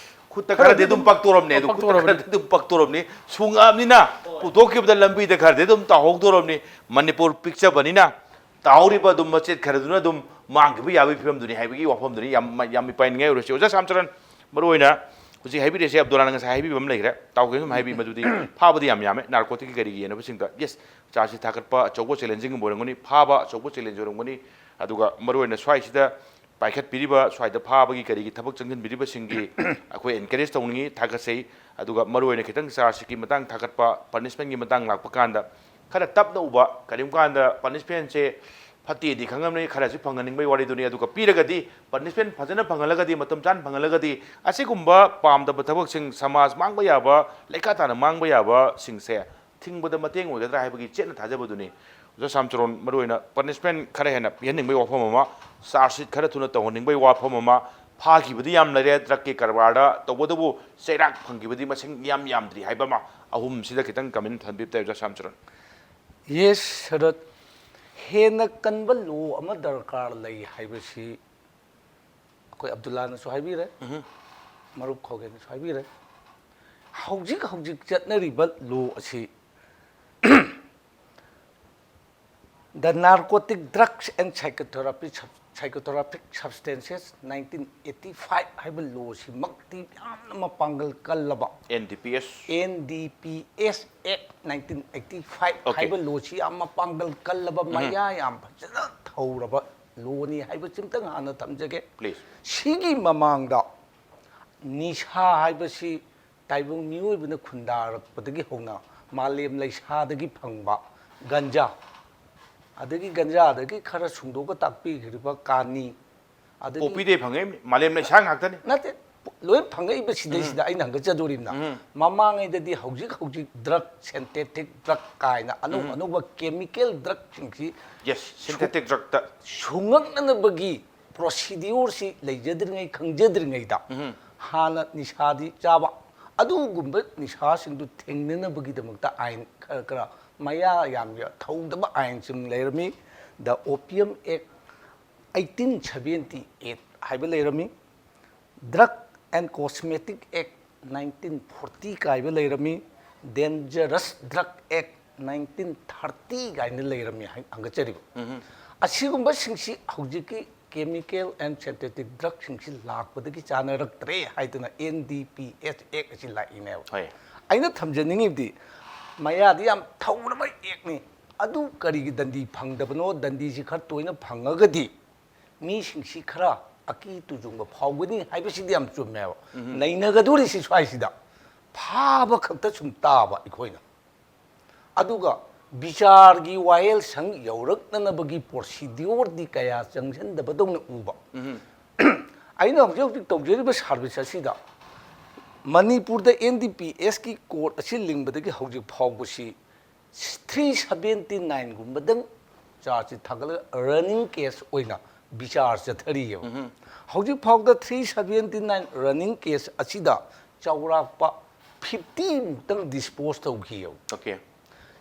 ꯈꯨꯠꯇ ꯈꯔꯗꯤ ꯈꯔꯗꯤ ꯑꯗꯨꯝ ꯑꯗꯨꯝ ꯄꯛꯇꯣꯔꯝꯅꯦ꯫ ꯑꯗꯨ ꯈꯨꯠꯇ ꯄꯛꯇꯣꯔꯕꯅꯤ꯫ ꯈꯔꯗꯤ ꯑꯗꯨꯝ ꯄꯛꯇꯣꯔꯝꯅꯤ꯫ ꯁꯨꯡꯉꯛꯑꯕꯅꯤꯅ ꯄꯨꯊꯣꯛꯈꯤꯕꯗ ꯂꯝꯕꯤꯗ ꯈꯔꯗꯤ ꯑꯗꯨꯝ ꯇꯥꯍꯧꯗꯣꯔꯝꯅꯤ꯫ ꯃꯅꯤꯄꯨꯔ ꯄꯤꯛꯆꯕꯅꯤꯅ ꯇꯥꯍꯧꯔꯤꯕ ꯑꯗꯨꯝ ꯃꯆꯦꯠ ꯈꯔꯗꯨꯅ ꯑꯗꯨꯝ ꯃꯥꯡꯈꯤꯕ ꯌꯥꯕꯒꯤ ꯐꯤꯕꯝꯗꯨꯅꯤ ꯍꯥꯏꯕꯒꯤ ꯋꯥꯐꯝꯗꯨꯅꯤ ꯌꯥꯝ, ꯌꯥꯝ ꯃꯤꯄꯥꯏꯅꯤꯡꯉꯥꯏ ꯑꯣꯏꯔꯁꯤ꯫ ꯑꯣꯖꯥ ꯁꯥꯝꯆꯔꯟ, ꯃꯔꯨꯑꯣꯏꯅ ꯍꯧꯖꯤꯛ ꯍꯥꯏꯕꯤꯔꯤꯁꯦ ꯑꯕꯗꯨꯜꯂꯥꯅ ꯉꯁꯥꯏ ꯍꯥꯏꯕꯤꯕ ꯑꯃ ꯂꯩꯈ꯭ꯔꯦ꯫ ꯇꯥꯎ ꯀꯩꯅꯣꯝ ꯍꯥꯏꯕꯤ ꯃꯗꯨꯗꯤ ꯐꯥꯕꯗꯤ ꯌꯥꯝ ꯌꯥꯝꯃꯦ ꯅꯥꯔꯀꯣꯇꯤꯛꯀꯤ ꯀꯔꯤꯒꯤ ꯌꯦꯟꯅꯕꯁꯤꯡꯗ꯫ ꯌꯦꯁ, ꯆꯥꯔꯖꯁꯤ ꯊꯥꯒꯠꯄ ꯑꯆꯧꯕ ꯆꯦꯂꯦꯟꯖꯤꯡ ꯑꯃ ꯑꯣꯏꯔꯝꯒꯅꯤ, ꯐꯥꯕ ꯑꯆꯧꯕ ꯆꯦꯂꯦꯟꯖ ꯑꯣꯏꯔꯝꯒꯅꯤ꯫ ꯑꯗꯨꯒ ꯃꯔꯨꯑꯣꯏꯅ ꯁ꯭ꯋꯥꯏꯁꯤꯗ ꯄꯥꯏꯈꯠꯄꯤꯔꯤꯕ, ꯁ꯭ꯋꯥꯏꯗ ꯐꯥꯕꯒꯤ ꯀꯔꯤꯒꯤ ꯊꯕꯛ ꯆꯪꯁꯤꯟꯕꯤꯔꯤꯕꯁꯤꯡꯒꯤ ꯑꯩꯈꯣꯏ ꯑꯦꯟꯀꯔꯦꯖ ꯇꯧꯅꯤꯡꯉꯤ, ꯊꯥꯒꯠꯆꯩ꯫ ꯑꯗꯨꯒ ꯃꯔꯨꯑꯣꯏꯅ ꯈꯤꯇꯪ ꯆꯥꯔꯖꯁꯤꯒꯤ ꯃꯇꯥꯡ ꯊꯥꯒꯠꯄ, ꯄꯅꯤꯁꯃꯦꯟꯒꯤ ꯃꯇꯥꯡ ꯂꯥꯛꯄ ꯀꯥꯟꯗ ꯈꯔ ꯇꯞꯅ ꯎꯕ, ꯀꯔꯤꯒꯨꯝꯕ ꯀꯥꯟꯗ ꯄꯅꯤꯁꯃꯦꯟꯁꯦ ꯐꯠꯇꯦꯗꯤ ꯈꯪꯉꯕꯅꯤ, ꯈꯔꯁꯨ ꯐꯪꯍꯟꯅꯤꯡꯕꯒꯤ ꯋꯥꯔꯤꯗꯨꯅꯤ꯫ ꯑꯗꯨꯒ ꯄꯤꯔꯒꯗꯤ, ꯄꯅꯤꯁꯃꯦꯟ ꯐꯖꯅ ꯐꯪꯍꯜꯂꯒꯗꯤ, ꯃꯇꯝ ꯆꯥꯅ ꯐꯪꯍꯜꯂꯒꯗꯤ, ꯑꯁꯤꯒꯨꯝꯕ ꯄꯥꯝꯗꯕ ꯊꯕꯛꯁꯤꯡ, ꯁꯃꯥꯖ ꯃꯥꯡꯕ ꯌꯥꯕ, ꯂꯩꯈꯥ ꯇꯥꯅ ꯃꯥꯡꯕ ꯌꯥꯕꯁꯤꯡꯁꯦ ꯊꯤꯡꯕꯗ ꯃꯇꯦꯡ ꯑꯣꯏꯒꯗ꯭ꯔꯥ ꯍꯥꯏꯕꯒꯤ ꯆꯦꯠꯅ ꯊꯥꯖꯕꯗꯨꯅꯤ꯫ ꯑꯣꯖꯥ ꯁꯥꯝꯆꯔꯣꯟ, ꯃꯔꯨꯑꯣꯏꯅ ꯄꯅꯤꯁꯃꯦꯟ ꯈꯔ ꯍꯦꯟꯅ ꯄꯤꯍꯟꯅꯤꯡꯕꯒꯤ ꯋꯥꯐꯝ ꯑꯃ, ꯆꯥꯔꯖꯁꯤꯠ ꯈꯔ ꯊꯨꯅ ꯇꯧꯍꯟꯅꯤꯡꯕꯒꯤ ꯋꯥꯐꯝ ꯑꯃ, ꯐꯥꯈꯤꯕꯗꯤ ꯌꯥꯝ ꯂꯩꯔꯦ ꯗ꯭ꯔꯒꯀꯤ ꯀꯔꯕꯥꯔꯗ, ꯇꯧꯕꯇꯕꯨ ꯆꯩꯔꯥꯛ ꯐꯪꯈꯤꯕꯗꯤ ꯃꯁꯤꯡ ꯏꯌꯥꯝ ꯌꯥꯝꯗ꯭ꯔꯤ ꯍꯥꯏꯕ ꯑꯃ, ꯑꯍꯨꯝꯁꯤꯗ ꯈꯤꯇꯪ ꯀꯃꯦꯟ ꯊꯝꯕꯤꯕ ꯇꯥꯏ, ꯑꯣꯖꯥ ꯁꯥꯝꯆꯔꯣꯟ꯫ ꯌꯦꯁ ꯁꯔꯠ, ꯍꯦꯟꯅ ꯀꯟꯕ ꯂꯣ ꯑꯃ ꯗꯔꯀꯥꯔ ꯂꯩ ꯍꯥꯏꯕꯁꯤ ꯑꯩꯈꯣꯏ ꯑꯕꯗꯨꯜꯂꯥꯅꯁꯨ ꯍꯥꯏꯕꯤꯔꯦ, ꯃꯔꯨꯞ ꯈꯧꯒꯦꯅꯁꯨ ꯍꯥꯏꯕꯤꯔꯦ꯫ ꯍꯧꯖꯤꯛ ꯍꯧꯖꯤꯛ ꯆꯠꯅꯔꯤꯕ ꯂꯣ ꯑꯁꯤ The Narcotic Drugs and Psychotherapy Sub- Psychotropic Substances nineteen eighty five ꯍꯥꯏꯕ ꯂꯣꯁꯤꯃꯛꯇꯤ ꯌꯥꯝꯅ ꯃꯄꯥꯡꯒꯜ ꯀꯜꯂꯕ N D P S N D P S Act nineteen eighty five Okay. ꯍꯥꯏꯕ ꯂꯣꯁꯤ ꯌꯥꯝ ꯃꯄꯥꯡꯒꯜ ꯀꯜꯂꯕ, ꯃꯌꯥ ꯌꯥꯝ ꯐꯖꯅ ꯊꯧꯔꯕ ꯂꯣꯅꯤ ꯍꯥꯏꯕꯁꯤꯝꯇꯪ ꯍꯥꯟꯅ ꯊꯝꯖꯒꯦ꯫ Please. ꯁꯤꯒꯤ ꯃꯃꯥꯡꯗ ꯅꯤꯁꯥ ꯍꯥꯏꯕꯁꯤ ꯇꯥꯏꯕꯪ ꯃꯤꯑꯣꯏꯕꯅ ꯈꯨꯟꯗꯥꯔꯛꯄꯗꯒꯤ ꯍꯧꯅ ꯃꯥꯂꯦꯝ ꯂꯩꯁꯥꯗꯒꯤ ꯐꯪꯕ ꯒꯟꯖꯥ, ꯑꯗꯒꯤ ꯒꯟꯖꯥꯗꯒꯤ ꯈꯔ ꯁꯨꯡꯗꯣꯛꯑ ꯇꯥꯛꯄꯤꯈ꯭ꯔꯤꯕ ꯀꯥꯅꯤ, ꯑꯗꯒꯤ ꯄꯣꯄꯤꯗꯩ ꯐꯪꯉꯛꯏ ꯃꯥꯂꯦꯝ ꯂꯩꯁꯥ ꯉꯥꯛꯇꯅꯤ꯫ ꯅꯠꯇꯦ, ꯂꯣꯏ ꯐꯪꯉꯛꯏꯕꯁꯤꯗꯩꯁꯤꯗ ꯑꯩꯅ ꯍꯪꯒꯠꯆꯗꯣꯔꯤꯕꯅ, ꯃꯃꯥꯡꯉꯩꯗꯗꯤ ꯍꯧꯖꯤꯛ ꯍꯧꯖꯤꯛ ꯗ꯭ꯔꯒ, ꯁꯦꯟꯊꯦꯇꯤꯛ ꯗ꯭ꯔꯒ ꯀꯥꯏꯅ ꯑꯅꯧ ꯑꯅꯧꯕ ꯀꯦꯃꯤꯀꯦꯜ ꯗ꯭ꯔꯒꯁꯤꯡꯁꯤ ꯌꯦꯁ, ꯁꯤꯟꯊꯦꯇꯤꯛ ꯗ꯭ꯔꯒꯇ ꯁꯨꯡꯉꯛꯅꯅꯕꯒꯤ ꯄ꯭ꯔꯣꯁꯤꯗꯤꯌꯣꯔꯁꯤ ꯂꯩꯖꯗ꯭ꯔꯤꯉꯩ, ꯈꯪꯖꯗ꯭ꯔꯤꯉꯩꯗ ꯍꯥꯟꯅ ꯅꯤꯁꯥꯗꯤ ꯆꯥꯕ, ꯑꯗꯨꯒꯨꯝꯕ ꯅꯤꯁꯥꯁꯤꯡꯗꯨ ꯊꯦꯡꯅꯅꯕꯒꯤꯗꯃꯛꯇ ꯑꯥꯏꯟ ꯈꯔ ꯈꯔ ꯃꯌꯥ ꯌꯥꯝ ꯊꯧꯗꯕ ꯑꯥꯏꯟꯁꯤꯡ ꯂꯩꯔꯝꯃꯤ꯫ The Opium Act eighteen seventy eight ꯍꯥꯏꯕ ꯂꯩꯔꯝꯃꯤ꯫ Drug and Cosmetic Act nineteen forty ꯀꯥꯏꯕ ꯂꯩꯔꯝꯃꯤ꯫ Dangerous Drug Act nineteen thirty ꯀꯥꯏꯅ ꯂꯩꯔꯝꯃꯤ ꯍꯥꯏ ꯍꯪꯒꯠꯆꯔꯤꯕ꯫ ꯑꯁꯤꯒꯨꯝꯕꯁꯤꯡꯁꯤ ꯍꯧꯖꯤꯛꯀꯤ Chemical and Synthetic Drugꯁꯤꯡꯁꯤ ꯂꯥꯛꯄꯗꯒꯤ ꯆꯥꯅꯔꯛꯇ꯭ꯔꯦ ꯍꯥꯏꯗꯅ N D P S Act ꯑꯁꯤ ꯂꯥꯛꯏꯅꯦꯕ꯫ ꯍꯣꯏ꯫ ꯑꯩꯅ ꯊꯝꯖꯅꯤꯡꯉꯤꯕꯗꯤ, ꯃꯌꯥꯗꯤ ꯌꯥꯝ ꯊꯧꯔꯕ Actꯅꯤ꯫ ꯑꯗꯨ ꯀꯔꯤꯒꯤ ꯗꯟꯗꯤ ꯐꯪꯗꯕꯅꯣ? ꯗꯟꯗꯤꯁꯤ ꯈꯔ ꯇꯣꯏꯅ ꯐꯪꯉꯒꯗꯤ ꯃꯤꯁꯤꯡꯁꯤ ꯈꯔ ꯑꯀꯤ ꯇꯨꯖꯨꯡꯕ ꯐꯥꯎꯒꯅꯤ ꯍꯥꯏꯕꯁꯤꯗꯤ ꯌꯥꯝ ꯆꯨꯝꯃꯦꯕ꯫ ꯅꯩꯅꯒꯗꯧꯔꯤꯁꯤ ꯁ꯭ꯋꯥꯏꯁꯤꯗ ꯐꯥꯕ ꯈꯛꯇ ꯁꯨꯝ ꯇꯥꯕ ꯑꯩꯈꯣꯏꯅ꯫ ꯑꯗꯨꯒ ꯕꯤꯆꯥꯔꯒꯤ ꯋꯥꯌꯦꯜꯁꯪ ꯌꯧꯔꯛꯅꯅꯕꯒꯤ procedureꯗꯤ ꯀꯌꯥ ꯆꯪꯁꯤꯟꯗꯕꯗꯧꯅ ꯎꯕ꯫ ꯑꯩꯅ ꯍꯧꯖꯤꯛ ꯍꯧꯖꯤꯛ ꯇꯧꯖꯔꯤꯕ service ꯑꯁꯤꯗ ꯃꯅꯤꯄꯨꯔꯗ N D P Sꯀꯤ court ꯑꯁꯤ ꯂꯤꯡꯕꯗꯒꯤ ꯍꯧꯖꯤꯛ ꯐꯥꯎꯕꯁꯤ three seventy nineꯒꯨꯝꯕꯗꯪ chargeꯁꯤ ꯊꯥꯒꯠꯂꯒ running case ꯑꯣꯏꯅ ꯕꯤꯆꯥꯔ ꯆꯠꯊꯔꯤꯑꯕ꯫ ꯍꯧꯖꯤꯛ ꯐꯥꯎꯗ three seventy nine running case ꯑꯁꯤꯗ ꯆꯥꯎꯔꯥꯛꯄ fifty ꯃꯨꯛꯇꯪ dispose ꯇꯧꯈꯤꯑꯕ꯫ Okay꯫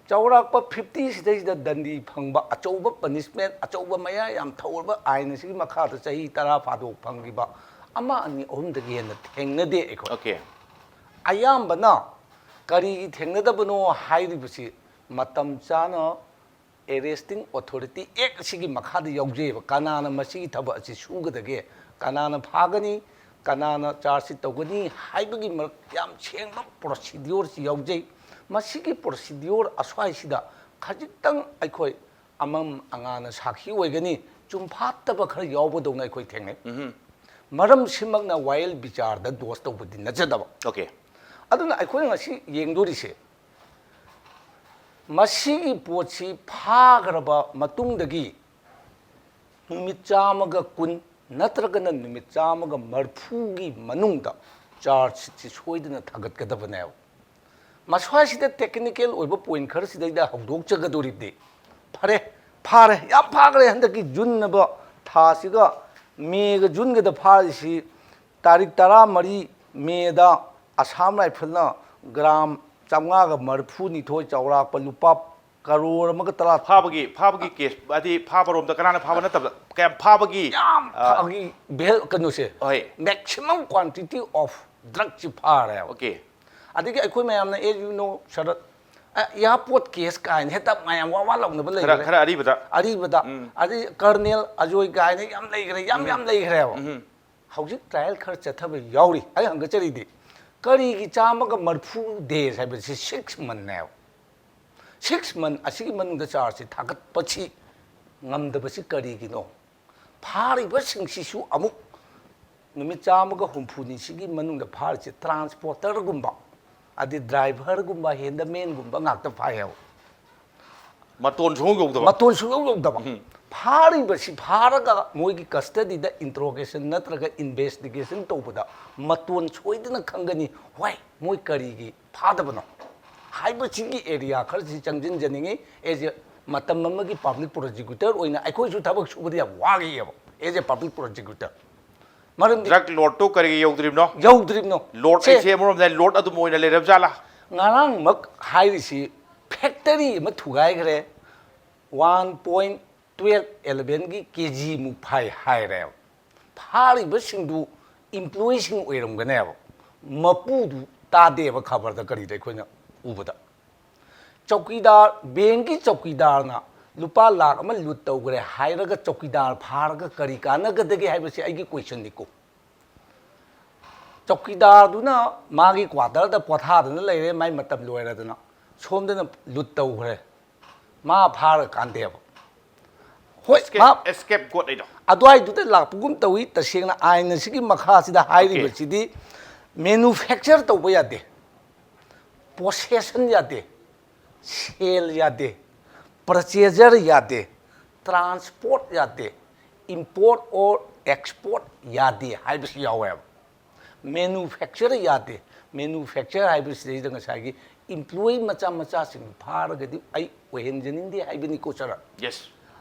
ꯆꯥꯎꯔꯥꯛꯄ fifty ꯁꯤꯗꯩꯁꯤꯗ ꯗꯟꯗꯤ ꯐꯪꯕ, ꯑꯆꯧꯕ punishment, ꯑꯆꯧꯕ ꯃꯌꯥ ꯌꯥꯝ ꯊꯧꯔꯕ ꯑꯥꯏꯟ ꯑꯁꯤꯒꯤ ꯃꯈꯥꯗ ꯆꯍꯤ ꯇꯔꯥ ꯐꯥꯗꯣꯛ ꯐꯪꯈꯤꯕ ꯑꯃ, ꯑꯅꯤ, ꯑꯍꯨꯝꯗꯒꯤ ꯍꯦꯟꯅ ꯊꯦꯡꯅꯗꯦ ꯑꯩꯈꯣꯏ꯫ Okay꯫ ꯑꯌꯥꯝꯕꯅ ꯀꯔꯤꯒꯤ ꯊꯦꯡꯅꯗꯕꯅꯣ ꯍꯥꯏꯔꯤꯕꯁꯤ, ꯃꯇꯝ ꯆꯥꯅ Arresting Authority Act ꯑꯁꯤꯒꯤ ꯃꯈꯥꯗ ꯌꯥꯎꯖꯩꯑꯕ꯫ ꯀꯅꯥꯅ ꯃꯁꯤꯒꯤ ꯊꯕꯛ ꯑꯁꯤ ꯁꯨꯒꯗꯒꯦ, ꯀꯅꯥꯅ ꯐꯥꯒꯅꯤ, ꯀꯅꯥꯅ charge sheet ꯇꯧꯒꯅꯤ ꯍꯥꯏꯕꯒꯤ ꯃꯔꯛ ꯌꯥꯝ ꯁꯦꯡꯕ procedureꯁꯤ ꯌꯥꯎꯖꯩ꯫ ꯃꯁꯤꯒꯤ procedure ꯑꯁ꯭ꯋꯥꯏꯁꯤꯗ ꯈꯖꯤꯛꯇꯪ ꯑꯩꯈꯣꯏ ꯑꯃꯝ ꯑꯉꯥꯅ ꯁꯥꯈꯤ ꯑꯣꯏꯒꯅꯤ, ꯆꯨꯝꯐꯥꯠꯇꯕ ꯈꯔ ꯌꯥꯎꯕꯗꯧꯅ ꯑꯩꯈꯣꯏ ꯊꯦꯡꯅꯩ꯫ ꯃꯔꯝꯁꯤꯃꯛꯅ ꯋꯥꯌꯦꯜ ꯕꯤꯆꯥꯔꯗ ꯗꯣꯁ ꯇꯧꯕꯗꯤ ꯅꯠꯆꯗꯕ꯫ Okay꯫ ꯑꯗꯨꯅ ꯑꯩꯈꯣꯏꯅ ꯉꯁꯤ ꯌꯦꯡꯗꯣꯔꯤꯁꯦ, ꯃꯁꯤꯒꯤ ꯄꯣꯠꯁꯤ ꯐꯥꯈ꯭ꯔꯕ ꯃꯇꯨꯡꯗꯒꯤ ꯅꯨꯃꯤꯠ ꯆꯥꯝꯃꯒ ꯀꯨꯟ ꯅꯠꯇ꯭ꯔꯒꯅ ꯅꯨꯃꯤꯠ ꯆꯥꯝꯃꯒ ꯃꯔꯤꯐꯨꯒꯤ ꯃꯅꯨꯡꯗ charge sheetꯁꯤ ꯁꯣꯏꯗꯅ ꯊꯥꯒꯠꯀꯗꯕꯅꯦꯕ꯫ ꯃꯁ꯭ꯋꯥꯏꯁꯤꯗ technical ꯑꯣꯏꯕ point ꯈꯔꯁꯤꯗꯩꯗ ꯍꯧꯗꯣꯛꯆꯒꯗꯧꯔꯤꯕꯗꯤ, ꯐꯔꯦ, ꯐꯥꯔꯦ, ꯌꯥꯝ ꯐꯥꯈ꯭ꯔꯦ, ꯍꯟꯗꯛꯀꯤ ꯖꯨꯟ ꯍꯥꯏꯕ ꯊꯥꯁꯤꯒ ꯃꯦꯒ ꯖꯨꯟꯒꯗ ꯐꯥꯔꯤꯁꯤ, ꯇꯥꯔꯤꯛ ꯇꯔꯥꯃꯔꯤ ꯃꯦꯗ Assam Riflesꯅ gram ꯆꯥꯝꯃꯉꯥꯒ ꯃꯔꯤꯐꯨꯅꯤꯊꯣꯏ, ꯆꯥꯎꯔꯥꯛꯄ ꯂꯨꯄꯥ ꯀꯔꯣꯔ ꯑꯃꯒ ꯇꯔꯥ꯫ ꯐꯥꯕꯒꯤ, ꯐꯥꯕꯒꯤ case, ꯍꯥꯏꯗꯤ ꯐꯥꯕꯔꯣꯝꯗ ꯀꯅꯥꯅ ꯐꯥꯕ ꯅꯠꯇꯕ, ꯀꯌꯥꯝ ꯐꯥꯕꯒꯤ? ꯌꯥꯝ ꯑ, ꯐꯥꯒꯤ ꯚꯦ-, ꯀꯩꯅꯣꯁꯦ, ꯍꯣꯏ꯫ Maximum quantity of drugꯁꯤ ꯐꯥꯔꯦꯕ꯫ Okay꯫ ꯑꯗꯒꯤ ꯑꯩꯈꯣꯏ ꯃꯌꯥꯝꯅ, as you know, ꯁꯔꯠ, ꯑ, ꯏꯌꯥꯔꯄꯣꯔꯠ ꯀꯦꯁ ꯀꯥꯏꯅ ꯍꯦꯛꯇ ꯃꯌꯥꯝ ꯋꯥ ꯋꯥ ꯂꯥꯎꯅꯕ ꯈꯔ ꯂꯩꯈ꯭ꯔꯦ꯫ ꯈꯔ ꯑꯔꯤꯕꯗ ꯑꯔꯤꯕꯗ ꯎꯝ꯫ ꯑꯗꯩ ꯀꯔꯅꯦꯜ ꯑꯖꯣꯏ ꯀꯥꯏꯅ ꯌꯥꯝ ꯂꯩꯈ꯭ꯔꯦ, ꯌꯥꯝ ꯌꯥꯝ ꯂꯩꯈ꯭ꯔꯦꯕ꯫ ꯎꯝ꯫ ꯍꯧꯖꯤꯛ ꯇ꯭ꯔꯥꯏꯌꯦꯜ ꯈꯔ ꯆꯠꯊꯕ ꯌꯥꯎꯔꯤ꯫ ꯑꯩ ꯍꯪꯒꯠꯆꯔꯤꯗꯤ ꯀꯔꯤꯒꯤ ꯆꯥꯝꯃꯒ ꯃꯔꯤꯐꯨ ꯗꯦꯖ ꯍꯥꯏꯕꯁꯤ ꯁꯤꯛꯁ ꯃꯟꯅꯦꯕ꯫ ꯁꯤꯛꯁ ꯃꯟ ꯑꯁꯤꯒꯤ ꯃꯅꯨꯡꯗ ꯆꯥꯔꯖꯁꯤ ꯊꯥꯒꯠꯄꯁꯤ ꯉꯝꯗꯕꯁꯤ ꯀꯔꯤꯒꯤꯅꯣ? ꯐꯥꯔꯤꯕꯁꯤꯡꯁꯤꯁꯨ ꯑꯃꯨꯛ ꯅꯨꯃꯤꯠ ꯆꯥꯝꯃꯒ ꯍꯨꯝꯐꯨꯅꯤꯁꯤꯒꯤ ꯃꯅꯨꯡꯗ ꯐꯥꯔꯤꯁꯤ ꯇ꯭ꯔꯥꯟꯁꯄꯣꯔꯇꯔꯒꯨꯝꯕ, ꯑꯗꯩ ꯗ꯭ꯔꯥꯏꯚꯔꯒꯨꯝꯕ, ꯍꯦꯟꯗꯃꯦꯟꯒꯨꯝꯕ ꯉꯥꯛꯇ ꯐꯥꯏ ꯍꯥꯏꯕ꯫ ꯃꯇꯣꯟ ꯁꯨꯡꯌꯧ ꯌꯧꯗꯕ꯫ ꯃꯇꯣꯟ ꯁꯨꯡꯌꯧ ꯌꯧꯗꯕ꯫ ꯐꯥꯔꯤꯕꯁꯤ ꯐꯥꯔꯒ ꯃꯣꯏꯒꯤ ꯀꯁꯇꯗꯤꯗ ꯏꯟꯇ꯭ꯔꯣꯒꯦꯁꯟ ꯅꯠꯇ꯭ꯔꯒ ꯏꯟꯚꯦꯁꯇꯤꯒꯦꯁꯟ ꯇꯧꯕꯗ ꯃꯇꯣꯟ ꯁꯣꯏꯗꯅ ꯈꯪꯒꯅꯤ꯫ ꯍꯣꯏ, ꯃꯣꯏ ꯀꯔꯤꯒꯤ ꯐꯥꯗꯕꯅꯣ ꯍꯥꯏꯕꯁꯤꯒꯤ ꯑꯦꯔꯤꯌꯥ ꯈꯔꯁꯤ ꯆꯪꯁꯤꯟꯖꯅꯤꯡꯉꯤ꯫ ꯑꯦꯖ ꯑꯦ ꯃꯇꯝ ꯑꯃꯒꯤ ꯄꯕ꯭ꯂꯤꯛ ꯄ꯭ꯔꯣꯁꯤꯀ꯭ꯌꯨꯇꯔ ꯑꯣꯏꯅ ꯑꯩꯈꯣꯏꯁꯨ ꯊꯕꯛ ꯁꯨꯕꯗ ꯌꯥꯝ ꯋꯥꯈꯤꯑꯕ, ꯑꯦꯖ ꯑꯦ ꯄꯕ꯭ꯂꯤꯛ ꯄ꯭ꯔꯣꯁꯤꯀ꯭ꯌꯨꯇꯔ꯫ ꯃꯔꯝꯗꯤ ꯗ꯭ꯔꯒ ꯂꯣꯔꯗꯇꯨ ꯀꯔꯤꯒꯤ ꯌꯧꯗ꯭ꯔꯤꯕꯅꯣ? ꯌꯧꯗ꯭ꯔꯤꯕꯅꯣ? ꯂꯣꯔꯗ ꯁꯦ, ꯑꯩꯁꯦ ꯑꯃꯔꯣꯝꯗ ꯂꯣꯔꯗ ꯑꯗꯨꯝ ꯑꯣꯏꯅ ꯂꯩꯔꯕ ꯖꯥꯠꯂꯥ? ꯉꯔꯥꯡꯃꯛ ꯍꯥꯏꯔꯤꯁꯤ ꯐꯦꯛꯇꯔꯤ ꯑꯃ ꯊꯨꯒꯥꯏꯈ꯭ꯔꯦ, ꯋꯥꯟ ꯄꯣꯏꯟ ꯇꯨꯌꯦꯜꯞ ꯑꯦꯂꯚꯦꯟꯒꯤ ꯀꯦ ꯖꯤꯃꯨꯛ ꯐꯥꯏ ꯍꯥꯏꯔꯦꯕ꯫ ꯐꯥꯔꯤꯕꯁꯤꯡꯗꯨ ꯏꯝꯄ꯭ꯂꯣꯌꯤꯁꯤꯡ ꯑꯣꯏꯔꯝꯒꯅꯦꯕ꯫ ꯃꯄꯨꯗꯨ ꯇꯥꯗꯦꯕ ꯈꯕꯔꯗ ꯀꯔꯤꯗ ꯑꯩꯈꯣꯏꯅ ꯎꯕꯗ꯫ ꯆꯧꯀꯤꯗꯥꯔ, ꯕꯦꯡꯀꯤ ꯆꯧꯀꯤꯗꯥꯔꯅ ꯂꯨꯄꯥ ꯂꯥꯛ ꯑꯃ ꯂꯨꯠ ꯇꯧꯈ꯭ꯔꯦ ꯍꯥꯏꯔꯒ ꯆꯧꯀꯤꯗꯥꯔ ꯐꯥꯔꯒ ꯀꯔꯤ ꯀꯥꯟꯅꯒꯗꯒꯦ ꯍꯥꯏꯕꯁꯤ ꯑꯩꯒꯤ ꯀꯣꯏꯁꯟꯅꯤꯀꯣ꯫ ꯆꯧꯀꯤꯗꯥꯔꯗꯨꯅ ꯃꯥꯒꯤ ꯀ꯭ꯋꯥꯇꯔꯗ ꯄꯣꯊꯥꯗꯅ ꯂꯩꯔꯦ, ꯃꯥꯏ ꯃꯇꯝ ꯂꯣꯏꯔꯗꯅ꯫ ꯁꯣꯝꯗꯅ ꯂꯨꯠ ꯇꯧꯈ꯭ꯔꯦ, ꯃꯥ ꯐꯥꯔꯀꯥꯟꯗꯦꯕ꯫ ꯍꯣꯏ, ꯃꯥ ꯑꯦꯁꯀꯦꯞ ꯒꯣꯠ ꯑꯩꯗꯣ꯫ ꯑꯗꯨꯋꯥꯏꯗꯨꯗ ꯂꯥꯛꯄꯒꯨꯝ ꯇꯧꯏ꯫ ꯇꯁꯦꯡꯅ ꯑꯥꯏꯟ ꯑꯁꯤꯒꯤ ꯃꯈꯥꯁꯤꯗ ꯍꯥꯏꯔꯤꯕꯁꯤꯗꯤ ꯃꯦꯅꯨꯐꯦꯛꯆꯔ ꯇꯧꯕ ꯌꯥꯗꯦ, ꯄꯣꯁꯦꯁꯟ ꯌꯥꯗꯦ, ꯁꯦꯜ ꯌꯥꯗꯦ, ꯄꯔꯆꯦꯖꯔ ꯌꯥꯗꯦ, ꯇ꯭ꯔꯥꯟꯁꯄꯣꯔꯠ ꯌꯥꯗꯦ, ꯏꯝꯄꯣꯔꯠ ꯑꯣꯔ ꯑꯦꯛꯁꯄꯣꯔꯠ ꯌꯥꯗꯦ ꯍꯥꯏꯕꯁꯨ ꯌꯥꯎꯋꯦꯕ꯫ ꯃꯦꯅꯨꯐꯦꯛꯆꯔ ꯌꯥꯗꯦ꯫ ꯃꯦꯅꯨꯐꯦꯛꯆꯔ ꯍꯥꯏꯕꯁꯤꯗꯩꯗ ꯉꯁꯥꯏꯒꯤ ꯏꯝꯄ꯭ꯂꯣꯌꯤ ꯃꯆꯥ ꯃꯆꯥꯁꯤꯡꯗꯨ ꯐꯥꯔꯒꯗꯤ ꯑꯩ ꯑꯣꯏꯍꯟꯖꯅꯤꯡꯗꯦ ꯍꯥꯏꯕꯅꯤꯀꯣ ꯁꯥꯔ꯫ ꯌꯦꯁ꯫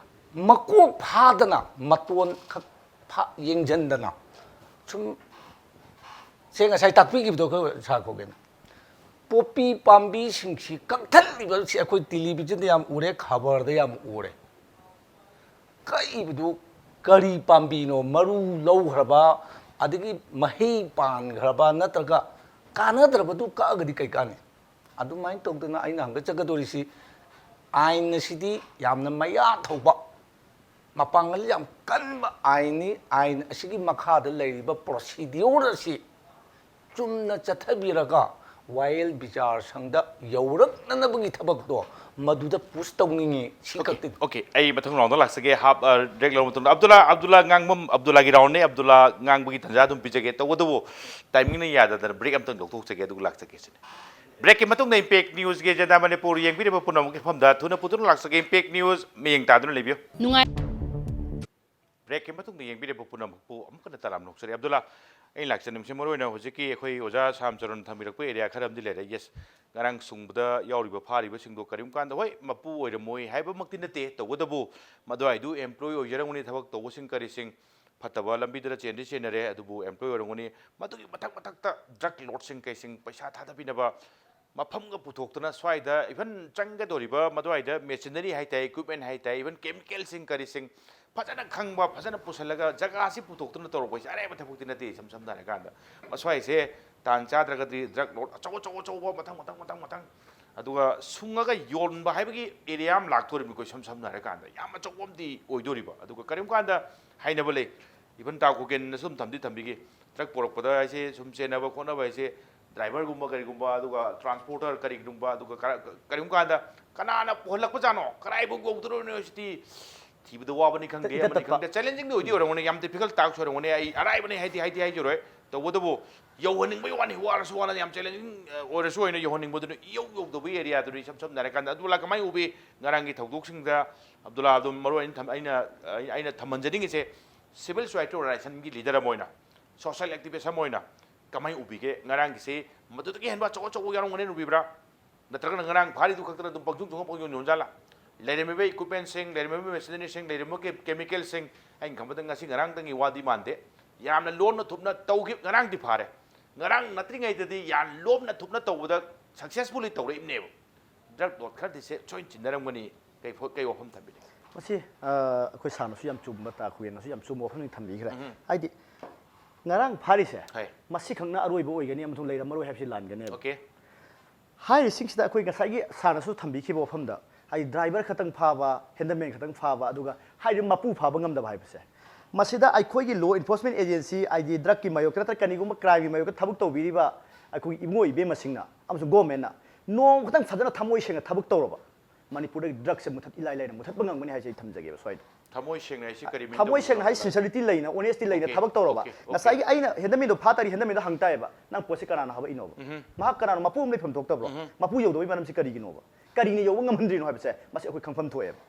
ꯃꯀꯣꯛ ꯐꯥꯗꯅ ꯃꯇꯣꯟ ꯈꯛ ꯐꯥ-, ꯌꯦꯡꯁꯤꯟꯗꯅ ꯁꯨꯝ, ꯁꯦ ꯉꯁꯥꯏ ꯇꯥꯛꯄꯤꯈꯤꯕꯗꯣ ꯑꯩꯈꯣꯏ ꯁꯥꯔ ꯈꯣꯒꯦꯟ꯫ ꯄꯣꯄꯤ ꯄꯥꯝꯕꯤꯁꯤꯡꯁꯤ ꯀꯛꯊꯠꯂꯤꯕꯁꯤ ꯑꯩꯈꯣꯏ ꯇꯦꯂꯤꯚꯤꯖꯟꯗ ꯌꯥꯝ ꯎꯔꯦ, ꯈꯕꯔꯗ ꯌꯥꯝ ꯎꯔꯦ꯫ ꯀꯛꯏꯕꯗꯨ ꯀꯔꯤ ꯄꯥꯝꯕꯤꯅꯣ? ꯃꯔꯨ ꯂꯧꯈ꯭ꯔꯕ, ꯑꯗꯒꯤ ꯃꯍꯩ ꯄꯥꯟꯈ꯭ꯔꯕ, ꯅꯠꯇ꯭ꯔꯒ ꯀꯥꯟꯅꯗ꯭ꯔꯕꯗꯨ ꯀꯛꯑꯒꯗꯤ ꯀꯩ ꯀꯥꯟꯅꯤ? ꯑꯗꯨꯃꯥꯏꯅ ꯇꯧꯗꯅ ꯑꯩꯅ ꯍꯪꯒꯠꯆꯒꯗꯧꯔꯤꯁꯤ, ꯑꯥꯏꯟ ꯑꯁꯤꯗꯤ ꯌꯥꯝꯅ ꯃꯌꯥ ꯊꯧꯕ, ꯃꯄꯥꯡꯒꯜ ꯌꯥꯝ ꯀꯟꯕ ꯑꯥꯏꯟꯅꯤ꯫ ꯑꯥꯏꯟ ꯑꯁꯤꯒꯤ ꯃꯈꯥꯗ ꯂꯩꯔꯤꯕ ꯄ꯭ꯔꯣꯁꯤꯗ꯭ꯌꯨꯔ ꯑꯁꯤ ꯆꯨꯝꯅ ꯆꯠꯊꯕꯤꯔꯒ ꯋꯥꯌꯦꯜ ꯕꯤꯆꯥꯔ ꯁꯪꯗ ꯌꯧꯔꯛꯅꯅꯕꯒꯤ ꯊꯕꯛꯇꯣ ꯃꯗꯨꯗ ꯄꯨꯁ ꯇꯧꯅꯤꯡꯉꯤ꯫ ꯁꯤ ꯑꯣꯀꯦ, ꯈꯛꯇꯅꯤ꯫ ꯑꯣꯀꯦ, ꯑꯩ ꯃꯊꯪ ꯔꯥꯎꯟꯗ ꯂꯥꯛꯆꯒꯦ꯫ ꯍꯥꯞ ꯕ꯭ꯔꯦꯛ ꯂꯧꯔꯕ ꯃꯇꯨꯡꯗ ꯑꯕꯗꯨꯜꯂꯥ, ꯑꯕꯗꯨꯜꯂꯥ ꯉꯥꯡꯕꯝ, ꯑꯕꯗꯨꯜꯂꯥꯒꯤ ꯔꯥꯎꯟꯅꯦ꯫ ꯑꯕꯗꯨꯜꯂꯥ ꯉꯥꯡꯕꯒꯤ ꯇꯥꯟꯖꯥ ꯑꯗꯨꯝ ꯄꯤꯖꯒꯦ꯫ ꯇꯧꯕꯇꯕꯨ ꯇꯥꯏꯃꯤꯡꯅ ꯌꯥꯗꯗꯅ ꯕ꯭ꯔꯦꯛ ꯑꯝꯇꯪ ꯂꯧꯊꯣꯛꯆꯒꯦ, ꯑꯗꯨꯒ ꯂꯥꯛꯆꯒꯦ ꯁꯤꯅꯤ꯫ ꯕ꯭ꯔꯦꯛꯀꯤ ꯃꯇꯨꯡꯗ ꯏꯝꯄꯦꯛ ꯅ꯭ꯌꯨꯁꯀꯤ ꯑꯦꯖꯦꯟꯗꯥ ꯃꯅꯤꯄꯨꯔ ꯌꯦꯡꯕꯤꯔꯤꯕ ꯄꯨꯝꯅꯃꯛꯀꯤ ꯃꯐꯝꯗ ꯊꯨꯅ ꯄꯨꯊꯣꯛꯇꯨꯅ ꯂꯥꯛꯆꯒꯦ꯫ ꯏꯝꯄꯦꯛ ꯅ꯭ꯌꯨꯁ ꯃꯤꯠꯌꯦꯡ ꯇꯥꯗꯨꯅ ꯂꯩꯕꯤꯌꯨ꯫ ꯅꯨꯡꯉꯥꯏ꯫ ꯕ꯭ꯔꯦꯛꯀꯤ ꯃꯇꯨꯡꯗ ꯌꯦꯡꯕꯤꯔꯤꯕ ꯄꯨꯝꯅꯃꯛꯄꯨ ꯑꯃꯨꯛꯀ ꯍꯟꯅ ꯇꯔꯥꯝꯅ ꯑꯣꯛꯆꯔꯤ꯫ ꯑꯕꯗꯨꯜꯂꯥ, ꯑꯩꯅ ꯂꯥꯛꯆꯅꯤꯡꯕꯁꯤ ꯃꯔꯨꯑꯣꯏꯅ ꯍꯧꯖꯤꯛꯀꯤ ꯑꯩꯈꯣꯏ ꯑꯣꯖꯥ ꯁꯥꯝꯆꯔꯟ ꯊꯝꯕꯤꯔꯛꯄ ꯑꯦꯔꯤꯌꯥ ꯈꯔ ꯑꯃꯗꯤ ꯂꯩꯔꯦ꯫ ꯌꯦꯁ, ꯉꯔꯥꯡ ꯁꯨꯡꯕꯗ ꯌꯥꯎꯔꯤꯕ ꯐꯥꯔꯤꯕꯁꯤꯡꯗꯣ ꯀꯔꯤꯒꯨꯝꯕ ꯀꯥꯟꯗ, ꯍꯣꯏ, ꯃꯄꯨ ꯑꯣꯏꯔꯝꯃꯣꯏ ꯍꯥꯏꯕꯃꯛꯇꯤ ꯅꯠꯇꯦ, ꯇꯧꯕꯇꯕꯨ ꯃꯗꯨꯋꯥꯏꯗꯨ ꯑꯦꯝꯄ꯭ꯂꯣꯏ ꯑꯣꯏꯖꯔꯝꯒꯅꯤ, ꯊꯕꯛ ꯇꯧꯕꯁꯤꯡ ꯀꯔꯤꯁꯤꯡ ꯐꯠꯇꯕ ꯂꯝꯕꯤꯗꯨꯗ ꯆꯦꯟꯗꯤ ꯆꯦꯟꯅꯔꯦ, ꯑꯗꯨꯕꯨ ꯑꯦꯝꯄ꯭ꯂꯣꯏ ꯑꯣꯏꯔꯝꯒꯅꯤ꯫ ꯃꯗꯨꯒꯤ ꯃꯊꯛ ꯃꯊꯛꯇ ꯗ꯭ꯔꯒ ꯂꯣꯔꯗꯁꯤꯡ ꯀꯩꯁꯤꯡ ꯄꯩꯁꯥ ꯊꯥꯗꯕꯤꯅꯕ ꯃꯐꯝꯒ ꯄꯨꯊꯣꯛꯇꯅ ꯁ꯭ꯋꯥꯏꯗ ꯏꯚꯟ ꯆꯪꯒꯗꯧꯔꯤꯕ ꯃꯗꯨꯋꯥꯏꯗ ꯃꯦꯆꯤꯅꯔꯤ ꯍꯥꯏ ꯇꯥꯏ, ꯏꯀ꯭ꯋꯤꯞꯃꯦꯟ ꯍꯥꯏ ꯇꯥꯏ, ꯏꯚꯟ ꯀꯦꯃꯤꯀꯦꯜꯁꯤꯡ ꯀꯔꯤꯁꯤꯡ ꯐꯖꯅ ꯈꯪꯕ, ꯐꯖꯅ ꯄꯨꯁꯜꯂꯒ ꯖꯒꯥꯁꯤ ꯄꯨꯊꯣꯛꯇꯨꯅ ꯇꯧꯔꯛꯄ ꯍꯥꯏꯁꯦ ꯑꯔꯥꯏꯕ ꯊꯕꯛꯇꯤ ꯅꯠꯇꯦ꯫ ꯏꯁꯝ ꯁꯝꯅ ꯍꯥꯏꯔꯀꯥꯟꯗ ꯃꯁ꯭ꯋꯥꯏꯁꯦ ꯇꯥꯟ ꯆꯥꯗ꯭ꯔꯒꯗꯤ ꯗ꯭ꯔꯒ ꯂꯣꯔꯗ ꯑꯆꯧ ꯑꯆꯧ ꯑꯆꯧꯕ ꯃꯊꯪ ꯃꯊꯪ ꯃꯊꯪ ꯃꯊꯪ, ꯑꯗꯨꯒ ꯁꯨꯡꯉꯒ ꯌꯣꯟꯕ ꯍꯥꯏꯕꯒꯤ ꯑꯦꯔꯤꯌꯥ ꯑꯃ ꯂꯥꯛꯇꯣꯔꯤꯕꯅꯤꯀꯣ꯫ ꯏꯁꯝ ꯁꯝꯅ ꯍꯥꯏꯔꯀꯥꯟꯗ ꯌꯥꯝ ꯑꯆꯧꯕ ꯑꯃꯗꯤ ꯑꯣꯏꯗꯣꯔꯤꯕ꯫ ꯑꯗꯨꯒ ꯀꯔꯤꯒꯨꯝꯕ ꯀꯥꯟꯗ ꯍꯥꯏꯅꯕ ꯂꯩ, ꯏꯚꯟ ꯇꯥ ꯈꯨꯀꯦꯟꯅꯁꯨ ꯑꯗꯨꯝ ꯊꯝꯗꯤ ꯊꯝꯕꯤꯒꯦ, ꯗ꯭ꯔꯒ ꯄꯣꯔꯛꯄꯗ ꯍꯥꯏꯁꯦ ꯁꯨꯝ ꯆꯦꯟꯅꯕ ꯈꯣꯠꯅꯕ ꯍꯥꯏꯁꯦ ꯗ꯭ꯔꯥꯏꯚꯔꯒꯨꯝꯕ ꯀꯔꯤꯒꯨꯝꯕ, ꯑꯗꯨꯒ ꯇ꯭ꯔꯥꯟꯁꯄꯣꯔꯇꯔ ꯀꯔꯤꯒꯨꯝꯕ, ꯑꯗꯨꯒ ꯀꯔ-, ꯀꯔꯤꯒꯨꯝꯕ ꯀꯥꯟꯗ ꯀꯅꯥꯅ ꯄꯨꯍꯜꯂꯛꯄꯖꯥꯠꯅꯣ, ꯀꯗꯥꯏꯐꯥꯎ ꯌꯧꯗꯣꯔꯤꯕꯅꯣ ꯍꯥꯏꯁꯤꯗꯤ ꯊꯤꯕꯗ ꯋꯥꯕꯅꯤ ꯈꯪꯗꯦ, ꯏꯇꯠ ꯑꯃꯅꯤ ꯇꯠꯄ꯫ ꯈꯪꯗꯦ, ꯆꯦꯂꯦꯟꯖꯤꯡꯗꯤ ꯑꯣꯏꯗꯤ ꯑꯣꯏꯔꯝꯒꯅꯤ, ꯌꯥꯝ ꯗꯤꯐꯤꯀꯜꯠ ꯇꯥꯛꯁ ꯑꯣꯏꯔꯝꯒꯅꯤ꯫ ꯑꯩ ꯑꯔꯥꯏꯕꯅꯤ ꯍꯥꯏꯗꯤ ꯍꯥꯏꯗꯤ ꯍꯥꯏꯖꯔꯣꯏ, ꯇꯧꯕꯇꯕꯨ ꯌꯧꯍꯟꯅꯤꯡꯕꯒꯤ ꯋꯥꯅꯤ, ꯋꯥꯔꯁꯨ ꯋꯥꯅ ꯌꯥꯝ ꯆꯦꯂꯦꯟꯖꯤꯡ ꯑꯣꯏꯔꯁꯨ ꯑꯣꯏꯅ ꯌꯧꯍꯟꯅꯤꯡꯕꯗꯨꯅ ꯏꯌꯧ ꯌꯧꯗꯕꯒꯤ ꯑꯦꯔꯤꯌꯥꯗꯨꯅꯤ꯫ ꯏꯁꯝ ꯁꯝꯅ ꯍꯥꯏꯔꯀꯥꯟꯗ ꯑꯕꯗꯨꯜꯂꯥ ꯀꯃꯥꯏꯅ ꯎꯕꯤ ꯉꯔꯥꯡꯒꯤ ꯊꯧꯗꯣꯛꯁꯤꯡꯗ? ꯑꯕꯗꯨꯜꯂꯥ ꯑꯗꯨꯝ ꯃꯔꯨ ꯑꯣꯏꯅ ꯊꯝ-, ꯑꯩꯅ, ꯑꯩꯅ ꯊꯝꯍꯟꯖꯅꯤꯡꯉꯤꯁꯦ, ꯁꯤꯚꯤꯜ ꯁꯣꯁꯥꯏꯇꯤ ꯑꯣꯔꯒꯅꯥꯏꯖꯦꯁꯟꯒꯤ ꯂꯤꯗꯔ ꯑꯃ ꯑꯣꯏꯅ, ꯁꯣꯁꯤꯌꯦꯜ ꯑꯦꯛꯇꯤꯚꯤꯁ ꯑꯃ ꯑꯣꯏꯅ ꯀꯃꯥꯏꯅ ꯎꯕꯤꯒꯦ? ꯉꯔꯥꯡꯒꯤꯁꯤ ꯃꯗꯨꯗꯒꯤ ꯍꯦꯟꯕ ꯑꯆꯧ ꯑꯆꯧꯕ ꯌꯥꯎꯔꯝꯒꯅꯦꯅ ꯎꯕꯤꯕ꯭ꯔꯥ? ꯅꯠꯇ꯭ꯔꯒꯅ ꯉꯔꯥꯡ ꯐꯥꯔꯤꯗꯨ ꯈꯛꯇꯅ ꯑꯗꯨꯝ ꯄꯪꯁꯨꯡ ꯁꯨꯡꯉ ꯄꯪꯌꯣꯟ ꯌꯣꯟꯖꯥꯠꯂꯥ? ꯂꯩꯔꯝꯃꯤꯕ ꯏꯀ꯭ꯋꯤꯞꯃꯦꯟꯁꯤꯡ, ꯂꯩꯔꯝꯃꯤꯕ ꯃꯦꯁꯤꯅꯔꯤꯁꯤꯡ, ꯂꯩꯔꯝꯃꯤꯕ ꯀꯦ-, ꯀꯦꯃꯤꯀꯦꯜꯁꯤꯡ, ꯑꯩꯅ ꯈꯟꯕꯗ ꯉꯁꯤ ꯉꯔꯥꯡꯗꯪꯒꯤ ꯋꯥꯗꯤ ꯃꯥꯟꯗꯦ꯫ ꯌꯥꯝꯅ ꯂꯣꯟꯅ ꯊꯨꯞꯅ ꯇꯧꯈꯤꯕ, ꯉꯔꯥꯡꯗꯤ ꯐꯥꯔꯦ꯫ ꯉꯔꯥꯡ ꯅꯠꯇ꯭ꯔꯤꯉꯩꯗꯗꯤ ꯌꯥꯝ ꯂꯣꯟꯅ ꯊꯨꯞꯅ ꯇꯧꯕꯗ ꯁꯛꯁꯦꯁꯐꯨꯜꯂꯤ ꯇꯧꯔꯛꯏꯕꯅꯦꯕ꯫ ꯗ꯭ꯔꯒ ꯂꯣꯔꯗ ꯈꯔꯗꯤ ꯁꯦ ꯁꯣꯏꯅ ꯆꯤꯟꯅꯔꯝꯒꯅꯤ꯫ ꯀꯩ ꯐꯣ-, ꯀꯩ ꯋꯥꯐꯝ ꯊꯝꯕꯤꯅꯤ? ꯃꯁꯤ, ꯑ, ꯑꯩꯈꯣꯏ ꯁꯥꯔꯅꯁꯨ ꯌꯥꯝ ꯆꯨꯝꯕ, ꯇꯥ ꯈꯨꯌꯦꯟꯅꯁꯨ ꯌꯥꯝ ꯆꯨꯝꯕ ꯋꯥꯐꯝ ꯑꯃ ꯊꯝꯕꯤꯈ꯭ꯔꯦ꯫ ꯎꯝ꯫ ꯍꯥꯏꯗꯤ, ꯉꯔꯥꯡ ꯐꯥꯔꯤꯁꯦ ꯍꯣꯏ꯫ ꯃꯁꯤꯈꯛꯅ ꯑꯔꯣꯏꯕ ꯑꯣꯏꯒꯅꯤ ꯑꯃꯁꯨꯡ ꯂꯩꯔꯝꯃꯔꯣꯏ ꯍꯥꯏꯕꯁꯤ ꯂꯥꯟꯒꯅꯦꯕ꯫ ꯑꯣꯀꯦ꯫ ꯍꯥꯏꯔꯤꯁꯤꯡꯁꯤꯗ ꯑꯩꯈꯣꯏ ꯉꯁꯥꯏꯒꯤ ꯁꯥꯔꯅꯁꯨ ꯊꯝꯕꯤꯈꯤꯕ ꯋꯥꯐꯝꯗ, ꯍꯥꯏꯗꯤ ꯗ꯭ꯔꯥꯏꯚꯔ ꯈꯛꯇꯪ ꯐꯥꯕ, ꯍꯦꯟꯗꯜꯃꯦꯟ ꯈꯛꯇꯪ ꯐꯥꯕ, ꯑꯗꯨꯒ ꯍꯥꯏꯔꯤꯕ ꯃꯄꯨ ꯐꯥꯕ ꯉꯝꯗꯕ ꯍꯥꯏꯕꯁꯦ, ꯃꯁꯤꯗ ꯑꯩꯈꯣꯏꯒꯤ ꯂꯣ ꯏꯟꯐꯣꯔꯁꯃꯦꯟ ꯑꯦꯖꯦꯟꯁꯤ, ꯍꯥꯏꯗꯤ ꯗ꯭ꯔꯒꯀꯤ ꯃꯥꯌꯣꯛꯇ ꯅꯠꯇ꯭ꯔꯒ ꯀꯔꯤꯒꯨꯝꯕ ꯀ꯭ꯔꯥꯏꯝꯒꯤ ꯃꯥꯌꯣꯛꯇ ꯊꯕꯛ ꯇꯧꯕꯤꯔꯤꯕ ꯑꯩꯈꯣꯏꯒꯤ ꯏꯕꯨꯡꯉꯣ ꯏꯕꯦꯝꯃꯁꯤꯡꯅ ꯑꯃꯁꯨꯡ ꯒꯣꯔꯃꯦꯟꯅ ꯅꯣꯡ ꯈꯛꯇꯪ ꯐꯖꯅ ꯊꯃꯣꯏ ꯁꯦꯡꯅ ꯊꯕꯛ ꯇꯧꯔꯕ, ꯃꯅꯤꯄꯨꯔꯗ ꯗ꯭ꯔꯒꯁꯦ ꯃꯨꯊꯠ, ꯏꯂꯥꯏ ꯂꯥꯏꯅ ꯃꯨꯊꯠꯄ ꯉꯝꯒꯅꯤ ꯍꯥꯏꯁꯦ ꯑꯩ ꯊꯝꯖꯒꯦꯕ ꯁ꯭ꯋꯥꯏꯗ꯫ ꯊꯃꯣꯏ ꯁꯦꯡꯅ ꯍꯥꯏꯁꯤ ꯀꯔꯤ mean ꯊꯃꯣꯏ ꯇꯧꯕꯅꯣ? ꯁꯦꯡꯅ ꯍꯥꯏ, ꯁꯤꯟꯁꯔꯤꯇꯤ ꯂꯩꯅ, ꯑꯣꯅꯦꯁꯇꯤ ꯂꯩꯅ Okay, ꯊꯕꯛ ꯇꯧꯔꯕ꯫ okay, okay. ꯉꯁꯥꯏꯒꯤ ꯑꯩꯅ ꯍꯦꯟꯗꯜꯃꯦꯟꯗꯣ ꯐꯥ ꯇꯥꯔꯗꯤ ꯍꯦꯟꯗꯜꯃꯦꯟꯗꯣ ꯍꯪ ꯇꯥꯏꯌꯦꯕ, "ꯅꯪ ꯄꯣꯠꯁꯦ ꯀꯅꯥꯅ ꯍꯥꯞꯄꯛꯏꯅꯣꯕ?" ꯃꯍꯥꯛ ꯀꯅꯥꯅꯣ? ꯃꯄꯨ ꯑꯃ ꯂꯩꯐꯝ ꯊꯣꯛꯇꯕ꯭ꯔꯣ? ꯃꯄꯨ ꯌꯧꯗꯕꯒꯤ ꯃꯔꯝꯁꯤ ꯀꯔꯤꯒꯤꯅꯣꯕ? ꯀꯔꯤꯅ ꯌꯧꯕ ꯉꯝꯍꯟꯗ꯭ꯔꯤꯅꯣ ꯍꯥꯏꯕꯁꯦ ꯃꯁꯤ ꯑꯩꯈꯣꯏ ꯈꯪꯐꯝ ꯊꯣꯛꯑꯦꯕ꯫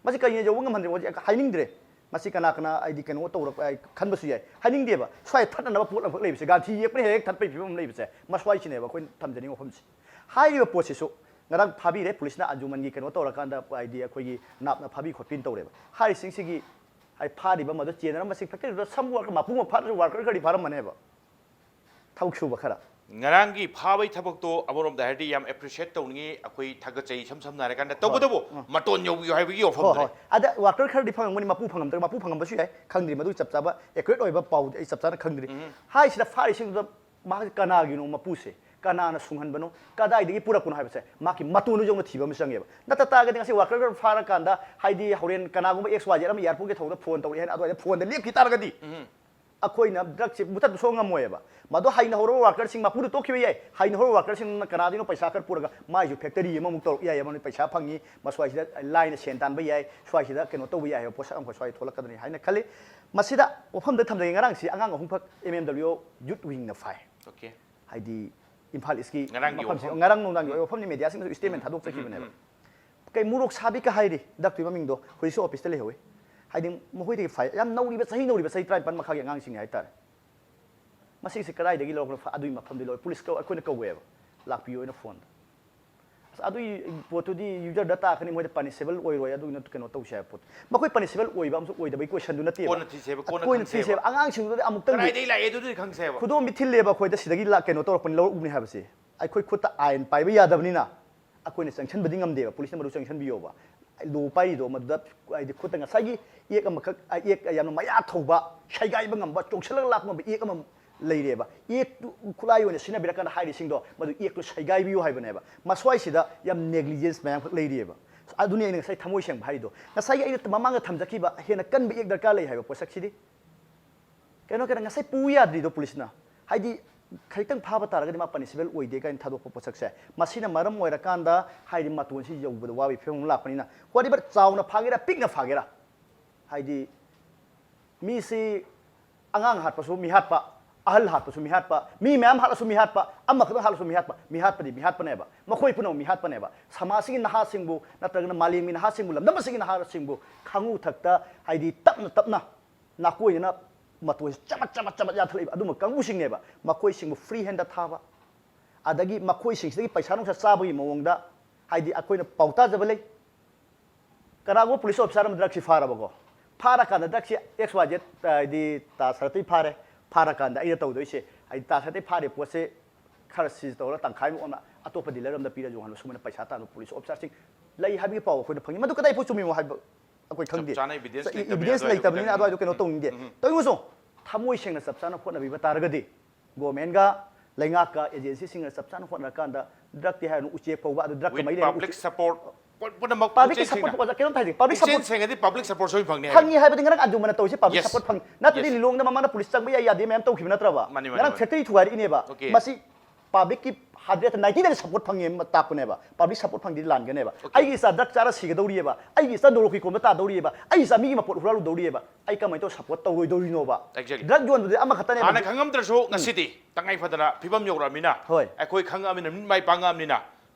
ꯃꯁꯤ ꯀꯔꯤꯅ ꯌꯧꯕ ꯉꯝꯍꯟꯗ꯭ꯔꯤꯅꯣ? ꯍꯧꯖꯤꯛ ꯍꯥꯏꯅꯤꯡꯗ꯭ꯔꯦ꯫ ꯃꯁꯤ ꯀꯅꯥ ꯀꯅꯥ ꯍꯥꯏꯗꯤ ꯀꯩꯅꯣ ꯇꯧꯔꯛꯄ, ꯑꯩ ꯈꯟꯕꯁꯨ ꯌꯥꯏ, ꯍꯥꯏꯅꯤꯡꯗꯦꯕ꯫ ꯁ꯭ꯋꯥꯏ ꯊꯠꯅꯅꯕ ꯄꯣꯠ ꯑꯃꯈꯛ ꯂꯩꯕꯁꯦ, ꯒꯥꯟꯊꯤ ꯌꯦꯛꯄꯅ ꯍꯦꯛ ꯍꯦꯛ ꯊꯠꯄꯒꯤ ꯐꯤꯕꯝ ꯑꯃ ꯂꯩꯕꯁꯦ, ꯃꯁ꯭ꯋꯥꯏꯁꯤꯅꯦꯕ ꯑꯩꯈꯣꯏꯅ ꯊꯝꯖꯅꯤꯡꯕ ꯋꯥꯐꯝꯁꯦ꯫ ꯍꯥꯏꯔꯤꯕ ꯄꯣꯠꯁꯤꯁꯨ ꯉꯔꯥꯡ ꯐꯥꯕꯤꯔꯦ, ꯄꯨꯂꯤꯁꯅ ꯑꯟꯖꯨꯃꯟꯒꯤ ꯀꯩꯅꯣ ꯇꯧꯔꯀꯥꯟꯗ, ꯍꯥꯏꯗꯤ ꯑꯩꯈꯣꯏꯒꯤ ꯅꯥꯞꯅ ꯐꯥꯕꯤ ꯈꯣꯠꯄꯤ ꯇꯧꯔꯦꯕ꯫ ꯍꯥꯏꯔꯤꯁꯤꯡꯁꯤꯒꯤ, ꯍꯥꯏ, ꯐꯥꯔꯤꯕ ꯃꯗꯨ ꯆꯦꯟꯅꯔꯝꯕꯁꯤ ꯐꯦꯛꯇꯔꯤꯗꯨꯗ ꯁꯝ ꯋꯥꯔꯀꯔ, ꯃꯄꯨ ꯑꯃ ꯐꯥꯔꯁꯨ ꯋꯥꯔꯀꯔ ꯈꯔꯗꯤ ꯐꯥꯔꯝꯃꯅꯦꯕ, ꯊꯕꯛ ꯁꯨꯕ ꯈꯔ꯫ ꯉꯔꯥꯡꯒꯤ ꯐꯥꯕꯩ ꯊꯕꯛꯇꯣ ꯑꯃꯔꯣꯝꯗ ꯍꯥꯏꯔꯗꯤ ꯌꯥꯝ appreciate ꯇꯧꯅꯤꯡꯉꯤ, ꯑꯩꯈꯣꯏ ꯊꯥꯒꯠꯆꯩ꯫ ꯏꯁꯝ ꯁꯝꯅ ꯍꯥꯏꯔꯀꯥꯟꯗ, ꯇꯧꯕꯇꯕꯨ ꯃꯇꯣꯟ ꯌꯧꯕꯤꯌꯨ ꯍꯥꯏꯕꯒꯤ ꯋꯥꯐꯝ ꯍꯣꯏ, ꯍꯣꯏ꯫ ꯑꯗ ꯋꯥꯔꯀꯔ ꯈꯔꯗꯤ ꯐꯪꯉꯝꯒꯅꯤ, ꯃꯄꯨ ꯐꯪꯉꯝꯗ꯭ꯔꯒ, ꯃꯄꯨ ꯐꯪꯉꯝꯕꯁꯨ ꯌꯥꯏ, ꯈꯪꯗ꯭ꯔꯤ, ꯃꯗꯨ ꯆꯞ ꯆꯥꯕ ꯑꯦꯀ꯭ꯌꯨꯔꯦꯠ ꯑꯣꯏꯕ ꯄꯥꯎꯗꯤ ꯑꯩ ꯆꯞ ꯆꯥꯅ ꯈꯪꯗ꯭ꯔꯤ꯫ ꯍꯥꯏꯁꯤꯗ ꯐꯥꯔꯤꯁꯤꯡꯗꯨꯗ ꯃꯍꯥꯛꯁꯤ ꯀꯅꯥꯒꯤꯅꯣ, ꯃꯄꯨꯁꯦ ꯀꯅꯥꯅ ꯁꯨꯡꯍꯟꯕꯅꯣ, ꯀꯗꯥꯏꯗꯒꯤ ꯄꯨꯔꯛꯄꯅꯣ ꯍꯥꯏꯕꯁꯦ ꯃꯍꯥꯛꯀꯤ ꯃꯇꯣꯟꯗꯨ ꯌꯧꯅ ꯊꯤꯕ ꯑꯃ ꯆꯪꯉꯦꯕ꯫ ꯅꯠꯇ ꯇꯥꯔꯒꯗꯤ ꯉꯁꯤ ꯋꯥꯔꯀꯔ ꯈꯔ ꯐꯥꯔꯀꯥꯟꯗ, ꯍꯥꯏꯗꯤ ꯍꯣꯔꯦꯟ ꯀꯅꯥꯒꯨꯝꯕ X Y Z ꯑꯃ ꯑꯦꯌꯥꯔꯄꯣꯔꯠꯀꯤ ꯊꯧꯗ ꯐꯣꯟ ꯇꯧꯔꯛꯑꯦ ꯍꯥꯏꯅ ꯑꯗꯨꯋꯥꯏꯗ ꯐꯣꯟꯗ ꯂꯦꯞꯈꯤ ꯇꯥꯔꯒꯗꯤ, ꯑꯩꯈꯣꯏꯅ ꯗ꯭ꯔꯒꯁꯦ ꯃꯨꯊꯠꯄ ꯁꯨꯡꯉꯝ ꯉꯝꯃꯣꯏꯕ꯫ ꯃꯗꯨ ꯍꯩꯅ ꯍꯧꯔꯕ ꯋꯥꯔꯀꯔꯁꯤꯡ, ꯃꯄꯨꯗꯨ ꯇꯣꯛꯈꯤꯕ ꯌꯥꯏ, ꯍꯩꯅ ꯍꯧꯔꯕ ꯋꯥꯔꯀꯔꯁꯤꯡꯅ ꯀꯅꯥꯗꯒꯤꯅꯣ ꯄꯩꯁꯥ ꯈꯔ ꯄꯨꯔꯒ ꯃꯥꯏꯁꯨ ꯐꯦꯛꯇꯔꯤ ꯑꯃꯃꯨꯛ ꯇꯧꯔꯛ ꯌꯥꯏ, ꯑꯃꯅ ꯄꯩꯁꯥ ꯐꯪꯉꯤ, ꯃꯁ꯭ꯋꯥꯏꯁꯤꯗ ꯂꯥꯏꯅ ꯁꯦꯟ ꯇꯥꯟꯕ ꯌꯥꯏ, ꯁ꯭ꯋꯥꯏꯁꯤꯗ ꯀꯩꯅꯣ ꯇꯧꯕ ꯌꯥꯏ ꯍꯥꯏꯕ ꯄꯣꯠꯁꯛ ꯑꯃꯈꯛ ꯁ꯭ꯋꯥꯏ ꯊꯣꯛꯂꯛꯀꯗꯅꯤ ꯍꯥꯏꯅ ꯈꯜꯂꯤ꯫ ꯃꯁꯤꯗ ꯋꯥꯐꯝꯗ ꯊꯝꯖꯒꯦ, ꯉꯔꯥꯡꯁꯤ ꯑꯉꯥꯡ ꯑꯍꯨꯝꯈꯛ M M W youth wingꯅ ꯐꯥꯏ꯫ Okay. ꯍꯥꯏꯗꯤ ꯏꯝꯐꯥꯜ ꯏꯁꯀꯤ ꯉꯔꯥꯡꯒꯤ ꯃꯐꯝꯁꯤ, ꯋꯥꯐꯝ꯫ ꯉꯔꯥꯡ ꯅꯨꯡꯗꯥꯡꯒꯤ ꯑꯣꯏꯕ ꯋꯥꯐꯝꯅꯤ, ꯃꯦꯗꯤꯌꯥꯁꯤꯡꯗꯁꯨ ꯁ꯭ꯇꯦꯠꯃꯦꯟ ꯊꯥꯗꯣꯛꯆꯈꯤꯕꯅꯦꯕ꯫ ꯀꯩ ꯃꯣꯔꯣꯛ ꯁꯥꯕꯤ ꯀ ꯍꯥꯏꯔꯤ ꯗ꯭ꯔꯒꯀꯤ ꯃꯃꯤꯡꯗꯣ ꯍꯧꯖꯤꯛꯁꯨ ꯑꯣꯐꯤꯁꯇ ꯂꯩꯍꯧꯋꯤ꯫ ꯍꯥꯏꯗꯤ ꯃꯈꯣꯏꯗꯒꯤ ꯐꯥꯏ, ꯌꯥꯝ ꯅꯧꯔꯤꯕ, ꯆꯍꯤ ꯅꯧꯔꯤꯕ, ꯆꯍꯤ ꯇꯔꯥꯅꯤꯄꯥꯟ ꯃꯈꯥꯒꯤ ꯑꯉꯥꯡꯁꯤꯡꯅꯤ ꯍꯥꯏꯇꯥꯔꯦ꯫ ꯃꯁꯤꯁꯦ ꯀꯗꯥꯏꯗꯒꯤ ꯂꯧꯔꯛꯄꯅꯣ? ꯑꯗꯨꯒꯤ ꯃꯐꯝꯗꯤ ꯂꯣꯏ ꯄꯨꯂꯤꯁ ꯀꯧ-, ꯑꯩꯈꯣꯏꯅ ꯀꯧꯋꯦꯕ, ꯂꯥꯛꯄꯤꯌꯣꯅ ꯐꯣꯟꯗ꯫ ꯑꯁ, ꯑꯗꯨꯒꯤ ꯄꯣꯠꯇꯨꯗꯤ ꯌꯨꯖꯔꯗ ꯇꯥꯛꯀꯅꯤ, ꯃꯣꯏꯗ ꯄꯅꯤꯁꯦꯕꯜ ꯑꯣꯏꯔꯣꯏ, ꯑꯗꯨꯒꯤꯅ ꯀꯩꯅꯣ ꯇꯧꯁꯦ ꯍꯥꯏꯕ ꯄꯣꯠꯇꯨ꯫ ꯃꯈꯣꯏ ꯄꯅꯤꯁꯦꯕꯜ ꯑꯣꯏꯕ ꯑꯃꯁꯨ ꯑꯣꯏꯗꯕꯒꯤ ꯀꯣꯏꯁꯟꯗꯨ ꯅꯠꯇꯦꯕ꯫ ꯀꯣꯟꯅ ꯊꯤꯁꯦꯕ, ꯀꯣꯟꯅ ꯀꯣꯟꯅ ꯈꯪꯁꯦꯕ꯫ ꯊꯤꯁꯦꯕ꯫ ꯑꯉꯥꯡꯁꯤꯡꯗꯨꯗꯤ ꯑꯃꯨꯛꯇꯪꯗꯤ ꯀꯗꯥꯏꯗꯒꯤ ꯂꯥꯛꯑꯦ ꯑꯗꯨꯗꯤ ꯈꯪꯁꯦꯕ꯫ ꯈꯨꯗꯣꯝꯕꯤ ꯊꯤꯜꯂꯦꯕ ꯑꯩꯈꯣꯏꯗ, ꯁꯤꯗꯒꯤ ꯂꯥꯛ-, ꯀꯩꯅꯣ ꯇꯧꯔꯛꯄꯅꯤ, ꯂꯧꯔꯛꯎꯕꯅꯤ ꯍꯥꯏꯕꯁꯦ꯫ ꯑꯩꯈꯣꯏ ꯈꯨꯠꯇ ꯑꯥꯏꯟ ꯄꯥꯏꯕ ꯌꯥꯗꯕꯅꯤꯅ ꯑꯩꯈꯣꯏꯅ ꯆꯪꯁꯟꯕꯗꯤ ꯉꯝꯗꯦꯕ, ꯄꯨꯂꯤꯁꯅ ꯃꯗꯨ ꯆꯪꯁꯟꯕꯤꯌꯣꯕ꯫ ꯂꯣ ꯄꯥꯏꯔꯤꯗꯣ ꯃꯗꯨꯗ, ꯍꯥꯏꯗꯤ ꯈꯨꯠꯇ ꯉꯁꯥꯏꯒꯤ ꯑꯦꯛ ꯑꯃꯈꯛ, ꯑ, ꯑꯦꯛ ꯌꯥꯝꯅ ꯃꯌꯥ ꯊꯧꯕ, ꯁꯩꯒꯥꯏꯕ ꯉꯝꯕ, ꯆꯣꯡꯁꯜꯂꯒ ꯂꯥꯛꯄ ꯉꯝꯕ ꯑꯦꯛ ꯑꯃ ꯂꯩꯔꯦꯕ꯫ ꯑꯦꯛꯇꯨ ꯈꯨꯠꯂꯥꯏ ꯑꯣꯏꯅ ꯁꯤꯖꯤꯟꯅꯕꯤꯔꯀꯥꯟꯗ ꯍꯥꯏꯔꯤꯁꯤꯡꯗꯣ ꯃꯗꯨ ꯑꯦꯛꯇꯨ ꯁꯩꯒꯥꯏꯕꯤꯌꯨ ꯍꯥꯏꯕꯅꯦꯕ꯫ ꯃꯁ꯭ꯋꯥꯏꯁꯤꯗ ꯌꯥꯝ ꯅꯦꯒ꯭ꯂꯤꯖꯦꯟꯁ ꯃꯌꯥꯝꯈꯛ ꯂꯩꯔꯤꯑꯕ꯫ ꯑꯗꯨꯅꯤ ꯑꯩꯅ ꯉꯁꯥꯏ ꯊꯃꯣꯏ ꯁꯦꯡꯕ ꯍꯥꯏꯔꯤꯗꯣ꯫ ꯉꯁꯥꯏꯒꯤ ꯑꯩꯅ ꯃꯃꯥꯡꯗ ꯊꯝꯖꯈꯤꯕ ꯍꯦꯟꯅ ꯀꯟꯕ ꯑꯦꯛ ꯗꯔꯀꯥꯔ ꯂꯩ ꯍꯥꯏꯕ ꯄꯣꯠꯁꯛꯁꯤꯗꯤ꯫ ꯀꯩꯅꯣ ꯀꯩꯅꯣ ꯉꯁꯥꯏ ꯄꯨ ꯌꯥꯗ꯭ꯔꯤꯗꯣ ꯄꯨꯂꯤꯁꯅ, ꯍꯥꯏꯗꯤ ꯈꯖꯤꯛꯇꯪ ꯐꯥꯕ ꯇꯥꯔꯒꯗꯤ ꯃꯥ ꯄꯅꯤꯁꯤꯕꯜ ꯑꯣꯏꯗꯦ ꯀꯥꯏꯅ ꯊꯥꯗꯣꯛꯄ ꯄꯣꯠꯁꯛꯁꯦ, ꯃꯁꯤꯅ ꯃꯔꯝ ꯑꯣꯏꯔꯀꯥꯟꯗ ꯍꯥꯏꯗꯤ ꯃꯇꯣꯟꯁꯤ ꯌꯧꯕꯗ ꯋꯥꯕꯒꯤ ꯐꯤꯕꯝ ꯑꯃ ꯂꯥꯛꯄꯅꯤꯅ꯫ Whatever, ꯆꯥꯎꯅ ꯐꯥꯒꯦꯔꯥ ꯄꯤꯛꯅ ꯐꯥꯒꯦꯔꯥ, ꯍꯥꯏꯗꯤ ꯃꯤꯁꯤ ꯑꯉꯥꯡ ꯍꯥꯠꯄꯁꯨ ꯃꯤꯍꯥꯠꯄ, ꯑꯍꯜ ꯍꯥꯠꯄꯁꯨ ꯃꯤꯍꯥꯠꯄ, ꯃꯤ ꯃꯌꯥꯝ ꯍꯥꯠꯂꯁꯨ ꯃꯤꯍꯥꯠꯄ, ꯑꯃꯈꯛꯇꯪ ꯍꯥꯠꯂꯁꯨ ꯃꯤꯍꯥꯠꯄ, ꯃꯤꯍꯥꯠꯄꯗꯤ ꯃꯤꯍꯥꯠꯄꯅꯦꯕ꯫ ꯃꯈꯣꯏ ꯄꯨꯝꯅꯃꯛ ꯃꯤꯍꯥꯠꯄꯅꯦꯕ꯫ ꯁꯃꯥꯖꯁꯤꯒꯤ ꯅꯍꯥꯁꯤꯡꯕꯨ ꯅꯠꯇ꯭ꯔꯒꯅ ꯃꯥꯂꯦꯝꯒꯤ ꯅꯍꯥꯁꯤꯡꯕꯨ, ꯂꯝꯗꯝ ꯑꯁꯤꯒꯤ ꯅꯍꯥꯁꯤꯡꯕꯨ ꯈꯥꯉꯨ ꯊꯛꯇ, ꯍꯥꯏꯗꯤ ꯇꯞꯅ ꯇꯞꯅ ꯅꯥꯀꯣꯏꯅꯅ ꯃꯇꯣꯟꯁꯤ ꯆꯕꯠ ꯆꯕꯠ ꯆꯕꯠ ꯌꯥꯟꯊꯠꯂꯛꯏꯕ ꯑꯗꯨꯝꯕ ꯀꯥꯡꯕꯨꯁꯤꯡꯅꯦꯕ꯫ ꯃꯈꯣꯏꯁꯤꯡꯕꯨ ꯐ꯭ꯔꯤ ꯍꯦꯟꯗ ꯊꯥꯕ, ꯑꯗꯒꯤ ꯃꯈꯣꯏꯁꯤꯡꯁꯤꯗꯒꯤ ꯄꯩꯁꯥ ꯅꯨꯡꯁꯥ ꯆꯥꯕꯒꯤ ꯃꯑꯣꯡꯗ, ꯍꯥꯏꯗꯤ ꯑꯩꯈꯣꯏꯅ ꯄꯥꯎ ꯇꯥꯖꯕ ꯂꯩ꯫ ꯀꯅꯥꯒꯨꯝꯕ ꯄꯨꯂꯤꯁ ꯑꯣꯐꯤꯁꯥꯔ ꯑꯃ ꯗ꯭ꯔꯒꯁꯤ ꯐꯥꯔꯕꯀꯣ, ꯐꯥꯔꯀꯥꯟꯗ ꯗ꯭ꯔꯒꯁꯤ ꯑꯦꯛꯁ ꯋꯥꯏ ꯖꯦꯠ, ꯍꯥꯏꯗꯤ ꯇꯥ ꯁꯔꯠꯇꯒꯤ ꯐꯥꯔꯦ, ꯐꯥꯔꯀꯥꯟꯗ ꯑꯩꯅ ꯇꯧꯗꯣꯏꯁꯦ, ꯍꯥꯏꯗꯤ ꯇꯥ ꯁꯔꯠꯇꯒꯤ ꯐꯥꯔꯤꯕ ꯄꯣꯠꯁꯦ ꯈꯔ ꯁꯤꯖ ꯇꯧꯔꯒ ꯇꯪꯈꯥꯏꯃꯨꯛ ꯑꯃꯅ ꯑꯇꯣꯞꯄ ꯗꯤꯂꯔ ꯑꯃꯗ ꯄꯤꯔꯁꯨ ꯍꯥꯏꯅ ꯁꯨꯃꯥꯏꯅ ꯄꯩꯁꯥ ꯇꯥꯟꯕ ꯄꯨꯂꯤꯁ ꯑꯣꯐꯤꯁꯥꯔꯁꯤꯡ ꯂꯩ ꯍꯥꯏꯕꯒꯤ ꯄꯥꯎ ꯑꯩꯈꯣꯏꯅ ꯐꯪꯉꯤ꯫ ꯃꯗꯨ ꯀꯗꯥꯏ ꯐꯥꯎ ꯆꯨꯝꯃꯤꯃꯣ ꯍꯥꯏꯕ ꯑꯩꯈꯣꯏ ꯆꯞ ꯈꯪꯗꯦ꯫ ꯆꯥꯅ evidence ꯆ-, ꯂꯩꯇꯕꯅꯤꯅ evidence ꯑꯗꯨꯋꯥꯏꯗꯣ ꯂꯩꯇꯕꯅꯤꯅ ꯀꯩꯅꯣ ꯑꯗꯨꯋꯥꯏꯗꯣ ꯇꯧꯅꯤꯡꯗꯦ꯫ ꯎꯝ, ꯎꯝ꯫ ꯇꯧꯔꯤꯉꯨꯁꯨ ꯊꯃꯣꯏ ꯁꯦꯡꯅ ꯆꯞ ꯆꯥꯅ ꯍꯣꯠꯅꯕꯤꯕ ꯇꯥꯔꯒꯗꯤ, ꯒꯣꯔꯃꯦꯟꯒ ꯂꯩꯉꯥꯛꯀ ꯑꯦꯖꯦꯟꯁꯤꯁꯤꯡꯅ ꯆꯞ ꯆꯥꯅ ꯍꯣꯠꯅꯔꯀꯥꯟꯗ ꯗ꯭ꯔꯒꯇꯤ ꯍꯥꯏꯔꯅꯨ, ꯎꯆꯦꯛ ꯐꯥꯎꯕ ꯑꯗꯨ ꯗ꯭ꯔꯒꯀ With ꯃꯔꯤ ꯂꯩꯅꯕ public ꯎꯆꯦꯛ support, ꯄꯨꯝꯅꯃꯛ ꯄꯥꯕ꯭ꯂꯤꯛꯀꯤ ꯄꯨꯛꯆꯦꯜ ꯁꯄꯣꯔꯠ ꯁꯦꯡꯅ, ꯐꯪꯕ ꯀꯩꯅꯣꯝ ꯍꯥꯏꯁꯦ, ꯄꯥꯕ꯭ꯂꯤꯛ ꯄꯨꯛꯆꯦꯜ ꯁꯄꯣꯔꯠ ꯁꯦꯡꯉꯗꯤ public support ꯁꯣꯏ ꯐꯪꯅꯤ ꯍꯥꯏꯕ꯫ ꯐꯪꯉꯤ ꯍꯥꯏꯕꯗꯤ ꯉꯔꯥꯡ ꯑꯟꯖꯨꯃꯟꯅ ꯇꯧꯔꯤꯁꯦ ꯄꯥꯕ꯭ꯂꯤꯛ Yes. ꯁꯄꯣꯔꯠ ꯐꯪꯉꯤ꯫ ꯅꯠꯇ꯭ꯔꯗꯤ Yes. ꯂꯤꯂꯣꯡꯗ ꯃꯃꯥꯡꯗ ꯄꯨꯂꯤꯁ ꯆꯪꯕ ꯌꯥꯏ ꯌꯥꯗꯦ ꯃꯌꯥꯝ ꯇꯧꯈꯤꯕ ꯅꯠꯇ꯭ꯔꯕ? ꯃꯥꯅꯤ, ꯃꯥꯅꯤ, ꯉꯔꯥꯡ ꯃꯥꯅꯤ꯫ ꯐꯦꯛꯇꯔꯤ ꯊꯨꯒꯥꯏꯔꯛꯏꯅꯦꯕ꯫ Okay. ꯃꯁꯤ ꯄꯥꯕ꯭ꯂꯤꯛꯀꯤ ꯍꯟꯗ꯭ꯔꯦꯠꯇ ꯅꯥꯏꯟꯇꯤꯗ ꯁꯄꯣꯔꯠ ꯐꯪꯉꯦ ꯇꯥꯛꯄꯅꯦꯕ꯫ ꯄꯥꯕ꯭ꯂꯤꯛ ꯁꯄꯣꯔꯠ ꯐꯪꯗꯤ ꯂꯥꯟꯒꯅꯦꯕ꯫ Okay. ꯑꯩꯒꯤ ꯏꯆꯥ ꯗ꯭ꯔꯒ ꯆꯥꯔ ꯁꯤꯒꯗꯧꯔꯤꯑꯕ, ꯑꯩꯒꯤ ꯏꯆꯥ ꯅꯣꯔꯣꯛꯀꯤ ꯀꯣꯝꯗ ꯇꯥꯗꯧꯔꯤꯑꯕ, ꯑꯩꯒꯤ ꯏꯆꯥ ꯃꯤꯒꯤ ꯃꯄꯣꯠ ꯍꯨꯔꯥꯜꯂꯨꯗꯧꯔꯤꯑꯕ, ꯑꯩ ꯀꯃꯥꯏꯅ ꯇꯧꯔ ꯁꯄꯣꯔꯠ ꯇꯧꯔꯣꯏꯗꯧꯔꯤꯅꯣꯕ? Exactly. ꯗ꯭ꯔꯒ ꯌꯣꯟꯕꯗꯤ ꯑꯃꯈꯛꯇꯅꯦꯕ꯫ ꯍꯥꯟꯅ ꯈꯪꯉꯝꯗ꯭ꯔꯁꯨ ꯎꯝ꯫ ꯉꯁꯤꯗꯤ ꯇꯉꯥꯏ ꯐꯗꯅ ꯐꯤꯕꯝ ꯌꯧꯔꯛꯑꯃꯤꯅ, ꯍꯣꯏ꯫ ꯑꯩꯈꯣꯏ ꯈꯪꯉꯛꯑꯃꯤꯅ, ꯃꯤꯠ ꯃꯥꯏ ꯄꯥꯡꯉꯛꯑꯃꯤꯅ,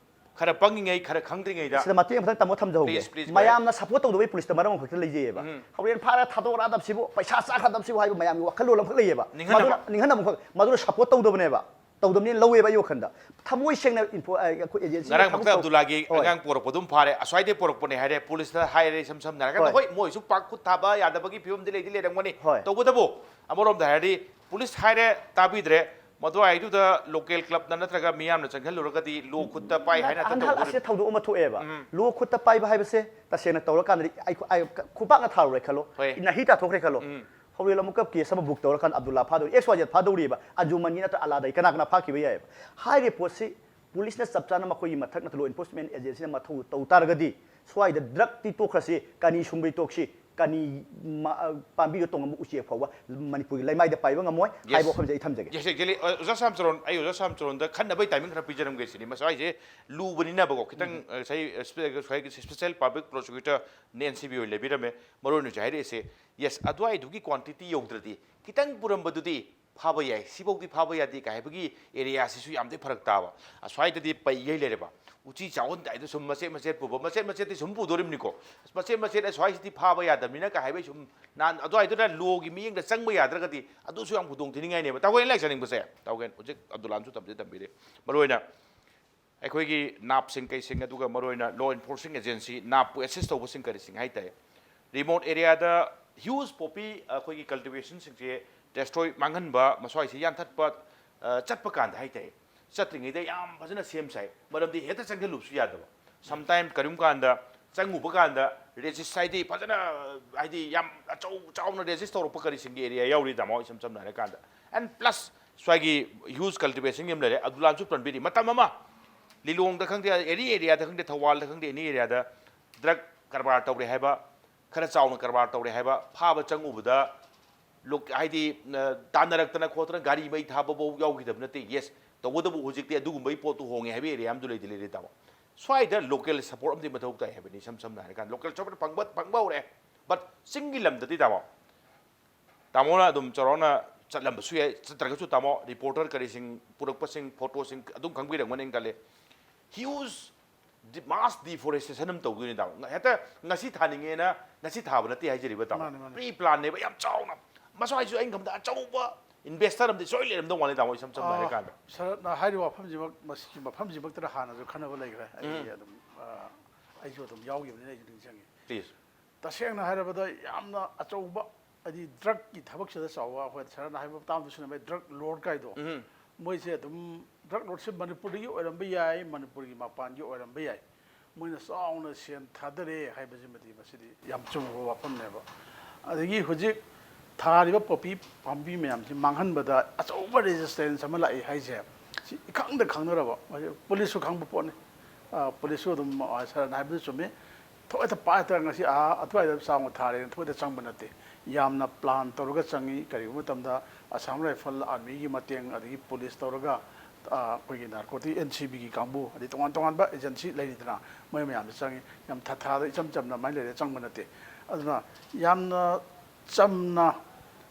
ꯈꯔ ꯄꯪꯉꯤꯉꯩ, ꯈꯔ ꯈꯪꯗ꯭ꯔꯤꯉꯩꯗ ꯁꯤꯗ ꯃꯇꯦꯡ ꯑꯃꯈꯛꯇꯪ ꯇꯥꯃꯣ ꯊꯝꯖꯍꯧꯒꯦ꯫ Please, please, go ahead. ꯃꯌꯥꯝꯅ ꯁꯄꯣꯔꯠ ꯇꯧꯗꯕꯩ ꯄꯨꯂꯤꯁꯇ ꯃꯔꯝ ꯑꯃꯈꯛꯇ ꯂꯩꯖꯩꯑꯕ꯫ ꯎꯝ꯫ ꯍꯣꯔꯦꯟ ꯐꯥꯔ ꯊꯥꯗꯣꯔꯛꯑꯗꯕꯁꯤꯕꯨ, ꯄꯩꯁꯥ ꯆꯥꯈ꯭ꯔꯗꯕꯁꯤꯕꯨ ꯍꯥꯏꯕ ꯃꯌꯥꯝꯒꯤ ꯋꯥꯈꯜꯂꯣꯟ ꯑꯃꯈꯛ ꯂꯩꯌꯦꯕ꯫ ꯅꯤꯡꯍꯟꯅꯕ꯫ ꯃꯗꯨꯅ ꯅꯤꯡꯍꯟꯅꯕ ꯑꯃꯈꯛ, ꯃꯗꯨꯅ ꯁꯄꯣꯔꯠ ꯇꯧꯗꯕꯅꯦꯕ꯫ ꯇꯧꯗꯕꯅꯦꯅ ꯂꯧꯋꯦꯕ ꯑꯩ ꯋꯥꯈꯜꯗ꯫ ꯊꯃꯣꯏ ꯁꯦꯡꯅ ꯏꯟꯐꯣ-, ꯑ, ꯑꯩꯈꯣꯏ ꯑꯦꯖꯦꯟꯁꯤꯅ ꯉꯔꯥꯡ ꯊꯕꯛ ꯃꯛꯇ ꯇꯧ-, ꯑꯕꯗꯨꯜꯂꯥꯒꯤ ꯍꯣꯏ꯫ ꯑꯉꯥꯡ ꯄꯣꯔꯛꯄ ꯑꯗꯨꯝ ꯐꯥꯔꯦ, ꯑꯁ꯭ꯋꯥꯏꯗꯩ ꯄꯣꯔꯛꯄꯅꯦ ꯍꯥꯏꯔꯦ, ꯄꯨꯂꯤꯁꯇ ꯍꯥꯏꯔꯦ, ꯏꯁꯝ ꯁꯝꯅ ꯍꯥꯏꯔꯀꯥꯟꯗ, ꯍꯣꯏ꯫ ꯍꯣꯏ, ꯃꯣꯏꯁꯨ ꯄꯥꯛ ꯈꯨꯠ ꯊꯥꯕ ꯌꯥꯗꯕꯒꯤ ꯐꯤꯕꯝꯗꯤ ꯂꯩꯗꯤ ꯂꯩꯔꯝꯒꯅꯤ꯫ ꯍꯣꯏ꯫ ꯇꯧꯕꯇꯕꯨ ꯑꯃꯔꯣꯝꯗ ꯍꯥꯏꯔꯗꯤ ꯄꯨꯂꯤꯁ ꯍꯥꯏꯔꯦ, ꯇꯥꯕꯤꯗ꯭ꯔꯦ, ꯃꯗꯨꯋꯥꯏꯗꯨꯗ ꯂꯣꯀꯦꯜ ꯀ꯭ꯂꯕꯅ ꯅꯠꯇ꯭ꯔꯒ ꯃꯤꯌꯥꯝꯅ ꯆꯪꯁꯤꯜꯂꯨꯔꯒꯗꯤ ꯂꯣ ꯈꯨꯠꯇ ꯄꯥꯏ ꯍꯥꯏꯅ ꯑꯗꯨꯝ ꯑꯍꯟ ꯇꯧꯗꯣꯔꯤꯕ꯫ ꯑꯁꯤꯗ ꯊꯧꯗꯣꯛ ꯑꯃ ꯊꯣꯛꯑꯦꯕ꯫ ꯎꯝ꯫ ꯂꯣ ꯈꯨꯠꯇ ꯄꯥꯏꯕ ꯍꯥꯏꯕꯁꯦ ꯇꯁꯦꯡꯅ ꯇꯧꯔꯀꯥꯟꯗꯗꯤ ꯑꯩ ꯈꯨ-, ꯑꯩ ꯈꯨ-, ꯈꯨꯄꯥꯛꯅ ꯊꯥꯔꯨꯔꯦ ꯈꯜꯂꯣ, ꯍꯣꯏ꯫ ꯅꯥꯍꯤ ꯇꯥꯊꯣꯛꯈ꯭ꯔꯦ ꯈꯜꯂꯣ꯫ ꯎꯝ꯫ ꯍꯣꯔꯦꯟ ꯑꯃꯨꯛꯀ ꯀꯦꯁ ꯑꯃ ꯕꯨꯛ ꯇꯧꯔꯀꯥꯟꯗ ꯑꯕꯗꯨꯜꯂꯥ ꯐꯥꯗꯧꯔꯤ, ꯑꯦꯛꯁ ꯋꯥꯏ ꯖꯦꯠ ꯐꯥꯗꯧꯔꯤꯕ, ꯑꯟꯖꯨꯃꯟꯒꯤ ꯅꯠꯇ꯭ꯔ ꯑꯂꯥꯗꯒꯤ ꯀꯅꯥ ꯀꯅꯥ ꯐꯥꯈꯤꯕ ꯌꯥꯏꯑꯕ꯫ ꯍꯥꯏꯔꯤꯕ ꯄꯣꯠꯁꯤ ꯄꯨꯂꯤꯁꯅ ꯆꯞ ꯆꯥꯅ ꯃꯈꯣꯏꯒꯤ ꯃꯊꯛ ꯅꯠꯇ꯭ꯔ ꯂꯣ ꯏꯟꯐꯣꯔꯁꯃꯦꯟ ꯑꯦꯖꯦꯟꯁꯤꯅ ꯃꯊꯧ ꯇꯧ ꯇꯥꯔꯒꯗꯤ ꯁ꯭ꯋꯥꯏꯗ ꯗ꯭ꯔꯒꯇꯤ ꯇꯣꯛꯈ꯭ꯔꯁꯤ, ꯀꯅꯤ ꯁꯨꯡꯕꯩ ꯇꯣꯛꯁꯤ, ꯀꯅꯤ ꯃ-, ꯑ, ꯄꯥꯝꯕꯤꯗ ꯇꯣꯡꯉꯝꯕ ꯎꯆꯦꯛ ꯐꯥꯎꯕ ꯃꯅꯤꯄꯨꯔꯒꯤ ꯂꯩꯃꯥꯏꯗ ꯄꯥꯏꯕ ꯉꯝꯃꯣꯏ꯫ Yes. ꯍꯥꯏꯕ ꯋꯥꯐꯝꯁꯦ ꯑꯩ ꯊꯝꯖꯒꯦ꯫ Yes, exactly. ꯑ, ꯑꯣꯖꯥ ꯁꯥꯝꯆꯔꯣꯟ, ꯑꯩ ꯑꯣꯖꯥ ꯁꯥꯝꯆꯔꯣꯟꯗ ꯈꯟꯅꯕꯩ ꯇꯥꯏꯃꯤꯡ ꯈꯔ ꯄꯤꯖꯔꯝꯒꯦ ꯁꯤꯅꯤ꯫ ꯃꯁꯥꯏꯁꯦ ꯂꯨꯕꯅꯤꯅꯕꯀꯣ, ꯈꯤꯇꯪ, ꯎꯝ꯫ ꯑ, ꯉꯁꯥꯏ, ꯑ, ꯁ꯭ꯄꯦ-, ꯉꯁꯥꯏꯒꯤ ꯁ꯭ꯄꯦꯁꯦꯜ ꯄꯕ꯭ꯂꯤꯛ ꯄ꯭ꯔꯣꯁꯤꯀ꯭ꯌꯨꯇꯔ ꯅꯦ ꯑꯦꯟ ꯁꯤ ꯕꯤ ꯑꯣꯏꯅ ꯂꯩꯕꯤꯔꯝꯃꯦ꯫ ꯃꯔꯨ ꯑꯣꯏꯅ ꯍꯧꯖꯤꯛ ꯍꯥꯏꯔꯛꯏꯁꯦ, yes, ꯑꯗꯨꯋꯥꯏꯗꯨꯒꯤ ꯀ꯭ꯋꯥꯟꯇꯤꯇꯤ ꯌꯧꯗ꯭ꯔꯗꯤ ꯈꯤꯇꯪ ꯄꯨꯔꯝꯕꯗꯨꯗꯤ ꯐꯥꯕ ꯌꯥꯏ, ꯁꯤꯐꯧꯗꯤ ꯐꯥꯕ ꯌꯥꯗꯦ ꯀꯥꯏ ꯍꯥꯏꯕꯒꯤ ꯑꯦꯔꯤꯌꯥꯁꯤꯁꯨ ꯌꯥꯝꯗꯤ ꯐꯔꯛ ꯇꯥꯕ꯫ ꯑꯁ꯭ꯋꯥꯏꯗꯗꯤ ꯄꯩꯒꯩ ꯂꯩꯔꯦꯕ꯫ ꯎꯆꯤ ꯆꯥꯎꯍꯟꯗꯥꯏꯗ ꯁꯨꯝ ꯃꯆꯦꯠ ꯃꯆꯦꯠ ꯄꯨꯕ, ꯃꯆꯦꯠ ꯃꯆꯦꯠꯇꯤ ꯁꯨꯝ ꯄꯨꯗꯣꯔꯤꯕꯅꯤꯀꯣ꯫ ꯃꯆꯦꯠ ꯃꯆꯦꯠ ꯑꯁ꯭ꯋꯥꯏꯁꯤꯗꯤ ꯐꯥꯕ ꯌꯥꯗꯕꯅꯤꯅ ꯀꯥꯏ ꯍꯥꯏꯕꯒꯤ ꯁꯨꯝ ꯅꯍꯥꯟ ꯑꯗꯨꯋꯥꯏꯗꯨꯗ ꯂꯣꯒꯤ ꯃꯤꯠꯌꯦꯡꯗ ꯆꯪꯕ ꯌꯥꯗ꯭ꯔꯒꯗꯤ ꯑꯗꯨꯁꯨ ꯌꯥꯝ ꯈꯨꯗꯣꯡ ꯊꯤꯅꯤꯡꯉꯥꯏꯅꯦꯕ꯫ ꯇꯥꯎꯒꯦ ꯂꯥꯏꯔꯤꯛ ꯆꯥꯅꯤꯡꯕꯁꯦ, ꯇꯥꯎꯒꯦ ꯍꯧꯖꯤꯛ ꯑꯕꯗꯨꯜꯂꯥꯅꯁꯨ ꯇꯝꯖ ꯇꯝꯕꯤꯔꯦ꯫ ꯃꯔꯨꯑꯣꯏꯅ ꯑꯩꯈꯣꯏꯒꯤ ꯅꯥꯞꯁꯤꯡ ꯀꯩꯁꯤꯡ, ꯑꯗꯨꯒ ꯃꯔꯨꯑꯣꯏꯅ law enforcing agency, ꯅꯥꯞꯄꯨ assist ꯇꯧꯕꯁꯤꯡ ꯀꯔꯤꯁꯤꯡ ꯍꯥꯏꯇꯥꯔꯦ, remote areaꯗ huge poppy, ꯑꯩꯈꯣꯏꯒꯤ cultivationꯁꯤꯡꯁꯦ destroy, ꯃꯥꯡꯍꯟꯕ, ꯃꯁ꯭ꯋꯥꯏꯁꯦ ꯌꯥꯟꯊꯠꯄ, ꯑ, ꯆꯠꯄ ꯀꯥꯟꯗ ꯍꯥꯏꯇꯥꯔꯦ, ꯆꯠꯇ꯭ꯔꯤꯉꯩꯗ ꯌꯥꯝ ꯐꯖꯅ ꯁꯦꯝ ꯁꯥꯏ꯫ ꯃꯔꯝꯗꯤ ꯍꯦꯛꯇ ꯆꯪꯁꯤꯜꯂꯨꯕꯁꯨ ꯌꯥꯗꯕ꯫ Sometime ꯀꯔꯤꯒꯨꯝꯕ ꯀꯥꯟꯗ ꯆꯪꯉꯨꯕ ꯀꯥꯟꯗ resist, ꯍꯥꯏꯗꯤ ꯐꯖꯅ, ꯍꯥꯏꯗꯤ ꯌꯥꯝ ꯑꯆꯧ ꯆꯥꯎꯅ resist ꯇꯧꯔꯛꯄ ꯀꯔꯤꯁꯤꯡꯒꯤ area ꯌꯥꯎꯔꯤ, ꯇꯥꯃꯣ, ꯏꯁꯝ ꯁꯝꯅ ꯍꯥꯏꯔꯀꯥꯟꯗ꯫ And plus ꯁ꯭ꯋꯥꯏꯒꯤ huge cultivationꯒꯤ ꯑꯃ ꯂꯩꯔꯦ, ꯑꯕꯗꯨꯜꯂꯥꯅꯁꯨ ꯄꯟꯕꯤꯔꯤ꯫ ꯃꯇꯝ ꯑꯃ ꯂꯤꯂꯣꯡꯗ ꯈꯪꯗꯦ, any areaꯗ ꯈꯪꯗꯦ, ꯊꯧꯕꯥꯜꯗ ꯈꯪꯗꯦ, any areaꯗ drug ꯀꯔꯕꯥꯔ ꯇꯧꯔꯦ ꯍꯥꯏꯕ, ꯈꯔ ꯆꯥꯎꯅ ꯀꯔꯕꯥꯔ ꯇꯧꯔꯦ ꯍꯥꯏꯕ ꯐꯥꯕ ꯆꯪꯉꯨꯕꯗ, ꯂꯣꯛ-, ꯍꯥꯏꯗꯤ, ꯑ, ꯇꯥꯟꯅꯔꯛꯇꯅ ꯈꯣꯠꯇꯅ ꯒꯥꯔꯤ ꯃꯩ ꯊꯥꯕꯐꯧ ꯌꯥꯎꯈꯤꯗꯕ ꯅꯠꯇꯦ꯫ Yes, ꯇꯧꯕꯇꯕꯨ ꯍꯧꯖꯤꯛꯇꯤ ꯑꯗꯨꯒꯨꯝꯕꯒꯤ ꯄꯣꯠꯇꯨ ꯍꯣꯡꯉꯦ ꯍꯥꯏꯕ area ꯑꯃꯗꯤ ꯂꯩꯗꯤ ꯂꯩꯔꯦ, ꯇꯥꯃꯣ꯫ ꯁ꯭ꯋꯥꯏꯗ local support ꯑꯃꯗꯤ ꯃꯊꯧ ꯇꯥꯏ ꯍꯥꯏꯕꯅꯤ, ꯏꯁꯝ ꯁꯝꯅ ꯍꯥꯏꯔꯀꯥꯟꯗ local support ꯐꯪꯕ, ꯐꯪꯕ ꯍꯧꯔꯛꯑꯦ꯫ But ꯆꯤꯡꯒꯤ ꯂꯝꯗꯗꯤ, ꯇꯥꯃꯣ, ꯇꯥꯃꯣꯅ ꯑꯗꯨꯝ ꯆꯥꯎꯔꯥꯛꯅ ꯆꯠꯂꯝꯕꯁꯨ ꯌꯥꯏ, ꯆꯠꯇ꯭ꯔꯒꯁꯨ, ꯇꯥꯃꯣ, reporter ꯀꯔꯤꯁꯤꯡ ꯄꯨꯔꯛꯄꯁꯤꯡ, photoꯁꯤꯡ ꯑꯗꯨꯝ ꯈꯪꯕꯤꯔꯝꯒꯅꯤ ꯈꯜꯂꯦ꯫ Huge de-, mass deforestation ꯑꯃ ꯇꯧꯗꯣꯏꯅꯤ, ꯇꯥꯃꯣ꯫ ꯉ-, ꯍꯦꯛꯇ ꯉꯁꯤ ꯊꯥꯅꯤꯡꯉꯦꯅ ꯉꯁꯤ ꯊꯥꯕ ꯅꯠꯇꯦ ꯍꯥꯏꯖꯔꯤꯕ, ꯇꯥꯃꯣ꯫ ꯃꯥꯅꯦ, ꯃꯥꯅꯦ꯫ Pre planꯅꯦꯕ ꯌꯥꯝ ꯆꯥꯎꯅ꯫ ꯃꯁ꯭ꯋꯥꯏꯁꯨ ꯑꯩꯅ ꯈꯟꯕꯗ ꯑꯆꯧꯕ investor ꯑꯃꯗꯤ ꯁꯣꯏ ꯂꯩꯔꯝꯗꯧ ꯃꯥꯜꯂꯦ, ꯇꯥꯃꯣ, ꯏꯁꯝ ꯁꯝꯅ ꯑꯥ, ꯍꯥꯏꯔꯀꯥꯟꯗ꯫ ꯁꯔꯠꯅ ꯍꯥꯏꯔꯤꯕ ꯋꯥꯐꯝꯁꯤꯃꯛ, ꯃꯁꯤꯒꯤ ꯃꯐꯝꯁꯤꯃꯛꯇꯗ ꯍꯥꯟꯅꯁꯨ ꯈꯟꯅꯕ ꯂꯩꯈ꯭ꯔꯦ꯫ ꯑꯩ ꯎꯝ꯫ ꯑꯗꯨꯝ, ꯑꯥ, ꯑꯩꯁꯨ ꯑꯗꯨꯝ ꯌꯥꯎꯈꯤꯕꯅꯤꯅ ꯑꯩꯁꯨ ꯅꯤꯡꯁꯤꯡꯉꯤ꯫ Please꯫ ꯇꯁꯦꯡꯅ ꯍꯥꯏꯔꯕꯗ ꯌꯥꯝꯅ ꯑꯆꯧꯕ, ꯍꯥꯏꯗꯤ drugꯀꯤ ꯊꯕꯛꯁꯤꯗ ꯆꯥꯎꯕ, ꯑꯩꯈꯣꯏ ꯁꯔꯠꯅ ꯍꯥꯏꯕ ꯃꯇꯥꯡꯗꯁꯨ ꯅꯝꯃꯦ, drug lord ꯀꯥꯏꯗꯣ꯫ ꯎꯝ꯫ ꯃꯣꯏꯁꯦ ꯑꯗꯨꯝ drug lordꯁꯦ ꯃꯅꯤꯄꯨꯔꯗꯒꯤ ꯑꯣꯏꯔꯝꯕ ꯌꯥꯏ, ꯃꯅꯤꯄꯨꯔꯒꯤ ꯃꯄꯥꯟꯒꯤ ꯑꯣꯏꯔꯝꯕ ꯌꯥꯏ꯫ ꯃꯣꯏꯅ ꯆꯥꯎꯅ ꯁꯦꯟ ꯊꯥꯗꯔꯦ ꯍꯥꯏꯕꯁꯤꯃꯗꯤ ꯃꯁꯤꯗꯤ ꯌꯥꯝ ꯆꯨꯝꯕ ꯋꯥꯐꯝꯅꯦꯕ꯫ ꯑꯗꯒꯤ ꯍꯧꯖꯤꯛ ꯊꯥꯔꯤꯕ ꯄꯣꯄꯤ ꯄꯥꯝꯕꯤ ꯃꯌꯥꯝꯁꯤ ꯃꯥꯡꯍꯟꯕꯗ ꯑꯆꯧꯕ ꯔꯦꯖꯤꯁꯇꯦꯟꯁ ꯑꯃ ꯂꯥꯛꯏ ꯍꯥꯏꯁꯦ, ꯁꯤ ꯏꯈꯪꯗ ꯈꯪꯅꯔꯕ, ꯃꯁꯤ ꯄꯨꯂꯤꯁꯁꯨ ꯈꯪꯕ ꯄꯣꯠꯅꯤ꯫ ꯑ, ꯄꯨꯂꯤꯁꯁꯨ ꯑꯗꯨꯝ, ꯑ, ꯁꯥꯔꯅ ꯍꯥꯏꯕꯗꯨ ꯆꯨꯝꯃꯤ꯫ ꯊꯣꯛꯍꯦꯛꯇ ꯄꯥꯛꯍꯦꯛꯇ ꯉꯁꯤ ꯑꯥ ꯑꯗꯨꯋꯥꯏꯗ ꯆꯥꯎꯅ ꯊꯥꯔꯦꯅ ꯊꯣꯛꯍꯦꯛꯇ ꯆꯪꯕ ꯅꯠꯇꯦ꯫ ꯌꯥꯝꯅ ꯄ꯭ꯂꯥꯟ ꯇꯧꯔꯒ ꯆꯪꯉꯤ꯫ ꯀꯔꯤꯒꯨꯝꯕ ꯃꯇꯝꯗ ꯑꯁꯥꯝ ꯔꯥꯏꯐꯜ, ꯑꯥꯔꯃꯤꯒꯤ ꯃꯇꯦꯡ, ꯑꯗꯒꯤ ꯄꯨꯂꯤꯁ ꯇꯧꯔꯒ, ꯑ, ꯑꯩꯈꯣꯏꯒꯤ ꯅꯥꯔꯀꯣꯇꯤꯛ, ꯑꯦꯟ ꯁꯤ ꯕꯤꯒꯤ ꯀꯥꯡꯕꯨ, ꯑꯗꯩ ꯇꯣꯉꯥꯟ ꯇꯣꯉꯥꯟꯕ ꯑꯦꯖꯦꯟꯁꯤ ꯂꯩꯔꯤꯗꯅ, ꯃꯣꯏ ꯃꯌꯥꯝꯁꯦ ꯆꯪꯉꯤ꯫ ꯌꯥꯝ ꯊꯥꯊꯥꯗ ꯏꯆꯝ ꯆꯝꯅ ꯑꯗꯨꯃꯥꯏꯅ ꯂꯩꯔꯦ, ꯆꯪꯕ ꯅꯠꯇꯦ꯫ ꯑꯗꯨꯅ ꯌꯥꯝꯅ ꯆꯝꯅ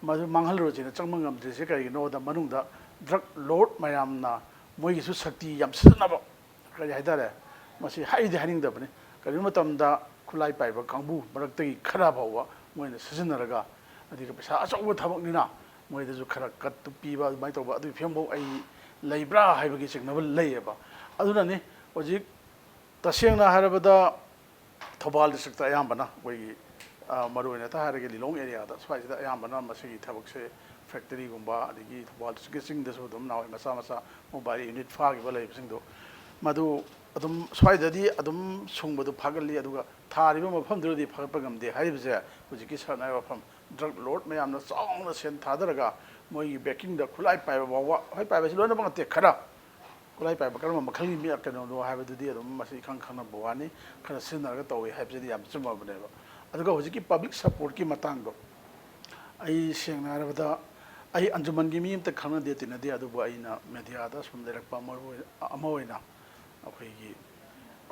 ꯃꯗꯨ ꯃꯥꯡꯍꯜꯂꯨꯔꯁꯤꯅ ꯆꯪꯕ ꯉꯝꯗ꯭ꯔꯤꯁꯦ ꯀꯔꯤꯒꯤꯅꯣꯗ, ꯃꯅꯨꯡꯗ ꯗ꯭ꯔꯒ ꯂꯣꯔꯗ ꯃꯌꯥꯝꯅ ꯃꯣꯏꯒꯤꯁꯨ ꯁꯛꯇꯤ ꯌꯥꯝ ꯁꯤꯖꯤꯟꯅꯕ, ꯀꯔꯤ ꯍꯥꯏꯇꯥꯔꯦ, ꯃꯁꯤ ꯍꯥꯏꯗꯤ ꯍꯥꯏꯅꯤꯡꯗꯕꯅꯤ꯫ ꯀꯔꯤꯒꯨꯝꯕ ꯃꯇꯝꯗ ꯈꯨꯠꯂꯥꯏ ꯄꯥꯏꯕ ꯀꯥꯡꯕꯨ ꯃꯔꯛꯇꯒꯤ ꯈꯔ ꯐꯥꯎꯕ ꯃꯣꯏꯅ ꯁꯤꯖꯤꯟꯅꯔꯒ, ꯑꯗꯨꯒ ꯄꯩꯁꯥ ꯑꯆꯧꯕ ꯊꯕꯛꯅꯤꯅ ꯃꯣꯏꯗꯁꯨ ꯈꯔ ꯀꯠꯇꯨ ꯄꯤꯕ, ꯑꯗꯨꯃꯥꯏꯅ ꯇꯧꯕ, ꯑꯗꯨꯒꯤ ꯐꯤꯕꯝꯐꯥꯎ ꯑꯩ ꯂꯩꯕ꯭ꯔꯥ ꯍꯥꯏꯕꯒꯤ ꯆꯤꯡꯅꯕ ꯂꯩꯌꯦꯕ꯫ ꯑꯗꯨꯅꯅꯤ ꯍꯧꯖꯤꯛ ꯇꯁꯦꯡꯅ ꯍꯥꯏꯔꯕꯗ ꯊꯧꯕꯥꯜ ꯗꯤꯁꯇ꯭ꯔꯤꯛꯇ ꯑꯌꯥꯝꯕꯅ ꯑꯩꯈꯣꯏꯒꯤ, ꯑ, ꯃꯔꯨꯑꯣꯏꯅ ꯍꯦꯛꯇ ꯍꯥꯏꯔꯒꯦ, ꯂꯤꯂꯣꯡ ꯑꯦꯔꯤꯌꯥꯗ ꯁ꯭ꯋꯥꯏꯁꯤꯗ ꯑꯌꯥꯝꯕꯅ ꯃꯁꯤꯒꯤ ꯊꯕꯛꯁꯦ, ꯐꯦꯛꯇꯔꯤꯒꯨꯝꯕ, ꯑꯗꯒꯤ ꯊꯧꯕꯥꯜ ꯗꯤꯁꯇ꯭ꯔꯤꯛꯀꯤ ꯆꯤꯡꯗꯁꯨ ꯑꯗꯨꯝ ꯅꯍꯥꯟꯋꯥꯏ ꯃꯆꯥ ꯃꯆꯥ ꯃꯣꯕꯥꯏꯜ ꯌꯨꯅꯤꯠ ꯐꯥꯈꯤꯕ ꯂꯩꯕꯁꯤꯡꯗꯣ, ꯃꯗꯨ ꯑꯗꯨꯝ ꯁ꯭ꯋꯥꯏꯗꯗꯤ ꯑꯗꯨꯝ ꯁꯨꯡꯕꯗꯨ ꯐꯥꯒꯜꯂꯤ, ꯑꯗꯨꯒ ꯊꯥꯔꯤꯕ ꯃꯐꯝꯗꯨꯗꯗꯤ ꯐꯒꯠꯄ ꯉꯝꯗꯦ ꯍꯥꯏꯔꯤꯕꯁꯦ ꯍꯧꯖꯤꯛꯀꯤ ꯁꯥꯔꯅ ꯍꯥꯏꯕ ꯋꯥꯐꯝ, ꯗ꯭ꯔꯒ ꯂꯣꯔꯗ ꯃꯌꯥꯝꯅ ꯆꯥꯎꯅ ꯁꯦꯟ ꯊꯥꯗꯔꯒ ꯃꯣꯏꯒꯤ ꯕꯦꯀꯤꯡꯗ ꯈꯨꯠꯂꯥꯏ ꯄꯥꯏꯕ ꯐꯥꯎꯕ, ꯈꯨꯠꯂꯥꯏ ꯄꯥꯏꯕꯁꯤ ꯂꯣꯏꯅꯃꯛ ꯅꯠꯇꯦ, ꯈꯔ ꯈꯨꯠꯂꯥꯏ ꯄꯥꯏꯕ ꯀꯔꯝꯕ ꯃꯈꯜꯒꯤ ꯃꯤ, ꯀꯩꯅꯣꯅꯣ ꯍꯥꯏꯕꯗꯨꯗꯤ ꯑꯗꯨꯝ ꯃꯁꯤ ꯏꯈꯪ ꯈꯪꯅꯕ ꯋꯥꯅꯤ, ꯈꯔ ꯁꯤꯖꯤꯟꯅꯔꯒ ꯇꯧꯏ ꯍꯥꯏꯕꯁꯤꯗꯤ ꯌꯥꯝ ꯆꯨꯝꯃꯕꯅꯦꯕ꯫ ꯑꯗꯨꯒ ꯍꯧꯖꯤꯛꯀꯤ ꯄꯕ꯭ꯂꯤꯛ ꯁꯄꯣꯔꯠꯀꯤ ꯃꯇꯥꯡꯗꯣ ꯑꯩ ꯁꯦꯡꯅ ꯍꯥꯏꯔꯕꯗ ꯑꯩ ꯑꯟꯖꯨꯃꯟꯒꯤ ꯃꯤ ꯑꯝꯇ ꯈꯪꯅꯗꯦ, ꯇꯤꯟꯅꯗꯦ, ꯑꯗꯨꯕꯨ ꯑꯩꯅ ꯃꯦꯗꯤꯌꯥꯗ ꯁꯨꯝ ꯂꯩꯔꯛꯄ ꯑꯃ ꯑꯣꯏ-, ꯑꯃ ꯑꯣꯏꯅ ꯑꯩꯈꯣꯏꯒꯤ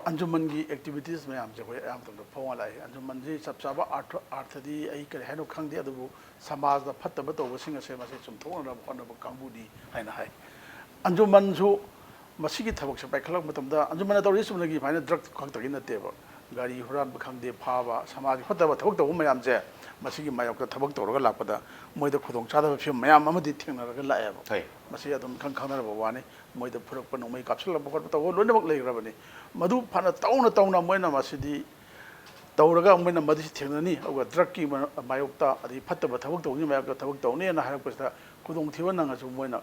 ꯑꯟꯖꯨꯃꯟꯒꯤ ꯑꯦꯛꯇꯤꯚꯤꯇꯤꯁ ꯃꯌꯥꯝꯁꯦ ꯑꯩꯈꯣꯏ ꯑꯌꯥꯝꯕ ꯃꯇꯝꯗ ꯐꯣꯡꯉ ꯂꯥꯛꯏ꯫ ꯑꯟꯖꯨꯃꯟꯁꯤ ꯆꯞ ꯆꯥꯕ ꯑꯥꯔꯊ, ꯑꯥꯔꯊꯗꯤ ꯑꯩ ꯀꯔꯤ ꯍꯥꯏꯅꯣ ꯈꯪꯗꯦ, ꯑꯗꯨꯕꯨ ꯁꯃꯥꯖꯇ ꯐꯠꯇꯕ ꯇꯧꯕꯁꯤꯡ ꯑꯁꯦ ꯃꯁꯤ ꯆꯨꯝꯊꯣꯛꯅꯅꯕ ꯍꯣꯠꯅꯕ ꯀꯥꯡꯕꯨꯅꯤ ꯍꯥꯏꯅ ꯍꯥꯏ꯫ ꯑꯟꯖꯨꯃꯟꯁꯨ ꯃꯁꯤꯒꯤ ꯊꯕꯛꯁꯦ ꯄꯥꯏꯈꯠꯂꯛꯄ ꯃꯇꯝꯗ, ꯑꯟꯖꯨꯃꯟꯅ ꯇꯧꯔꯤꯁꯤ ꯆꯨꯝꯅꯒꯤ ꯁꯨꯃꯥꯏꯅ ꯗ꯭ꯔꯒ ꯈꯛꯇꯒꯤ ꯅꯠꯇꯦꯕ, ꯒꯥꯔꯤ ꯍꯨꯔꯥꯟꯕ ꯈꯪꯗꯦ, ꯐꯥꯕ, ꯁꯃꯥꯖꯒꯤ ꯐꯠꯇꯕ ꯊꯕꯛ ꯇꯧꯕ ꯃꯌꯥꯝꯁꯦ, ꯃꯁꯤꯒꯤ ꯃꯥꯌꯣꯛꯇ ꯊꯕꯛ ꯇꯧꯔꯒ ꯂꯥꯛꯄꯗ ꯃꯣꯏꯗ ꯈꯨꯗꯣꯡꯆꯥꯗꯕ ꯐꯤꯕꯝ ꯃꯌꯥꯝ ꯑꯃꯗꯤ ꯊꯦꯡꯅꯔꯒ ꯂꯥꯛꯑꯦꯕ꯫ ꯍꯣꯏ꯫ ꯃꯁꯤ ꯑꯗꯨꯝ ꯏꯈꯪ ꯈꯪꯅꯔꯕ ꯋꯥꯅꯤ꯫ ꯃꯣꯏꯗ ꯐꯨꯔꯛꯄ, ꯅꯣꯡꯃꯩ ꯀꯥꯞꯁꯤꯜꯂꯛꯄ ꯈꯣꯠꯄ ꯇꯧꯕ ꯂꯣꯏꯅꯃꯛ ꯂꯩꯈ꯭ꯔꯕꯅꯤ꯫ ꯃꯗꯨ ꯐꯅ ꯇꯧꯅ ꯇꯧꯅ ꯃꯣꯏꯅ ꯃꯁꯤꯗꯤ ꯇꯧꯔꯒ ꯃꯣꯏꯅ ꯃꯗꯨꯁꯨ ꯊꯦꯡꯅꯅꯤ, ꯑꯗꯨꯒ ꯗ꯭ꯔꯒꯀꯤ ꯃ-, ꯃꯥꯌꯣꯛꯇ, ꯑꯗꯩ ꯐꯠꯇꯕ ꯊꯕꯛ ꯇꯧꯕꯒꯤ ꯃꯥꯌꯣꯛꯇ ꯊꯕꯛ ꯇꯧꯅꯤꯅ ꯍꯥꯏꯔꯛꯄꯁꯤꯗ, ꯈꯨꯗꯣꯡꯊꯤꯕ ꯅꯪꯉꯁꯨ ꯃꯣꯏꯅ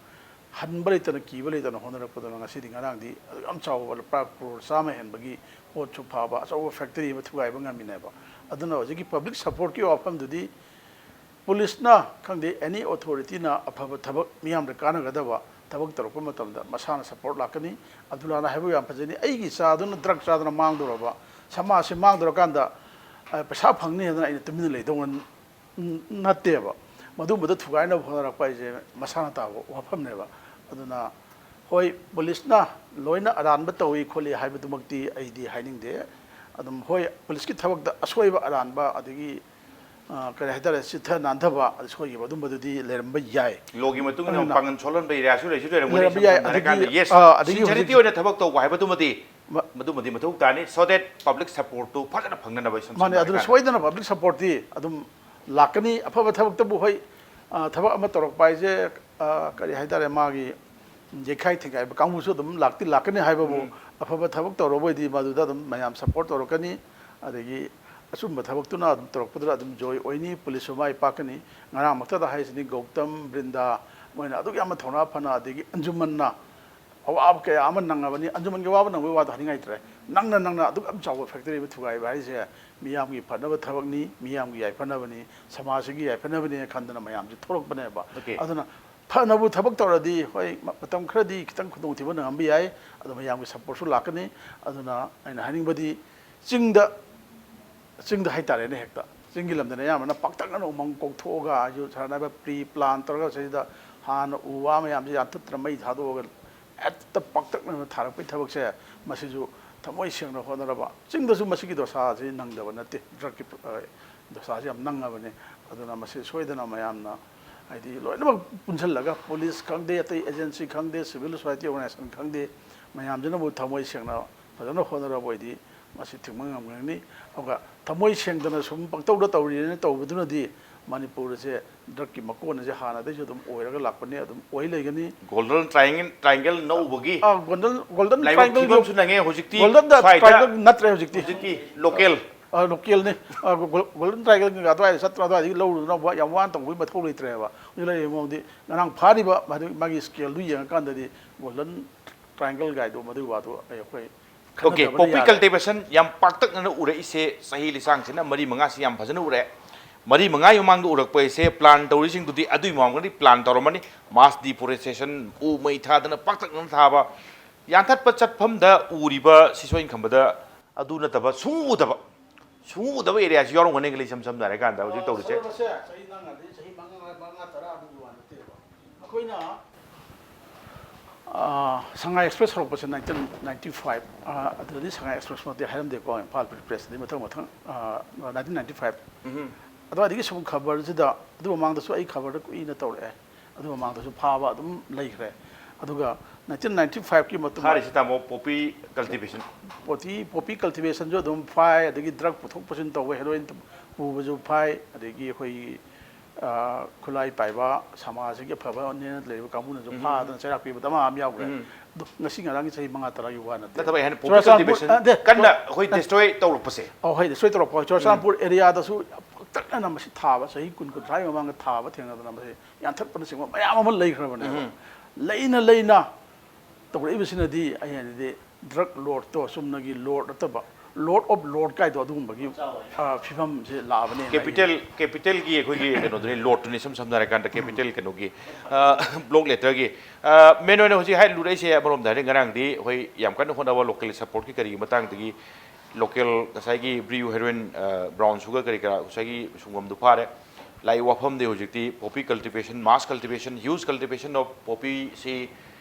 ꯍꯟꯕ ꯂꯩꯇꯅ, ꯀꯤꯕ ꯂꯩꯇꯅ ꯍꯣꯠꯅꯔꯛꯄꯗꯨꯅ ꯉꯁꯤꯗꯤ, ꯉꯔꯥꯡꯗꯤ ꯑꯗꯨꯛ ꯌꯥꯝ ꯆꯥꯎꯕ, ꯂꯨꯄꯥ ꯀ꯭ꯔꯣꯔ ꯆꯥꯝꯃ ꯍꯦꯟꯕꯒꯤ ꯄꯣꯠꯁꯨ ꯐꯥꯕ, ꯑꯆꯧꯕ ꯐꯦꯛꯇꯔꯤ ꯑꯃ ꯊꯨꯒꯥꯏꯕ ꯉꯝꯃꯤꯅꯦꯕ꯫ ꯑꯗꯨꯅ ꯍꯧꯖꯤꯛꯀꯤ ꯄꯕ꯭ꯂꯤꯛ ꯁꯄꯣꯔꯠꯀꯤ ꯋꯥꯐꯝꯗꯨꯗꯤ ꯄꯨꯂꯤꯁꯅ ꯈꯪꯗꯦ, ꯑꯦꯅꯤ ꯑꯣꯊꯣꯔꯤꯇꯤꯅ ꯑꯐꯕ ꯊꯕꯛ, ꯃꯤꯌꯥꯝꯗ ꯀꯥꯟꯅꯒꯗꯕ ꯊꯕꯛ ꯇꯧꯔꯛꯄ ꯃꯇꯝꯗ ꯃꯁꯥꯅ ꯁꯄꯣꯔꯠ ꯂꯥꯛꯀꯅꯤ꯫ ꯑꯗꯨꯂꯥꯅ ꯍꯥꯏꯕ ꯌꯥꯝ ꯐꯖꯅꯤ, "ꯑꯩꯒꯤ ꯆꯥꯗꯨꯅ ꯗ꯭ꯔꯒ ꯆꯥꯗꯅ ꯃꯥꯡꯗꯣꯔꯕ ꯁꯃꯥꯖꯁꯤ ꯃꯥꯡꯗꯣꯔꯀꯥꯟꯗ, ꯑ, ꯄꯩꯁꯥ ꯐꯪꯅꯤ ꯍꯥꯏꯗꯅ ꯑꯩꯅ ꯇꯨꯃꯤꯟꯅ ꯂꯩꯗꯧ ꯅꯠꯇꯦꯕ꯫ ꯃꯗꯨꯝꯕꯗ ꯊꯨꯒꯥꯏꯅꯕ ꯍꯣꯠꯅꯔꯛꯄ ꯍꯥꯏꯁꯦ ꯃꯁꯥꯅ ꯇꯥꯕ ꯋꯥꯐꯝꯅꯦꯕ꯫ ꯑꯗꯨꯅ ꯍꯣꯏ, ꯄꯨꯂꯤꯁꯅ ꯂꯣꯏꯅ ꯑꯔꯥꯟꯕ ꯇꯧꯏ ꯈꯣꯠꯂꯤ ꯍꯥꯏꯕꯗꯨꯃꯛꯇꯤ ꯑꯩꯗꯤ ꯍꯥꯏꯅꯤꯡꯗꯦ꯫ ꯑꯗꯨꯝ ꯍꯣꯏ, ꯄꯨꯂꯤꯁꯀꯤ ꯊꯕꯛꯇ ꯑꯁꯣꯏꯕ ꯑꯔꯥꯟꯕ, ꯑꯗꯒꯤ, ꯑ, ꯀꯔꯤ ꯍꯥꯏꯇꯥꯔꯦ, ꯆꯤꯠꯊ ꯅꯥꯟꯊꯕ, ꯑꯗ ꯁꯣꯏꯈꯤꯕ ꯑꯗꯨꯝꯕꯗꯨꯗꯤ ꯂꯩꯔꯝꯕ ꯌꯥꯏ꯫ ꯂꯣꯒꯤ ꯃꯇꯨꯡ ꯏꯟꯅ ꯑꯗꯨꯅ ꯄꯥꯡꯒꯜ ꯁꯣꯜꯍꯟꯕ ꯑꯦꯔꯤꯌꯥꯁꯨ ꯂꯩꯁꯨ ꯂꯩꯔꯝꯒꯅꯤ, ꯂꯩꯔꯝꯕ ꯁꯝꯅ ꯌꯥꯏ꯫ ꯍꯥꯏꯔꯀꯥꯟꯗ, ꯑꯗꯒꯤ, ꯌꯦꯁ, ꯑ, ꯑꯗꯒꯤ ꯁꯤꯟꯁꯔꯤꯇꯤ ꯍꯧꯖꯤꯛ ꯑꯣꯏꯅ ꯊꯕꯛ ꯇꯧꯕ ꯍꯥꯏꯕꯗꯨꯃꯗꯤ ꯃ- ꯃꯗꯨꯃꯗꯤ ꯃꯊꯧ ꯇꯥꯅꯤ, so that public supportꯇꯨ ꯐꯖꯅ ꯐꯪꯅꯅꯕ ꯏꯁꯝ ꯃꯥꯅꯦ, ꯁꯝꯅ ꯑꯗꯨꯅ ꯍꯥꯏꯔꯀꯥꯟꯗ꯫ ꯁꯣꯏꯗꯅ public supportꯇꯤ ꯑꯗꯨꯝ ꯂꯥꯛꯀꯅꯤ꯫ ꯑꯐꯕ ꯊꯕꯛꯇꯕꯨ ꯍꯣꯏ, ꯑ, ꯊꯕꯛ ꯑꯃ ꯇꯧꯔꯛꯄ ꯍꯥꯏꯁꯦ, ꯑ, ꯀꯔꯤ ꯍꯥꯏꯇꯥꯔꯦ, ꯃꯥꯒꯤ ꯌꯩꯈꯥꯏ ꯊꯤꯡꯒꯥꯏꯕ ꯀꯥꯡꯕꯨꯁꯨ ꯑꯗꯨꯝ ꯂꯥꯛꯇꯤ ꯂꯥꯛꯀꯅꯤ ꯍꯥꯏꯕꯕꯨ, ꯎꯝ꯫ ꯑꯐꯕ ꯊꯕꯛ ꯇꯧꯔꯕꯣꯏꯗꯤ ꯃꯗꯨꯗ ꯑꯗꯨꯝ ꯃꯌꯥꯝ ꯁꯄꯣꯔꯠ ꯇꯧꯔꯛꯀꯅꯤ꯫ ꯑꯗꯒꯤ ꯑꯆꯨꯝꯕ ꯊꯕꯛꯇꯨꯅ ꯑꯗꯨꯝ ꯇꯧꯔꯛꯄꯗꯨꯗ ꯑꯗꯨꯝ ꯖꯣꯏ ꯑꯣꯏꯅꯤ, ꯄꯨꯂꯤꯁꯁꯨ ꯃꯥꯏ ꯄꯥꯛꯀꯅꯤ꯫ ꯉꯔꯥꯡꯃꯛꯇꯗ ꯍꯥꯏꯁꯤꯅꯤ, ꯒꯧꯇꯝ, ꯕ꯭ꯔꯤꯟꯗꯥ, ꯃꯣꯏꯅ ꯑꯗꯨꯛ ꯌꯥꯝꯅ ꯊꯧꯅꯥ ꯐꯅ, ꯑꯗꯒꯤ ꯑꯟꯖꯨꯃꯟꯅ ꯑꯋꯥꯕ ꯀꯌꯥ ꯑꯃ ꯅꯪꯉꯕꯅꯤ꯫ ꯑꯟꯖꯨꯃꯟꯒꯤ ꯑꯋꯥꯕ ꯅꯪꯕꯒꯤ ꯋꯥꯗꯣ ꯍꯥꯏꯅꯤꯡꯉꯥꯏ ꯂꯩꯇ꯭ꯔꯦ꯫ ꯅꯪꯅ, ꯅꯪꯅ ꯑꯗꯨꯛ ꯌꯥꯝ ꯆꯥꯎꯕ ꯐꯦꯛꯇꯔꯤ ꯑꯃ ꯊꯨꯒꯥꯏꯕ ꯍꯥꯏꯁꯦ ꯃꯤꯌꯥꯝꯒꯤ ꯐꯅꯕ ꯊꯕꯛꯅꯤ, ꯃꯤꯌꯥꯝꯒꯤ ꯌꯥꯏꯐꯅꯕꯅꯤ, ꯁꯃꯥꯖꯁꯤꯒꯤ ꯌꯥꯏꯐꯅꯕꯅꯤ ꯈꯟꯗꯅ ꯃꯌꯥꯝꯁꯦ ꯊꯣꯛꯂꯛꯄꯅꯦꯕ꯫ ꯑꯣꯀꯦ꯫ ꯑꯗꯨꯅ ꯐꯅꯕꯨ ꯊꯕꯛ ꯇꯧꯔꯗꯤ, ꯍꯣꯏ, ꯃ-, ꯃꯇꯝ ꯈꯔꯗꯤ ꯈꯤꯇꯪ ꯈꯨꯗꯣꯡꯊꯤꯕ ꯅꯪꯉꯝꯕ ꯌꯥꯏ, ꯑꯗꯣ ꯃꯌꯥꯝꯒꯤ ꯁꯄꯣꯔꯠꯁꯨ ꯂꯥꯛꯀꯅꯤ꯫ ꯑꯗꯨꯅ ꯑꯩꯅ ꯍꯥꯏꯅꯤꯡꯕꯗꯤ, ꯆꯤꯡꯗ, ꯆꯤꯡꯗ ꯍꯥꯏꯇꯥꯔꯦꯅꯦ, ꯍꯦꯛꯇ ꯆꯤꯡꯒꯤ ꯂꯝꯗꯅ ꯑꯌꯥꯝꯕꯅ ꯄꯥꯛꯇꯛꯅꯅ ꯎꯃꯪ ꯀꯣꯛꯊꯣꯛꯑꯒ, ꯑꯩꯁꯨ ꯁꯥꯟꯅꯕ ꯄ꯭ꯔꯤ ꯄ꯭ꯂꯥꯟ ꯇꯧꯔꯒ, ꯁꯤꯗ ꯍꯥꯟꯅ ꯎ ꯋꯥ ꯃꯌꯥꯝꯁꯦ ꯌꯥꯟꯊꯠꯇꯅ ꯃꯩ ꯊꯥꯗꯣꯛꯑꯒ ꯍꯦꯛꯇ ꯄꯥꯛꯇꯛꯅꯅ ꯊꯥꯔꯛꯄꯒꯤ ꯊꯕꯛꯁꯦ, ꯃꯁꯤꯁꯨ ꯊꯃꯣꯏ ꯁꯦꯡꯅ ꯍꯣꯠꯅꯔꯕ꯫ ꯆꯤꯡꯗꯁꯨ ꯃꯁꯤꯒꯤ ꯗꯣꯁꯥꯁꯤ ꯅꯪꯗꯕ ꯅꯠꯇꯦ, ꯗ꯭ꯔꯒꯀꯤ, ꯑ, ꯗꯣꯁꯥꯁꯤ ꯌꯥꯝ ꯅꯪꯉꯕꯅꯤ꯫ ꯑꯗꯨꯅ ꯃꯁꯤ ꯁꯣꯏꯗꯅ ꯃꯌꯥꯝꯅ, ꯍꯥꯏꯗꯤ, ꯂꯣꯏꯅꯃꯛ ꯄꯨꯟꯁꯤꯜꯂꯒ, ꯄꯨꯂꯤꯁ ꯈꯪꯗꯦ, ꯑꯇꯩ ꯑꯦꯖꯦꯟꯁꯤ ꯈꯪꯗꯦ, ꯁꯤꯚꯤꯜ ꯁꯣꯁꯥꯏꯇꯤ ꯑꯣꯔꯒꯅꯥꯏꯖꯦꯁꯟ ꯈꯪꯗꯦ, ꯃꯌꯥꯝꯁꯤꯅꯕꯨ ꯊꯃꯣꯏ ꯁꯦꯡꯅ ꯐꯖꯅ ꯍꯣꯠꯅꯔꯕ ꯑꯣꯏꯗꯤ ꯃꯁꯤ ꯊꯤꯡꯕ ꯉꯝꯒꯅꯤ꯫ ꯑꯗꯨꯒ ꯊꯃꯣꯏ ꯁꯦꯡꯗꯅ ꯁꯨꯝ ꯄꯪꯇꯧꯗ ꯇꯧꯔꯤꯅ ꯇꯧꯕꯗꯨꯅꯗꯤ ꯃꯅꯤꯄꯨꯔ ꯑꯁꯦ ꯗ꯭ꯔꯒꯀꯤ ꯃꯀꯣꯟ ꯑꯁꯦ ꯍꯥꯟꯅꯗꯩꯁꯨ ꯑꯗꯨꯝ ꯑꯣꯏꯔꯒ ꯂꯥꯛꯄꯅꯤ, ꯑꯗꯨꯝ ꯑꯣꯏ ꯂꯩꯒꯅꯤ꯫ ꯒꯣꯜꯗꯟ ꯇ꯭ꯔꯥꯏꯌꯦꯡꯒꯜ, ꯇ꯭ꯔꯥꯏꯌꯦꯡꯒꯜ ꯅꯧꯕꯒꯤ ꯑꯥ, ꯒꯣꯜꯗꯟ, ꯒꯣꯜꯗꯟ ꯂꯥꯏꯕꯛ ꯇ꯭ꯔꯥꯏꯌꯦꯡꯒꯜ ꯊꯤꯕ ꯌꯧ-, ꯑꯃꯁꯨ ꯅꯪꯉꯦ ꯍꯧꯖꯤꯛꯇꯤ꯫ ꯒꯣꯜꯗꯟ ꯁ꯭ꯋꯥꯏꯗ ꯇ꯭ꯔꯥꯏꯌꯦꯡꯒꯜ ꯅꯠꯇ꯭ꯔꯦ ꯍꯧꯖꯤꯛꯇꯤ꯫ ꯍꯧꯖꯤꯛꯀꯤ ꯂꯣꯀꯦꯜ꯫ ꯑꯥ, ꯂꯣꯀꯦꯜꯅꯤ꯫ ꯑꯥ, ꯒꯣ-, ꯒꯣꯜꯗꯟ ꯇ꯭ꯔꯥꯏꯌꯦꯡꯒꯜꯒꯤ ꯑꯗꯨꯋꯥꯏꯗ ꯆꯠꯇꯅ ꯑꯗꯨꯋꯥꯏꯗꯒꯤ ꯂꯧꯔꯨꯗꯅ ꯋꯥ-, ꯌꯥꯝ ꯋꯥꯅ ꯇꯧꯕꯒꯤ ꯃꯊꯧ ꯂꯩꯇ꯭ꯔꯦꯕ꯫ ꯍꯧꯖꯤꯛ ꯂꯩꯔꯤꯕ ꯃꯑꯣꯡꯗꯤ ꯉꯔꯥꯡ ꯐꯥꯔꯤꯕ ꯃꯗꯨ ꯃꯥꯒꯤ ꯁ꯭ꯀꯦꯜꯗꯨ ꯌꯦꯡꯉꯀꯥꯟꯗꯗꯤ ꯒꯣꯜꯗꯟ ꯇ꯭ꯔꯥꯏꯌꯦꯡꯒꯜ ꯒꯥꯏꯗꯣ ꯃꯗꯨꯒꯤ ꯋꯥꯗꯣ ꯑꯩꯈꯣꯏ ꯑꯣꯀꯦ, ꯈꯟꯅꯗꯕꯅ ꯄꯣꯄꯤ ꯌꯥꯔꯦ꯫ ꯀꯜꯇꯤꯚꯦꯁꯟ ꯌꯥꯝ ꯄꯥꯛꯇꯛꯅꯅ ꯎꯔꯛꯏꯁꯦ ꯆꯍꯤ ꯂꯤꯁꯥꯡꯁꯤꯅ ꯃꯔꯤ ꯃꯉꯥꯁꯤ ꯌꯥꯝ ꯐꯖꯅ ꯎꯔꯛꯑꯦ꯫ ꯃꯔꯤ ꯃꯉꯥꯒꯤ ꯃꯃꯥꯡꯗ ꯎꯔꯛꯄ ꯍꯥꯏꯁꯦ ꯄ꯭ꯂꯥꯟ ꯇꯧꯔꯤꯁꯤꯡꯗꯨꯗꯤ ꯑꯗꯨꯒꯤ ꯃꯃꯥꯡꯗꯗꯤ ꯄ꯭ꯂꯥꯟ ꯇꯧꯔꯝꯃꯅꯤ꯫ ꯃꯥꯁ ꯗꯤꯐꯣꯔꯦꯁꯇꯦꯁꯟ, ꯎ ꯃꯩ ꯊꯥꯗꯅ ꯄꯥꯛꯇꯛꯅꯅ ꯊꯥꯕ, ꯌꯥꯟꯊꯠꯄ ꯆꯠꯐꯝꯗ ꯎꯔꯤꯕ ꯁꯤꯁꯣꯏ ꯈꯝꯕꯗ ꯑꯗꯨ ꯅꯠꯇꯕ ꯁꯨꯡꯎ ꯎꯗꯕ, ꯁꯨꯡꯎ ꯎꯗꯕ ꯑꯦꯔꯤꯌꯥꯁꯨ ꯌꯥꯎꯔꯝꯒꯅꯤ ꯈꯜꯂꯤ, ꯏꯁꯝ ꯁꯝꯅ ꯍꯥꯏꯔꯀꯥꯟꯗ ꯍꯧꯖꯤꯛ ꯇꯧꯔꯤꯁꯦ꯫ ꯆꯠꯂꯕꯁꯦ ꯆꯍꯤ ꯅꯪꯅꯗꯤ ꯆꯍꯤ ꯃꯉꯥ, ꯃꯉꯥ, ꯇꯔꯥ ꯑꯗꯨꯒꯤ ꯋꯥ ꯅꯠꯇꯦꯕ꯫ ꯑꯩꯈꯣꯏꯅ ꯑꯥ, ꯁꯉꯥꯏ ꯑꯦꯛꯁꯄ꯭ꯔꯦꯁ ꯍꯧꯔꯛꯄꯁꯦ ꯅꯥꯏꯟꯇꯤꯟ ꯅꯥꯏꯟꯇꯤ ꯐꯥꯏꯚ, ꯑꯥ, ꯑꯗꯨꯗꯗꯤ ꯁꯉꯥꯏ ꯑꯦꯛꯁꯄ꯭ꯔꯦꯁꯃꯛꯇꯤ ꯍꯥꯏꯔꯝꯗꯦꯀꯣ, ꯏꯝꯐꯥꯜ ꯄ꯭ꯔꯦꯁꯇꯗꯤ ꯃꯊꯪ ꯃꯊꯪ, ꯑꯥ, ꯅꯥꯏꯟꯇꯤꯟ ꯅꯥꯏꯟꯇꯤ ꯐꯥꯏꯚ꯫ ꯑꯗꯨꯋꯥꯏꯗꯒꯤ ꯁꯨꯝ ꯈꯕꯔꯁꯤꯗ, ꯑꯗꯨ ꯃꯃꯥꯡꯗꯁꯨ ꯑꯩ ꯈꯕꯔꯗ ꯀꯨꯏꯅ ꯇꯧꯔꯛꯑꯦ, ꯑꯗꯨ ꯃꯃꯥꯡꯗꯁꯨ ꯐꯥꯕ ꯑꯗꯨꯝ ꯂꯩꯈ꯭ꯔꯦ꯫ ꯑꯗꯨꯒ ꯅꯥꯏꯟꯇꯤꯟ ꯅꯥꯏꯟꯇꯤ ꯐꯥꯏꯚꯀꯤ ꯃꯇꯨꯡ ꯊꯥꯔꯤꯁꯤ ꯇꯥꯃꯣ ꯄꯣꯄꯤ ꯀꯜꯇꯤꯚꯦꯁꯟ꯫ ꯄꯣꯄꯤ, ꯄꯣꯄꯤ ꯀꯜꯇꯤꯚꯦꯁꯟꯁꯨ ꯑꯗꯨꯝ ꯐꯥꯏ, ꯑꯗꯒꯤ ꯗ꯭ꯔꯒ ꯄꯨꯊꯣꯛ ꯄꯨꯁꯤꯟ ꯇꯧꯕ, ꯍꯦꯔꯣꯏꯟ ꯄꯨꯕꯁꯨ ꯐꯥꯏ, ꯑꯗꯒꯤ ꯑꯩꯈꯣꯏꯒꯤ ꯑ, ꯈꯨꯠꯂꯥꯏ ꯄꯥꯏꯕ ꯁꯃꯥꯖꯁꯤꯒꯤ ꯑꯐꯕꯅꯦꯅ ꯂꯩꯔꯤꯕ ꯀꯥꯡꯕꯨꯅꯁꯨ ꯐꯥꯗꯅ ꯆꯩꯔꯥꯛ ꯄꯤꯕꯗ ꯑꯃ ꯑꯃ ꯌꯥꯎꯈ꯭ꯔꯦ꯫ ꯑꯗꯣ ꯉꯁꯤ ꯉꯔꯥꯡꯒꯤ ꯆꯍꯤ ꯃꯉꯥ ꯇꯔꯥꯒꯤ ꯋꯥ ꯅꯠꯇꯦ꯫ ꯅꯠꯇꯕ ꯑꯩ ꯍꯥꯏꯅ ꯄꯣꯄꯤ ꯆꯨꯔꯆꯥꯟꯄꯨꯔ, ꯀꯜꯇꯤꯚꯦꯁꯟ ꯑ, ꯅꯠꯇꯦ, ꯀꯟꯅ ꯆꯨꯔ-, ꯑꯩꯈꯣꯏ ꯑ, ꯗꯤꯁꯇ꯭ꯔꯣꯏ ꯇꯧꯔꯛꯄꯁꯦ꯫ ꯑꯧ, ꯍꯣꯏ, ꯗꯤꯁꯇ꯭ꯔꯣꯏ ꯇꯧꯔꯛꯄ꯫ ꯆꯨꯔꯆꯥꯟꯄꯨꯔ ꯑꯦꯔꯤꯌꯥꯗꯁꯨ ꯌꯥꯝ ꯄꯥꯛꯇꯛꯅꯅ ꯃꯁꯤ ꯊꯥꯕ, ꯆꯍꯤ ꯀꯨꯟ ꯀꯨꯟꯊ꯭ꯔꯥꯒꯤ ꯃꯃꯥꯡꯗ ꯊꯥꯕ ꯊꯦꯡꯅꯗꯅ ꯃꯁꯤ ꯌꯥꯟꯊꯠꯄꯅꯆꯤꯡꯕ ꯃꯌꯥꯝ ꯑꯃ ꯂꯩꯈ꯭ꯔꯕꯅꯦꯕ꯫ ꯂꯩꯅ ꯂꯩꯅ ꯇꯧꯔꯛꯏꯕꯁꯤꯅꯗꯤ ꯑꯩ ꯍꯥꯏꯅꯗꯤ ꯗ꯭ꯔꯒ ꯂꯣꯔꯗꯇꯣ, ꯆꯨꯝꯅꯒꯤ ꯂꯣꯔꯗ ꯅꯠꯇꯕ, ꯂꯣꯔꯗ ꯑꯣꯐ ꯂꯣꯔꯗ ꯀꯥꯏꯗꯣ, ꯑꯗꯨꯒꯨꯝꯕꯒꯤ, ꯑ, ꯐꯤꯕꯝꯁꯦ ꯂꯥꯛꯑꯕꯅꯦꯅ ꯑꯩ ꯀꯦꯄꯤꯇꯦꯜ, ꯀꯦꯄꯤꯇꯦꯜꯒꯤ ꯑꯩꯈꯣꯏꯒꯤ ꯀꯩꯅꯣꯗꯨꯅꯤ, ꯂꯣꯔꯗꯇꯨꯅꯤ, ꯏꯁꯝ ꯁꯝꯅ ꯍꯥꯏꯔꯀꯥꯟꯗ ꯀꯦꯄꯤꯇꯦꯜ ꯀꯩꯅꯣꯒꯤ, ꯑ, ꯕ꯭ꯂꯣꯛ ꯂꯦꯇꯔꯒꯤ꯫ ꯑ, ꯃꯦꯟ ꯑꯣꯏꯅ ꯍꯧꯖꯤꯛ ꯍꯥꯏꯔꯨꯔꯛꯏꯁꯦ ꯑꯃꯔꯣꯝꯗ ꯍꯥꯏꯔꯗꯤ ꯉꯔꯥꯡꯗꯤ ꯑꯩꯈꯣꯏ ꯌꯥꯝ ꯀꯟꯅ ꯍꯣꯠꯅꯕ ꯂꯣꯀꯦꯜ ꯁꯞꯄꯣꯔꯠꯀꯤ ꯀꯔꯤꯒꯤ ꯃꯇꯥꯡꯗꯒꯤ ꯂꯣꯀꯦꯜ ꯉꯁꯥꯏꯒꯤ ꯕ꯭ꯔꯤꯌꯨ ꯍꯦꯔꯣꯏꯟ, ꯑ, ꯕ꯭ꯔꯥꯎꯟ ꯁꯨꯒꯔ ꯀꯔꯤ ꯀꯔꯥ ꯉꯁꯥꯏꯒꯤ ꯁꯨꯡꯐꯝꯗꯨ ꯐꯥꯔꯦ꯫ ꯂꯥꯛꯏ ꯋꯥꯐꯝꯗꯤ ꯍꯧꯖꯤꯛꯇꯤ poppy cultivation, mass cultivation, huge cultivation of ꯄꯣꯄꯤꯁꯤ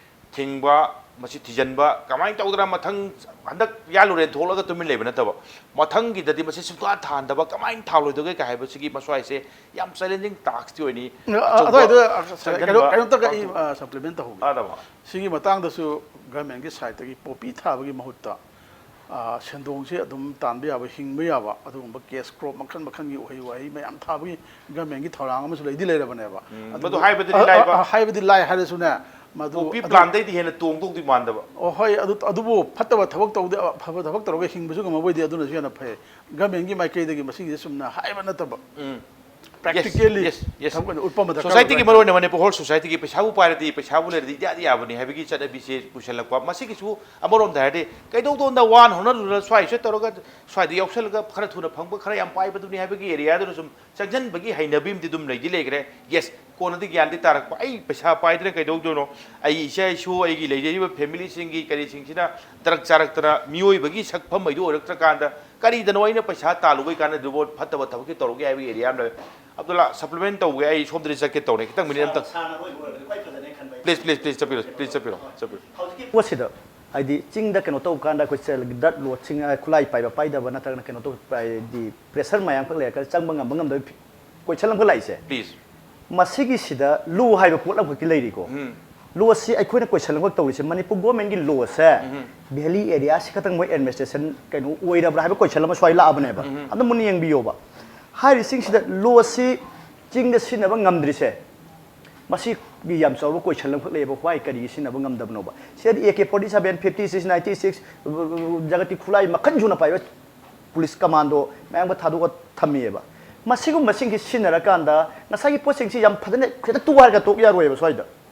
ꯊꯤꯡꯕ, ꯃꯁꯤ ꯊꯤꯖꯤꯟꯕ, ꯀꯃꯥꯏꯅ ꯇꯧꯗꯅ ꯃꯊꯪ ꯍꯟꯗꯛ ꯌꯥꯜꯂꯨꯔꯦ ꯊꯣꯛꯂꯒ ꯇꯨꯃꯤꯟ ꯂꯩꯕ ꯅꯠꯇꯕ, ꯃꯊꯪꯒꯤꯗꯗꯤ ꯃꯁꯤ ꯁꯨꯡꯊꯥ ꯊꯥꯍꯟꯗꯕ ꯀꯃꯥꯏꯅ ꯊꯥꯍꯜꯂꯣꯏꯗꯧꯒꯦ ꯀꯥꯏ ꯍꯥꯏꯕꯁꯤꯒꯤ ꯃꯁ꯭ꯋꯥꯏꯁꯦ ꯌꯥꯝ ꯆꯦꯂꯦꯟꯖꯤꯡ ꯇꯥꯛꯁꯇꯤ ꯑꯣꯏꯅꯤ꯫ ꯑ, ꯑꯆꯧꯕ ꯑꯗꯨꯋꯥꯏꯗ, ꯑ, ꯆꯪꯁꯤꯟꯕ ꯀꯩꯅꯣ, ꯀꯩꯅꯣꯝꯇꯒ ꯑꯩ, ꯄꯥꯡꯊꯣꯛ- ꯑ, ꯁꯄ꯭ꯂꯤꯃꯦꯟ ꯇꯧꯍꯧꯒꯦ꯫ ꯑꯥꯗꯕ꯫ ꯁꯤꯒꯤ ꯃꯇꯥꯡꯗꯁꯨ ꯒꯚꯔꯟꯃꯦꯟꯒꯤ ꯁꯥꯏꯠꯇꯒꯤ ꯄꯣꯄꯤ ꯊꯥꯕꯒꯤ ꯃꯍꯨꯠꯇ, ꯑ, ꯁꯦꯟꯗꯣꯡꯁꯦ ꯑꯗꯨꯝ ꯇꯥꯟꯕ ꯌꯥꯕ, ꯍꯤꯡꯕ ꯌꯥꯕ ꯑꯗꯨꯒꯨꯝꯕ ꯀꯦꯁ ꯀ꯭ꯔꯣꯞ ꯃꯈꯜ ꯃꯈꯜꯒꯤ ꯎꯍꯩ ꯋꯥꯍꯩ ꯃꯌꯥꯝ ꯊꯥꯕꯒꯤ ꯒꯚꯔꯟꯃꯦꯟꯒꯤ ꯊꯧꯔꯥꯡ ꯑꯃꯁꯨ ꯂꯩꯗꯤ ꯂꯩꯔꯕꯅꯦꯕ꯫ ꯎꯝ, ꯑꯗꯨꯕꯨ ꯃꯗꯨ ꯍꯥꯏꯕꯗꯤ ꯑ, ꯑ, ꯂꯥꯏꯕ꯫ ꯑ, ꯍꯥꯏꯕꯗꯤ ꯂꯥꯏ ꯍꯥꯏꯔꯁꯨꯅꯦ, ꯃꯗꯨ ꯄꯣꯄꯤ ꯑꯗꯨ ꯄ꯭ꯂꯥꯟꯗꯩꯗꯤ ꯍꯦꯟꯅ ꯇꯣꯡꯗꯧꯗꯤ ꯃꯥꯟꯗꯕ꯫ ꯑꯣ, ꯍꯣꯏ, ꯑꯗꯨ, ꯑꯗꯨꯕꯨ ꯐꯠꯇꯕ ꯊꯕꯛ ꯇꯧꯗꯦ, ꯑꯐꯕ ꯊꯕꯛ ꯇꯧꯔꯒ ꯍꯤꯡꯕꯁꯨ ꯉꯝꯃꯕꯣꯏꯗꯤ ꯑꯗꯨꯅꯁꯨ ꯍꯦꯟꯅ ꯐꯩ꯫ ꯒꯚꯔꯟꯃꯦꯟꯒꯤ ꯃꯥꯏꯀꯩꯗꯒꯤ ꯃꯁꯤꯒꯤꯁꯦ ꯆꯨꯝꯅ ꯍꯥꯏꯕ ꯅꯠꯇꯕ꯫ ꯎꯝ꯫ Practically Yes, yes. ꯊꯕꯛ ꯑꯣꯏꯅ ꯎꯠꯄ ꯑꯃ ꯗꯔꯀꯥꯔ ꯁꯣꯁꯥꯏꯇꯤꯒꯤ ꯑꯣꯏꯕ ꯃꯔꯨ ꯑꯣꯏꯅ ꯃꯅꯤꯄꯨꯔ ꯍꯣꯜ ꯁꯣꯁꯥꯏꯇꯤꯒꯤ ꯄꯩꯁꯥꯕꯨ ꯄꯥꯏꯔꯗꯤ, ꯄꯩꯁꯥꯕꯨ ꯂꯩꯔꯗꯤ ꯏꯌꯥꯗ ꯌꯥꯕꯅꯤ ꯍꯥꯏꯕꯒꯤ ꯆꯠꯅꯕꯤꯁꯦ ꯄꯨꯁꯜꯂꯛꯄ, ꯃꯁꯤꯒꯤꯁꯨ ꯑꯃꯔꯣꯝꯗ ꯍꯥꯏꯔꯗꯤ ꯀꯩꯗꯧꯗꯣꯟꯗ ꯋꯥꯅ ꯍꯣꯠꯅꯔꯨꯔ ꯁ꯭ꯋꯥꯏꯁꯦ ꯇꯧꯔꯒ ꯁ꯭ꯋꯥꯏꯗ ꯌꯥꯎꯁꯜꯂꯒ ꯈꯔ ꯊꯨꯅ ꯐꯪꯕ, ꯈꯔ ꯌꯥꯝ ꯄꯥꯏꯕꯗꯨꯅꯤ ꯍꯥꯏꯕꯒꯤ ꯑꯦꯔꯤꯌꯥꯗꯨꯅ ꯁꯨꯝ ꯆꯪꯁꯤꯟꯕꯒꯤ ꯍꯩꯅꯕꯤ ꯑꯃꯗꯤ ꯑꯗꯨꯝ ꯂꯩꯗꯤ ꯂꯩꯈ꯭ꯔꯦ꯫ ꯌꯦꯁ, ꯀꯣꯟꯅꯗꯤ ꯒ꯭ꯌꯥꯟꯗꯤ ꯇꯥꯔꯛꯄ, ꯑꯩ ꯄꯩꯁꯥ ꯄꯥꯏꯗꯅ ꯀꯩꯗꯧꯗꯣꯏꯅꯣ? ꯑꯩ ꯏꯆꯥ ꯏꯁꯨ, ꯑꯩꯒꯤ ꯂꯩꯖꯔꯤꯕ ꯐꯦꯃꯤꯂꯤꯁꯤꯡꯒꯤ ꯀꯔꯤꯁꯤꯡꯁꯤꯅ ꯗ꯭ꯔꯛ ꯆꯥꯔꯛꯇꯅ ꯃꯤꯑꯣꯏꯕꯒꯤ ꯁꯛꯐꯝ ꯍꯩꯗꯨ ꯑꯣꯏꯔꯛꯇ꯭ꯔꯀꯥꯟꯗ ꯀꯔꯤꯗꯅꯣ ꯑꯩꯅ ꯄꯩꯁꯥ ꯇꯥꯜꯂꯨꯕꯒꯤ ꯀꯥꯟꯅꯗꯨꯕꯨ ꯐꯠꯇꯕ ꯊꯕꯛꯀꯤ ꯇꯧꯔꯒꯦ ꯍꯥꯏꯕꯒꯤ ꯑꯦꯔꯤꯌꯥ ꯑꯃ ꯂꯩ꯫ ꯑꯕꯗꯨꯜꯂꯥ, ꯁꯄ꯭ꯂꯤꯃꯦꯟ ꯇꯧꯒꯦ, ꯑꯩ ꯁꯣꯝꯗꯗꯤ ꯆꯠꯀꯦ ꯇꯧꯔꯦ, ꯈꯤꯇꯪ ꯃꯤꯅꯤꯠ ꯑꯝꯇꯪ꯫ ꯄ꯭ꯂꯤꯖ, ꯄ꯭ꯂꯤꯖ, ꯄ꯭ꯂꯤꯖ ꯆꯠꯄꯤꯔꯣ, ꯄ꯭ꯂꯤꯖ ꯆꯠꯄꯤꯔꯣ, ꯆꯠꯄꯤꯔꯣ꯫ ꯄꯣꯠꯁꯤꯗ ꯍꯥꯏꯗꯤ ꯆꯤꯡꯗ ꯀꯩꯅꯣ ꯇꯧꯕ ꯀꯥꯟꯗ ꯑꯩꯈꯣꯏ ꯗ꯭ꯔꯛ ꯂꯣꯠꯁꯤꯡ, ꯈꯨꯠꯂꯥꯏ ꯄꯥꯏꯕ ꯄꯥꯏꯗꯕ ꯅꯠꯇ꯭ꯔꯒꯅ ꯀꯩꯅꯣ ꯇꯧꯕ ꯍꯥꯏꯗꯤ ꯄ꯭ꯔꯦꯁꯔ ꯃꯌꯥꯝꯈꯛ ꯂꯩꯔꯒ ꯆꯪꯕ ꯉꯝꯕ ꯉꯝꯗꯕ ꯀꯣꯏꯁꯟ ꯑꯃꯈꯛ ꯂꯥꯛꯏꯁꯦ꯫ ꯄ꯭ꯂꯤꯖ꯫ ꯃꯁꯤꯒꯤꯁꯤꯗ ꯂꯣ ꯍꯥꯏꯕ ꯄꯣꯠ ꯑꯃꯈꯛꯇꯤ ꯂꯩꯔꯤꯀꯣ꯫ ꯂꯣꯁꯤ ꯑꯩꯈꯣꯏꯅ ꯀꯣꯏꯁꯟ ꯑꯃꯈꯛ ꯇꯧꯔꯤꯁꯦ, ꯃꯅꯤꯄꯨꯔ ꯒꯣꯔꯃꯦꯟꯒꯤ ꯂꯣꯁꯦ ꯚꯦꯂꯤ ꯑꯦꯔꯤꯌꯥꯁꯤ ꯈꯛꯇꯪ ꯃꯣꯏ ꯑꯦꯗꯃꯤꯅꯤꯁꯇ꯭ꯔꯦꯁꯟ ꯀꯩꯅꯣ ꯑꯣꯏꯔꯕ꯭ꯔꯥ ꯍꯥꯏꯕ ꯀꯣꯏꯁꯟ ꯑꯃ ꯁ꯭ꯋꯥꯏ ꯂꯥꯛꯑꯕꯅꯦꯕ꯫ ꯑꯗꯨ ꯃꯨꯟꯅ ꯌꯦꯡꯕꯤꯌꯣꯕ꯫ ꯍꯥꯏꯔꯤꯁꯤꯡꯁꯤꯗ ꯂꯣꯁꯤ ꯆꯤꯡꯗ ꯁꯤꯖꯤꯟꯅꯕ ꯉꯝꯗ꯭ꯔꯤꯁꯦ, ꯃꯁꯤꯒꯤ ꯌꯥꯝ ꯆꯥꯎꯕ ꯀꯣꯏꯁꯟ ꯑꯃꯈꯛ ꯂꯩꯌꯦꯕ, why ꯀꯔꯤꯒꯤ ꯁꯤꯖꯤꯟꯅꯕ ꯉꯝꯗꯕꯅꯣꯕ? ꯁꯤꯗꯗꯤ A K forty seven, fifty six, ninety six, ꯖꯒꯠꯀꯤ ꯈꯨꯠꯂꯥꯏ ꯃꯈꯜ ꯁꯨꯅ ꯄꯥꯏꯕ ꯄꯨꯂꯤꯁ ꯀꯃꯥꯟꯗꯣ ꯃꯌꯥꯝꯒ ꯊꯥꯗꯣꯛꯑ ꯊꯝꯃꯤꯑꯕ꯫ ꯃꯁꯤꯒꯨꯝꯕꯁꯤꯡꯁꯤ ꯁꯤꯖꯤꯟꯅꯔꯀꯥꯟꯗ ꯉꯁꯥꯏꯒꯤ ꯄꯣꯠꯁꯤꯡꯁꯤ ꯌꯥꯝ ꯐꯖꯅ ꯍꯦꯛꯇ ꯇꯨ ꯍꯥꯏꯔꯒ ꯇꯣꯛ ꯌꯥꯔꯣꯏꯕ ꯁ꯭ꯋꯥꯏꯗ,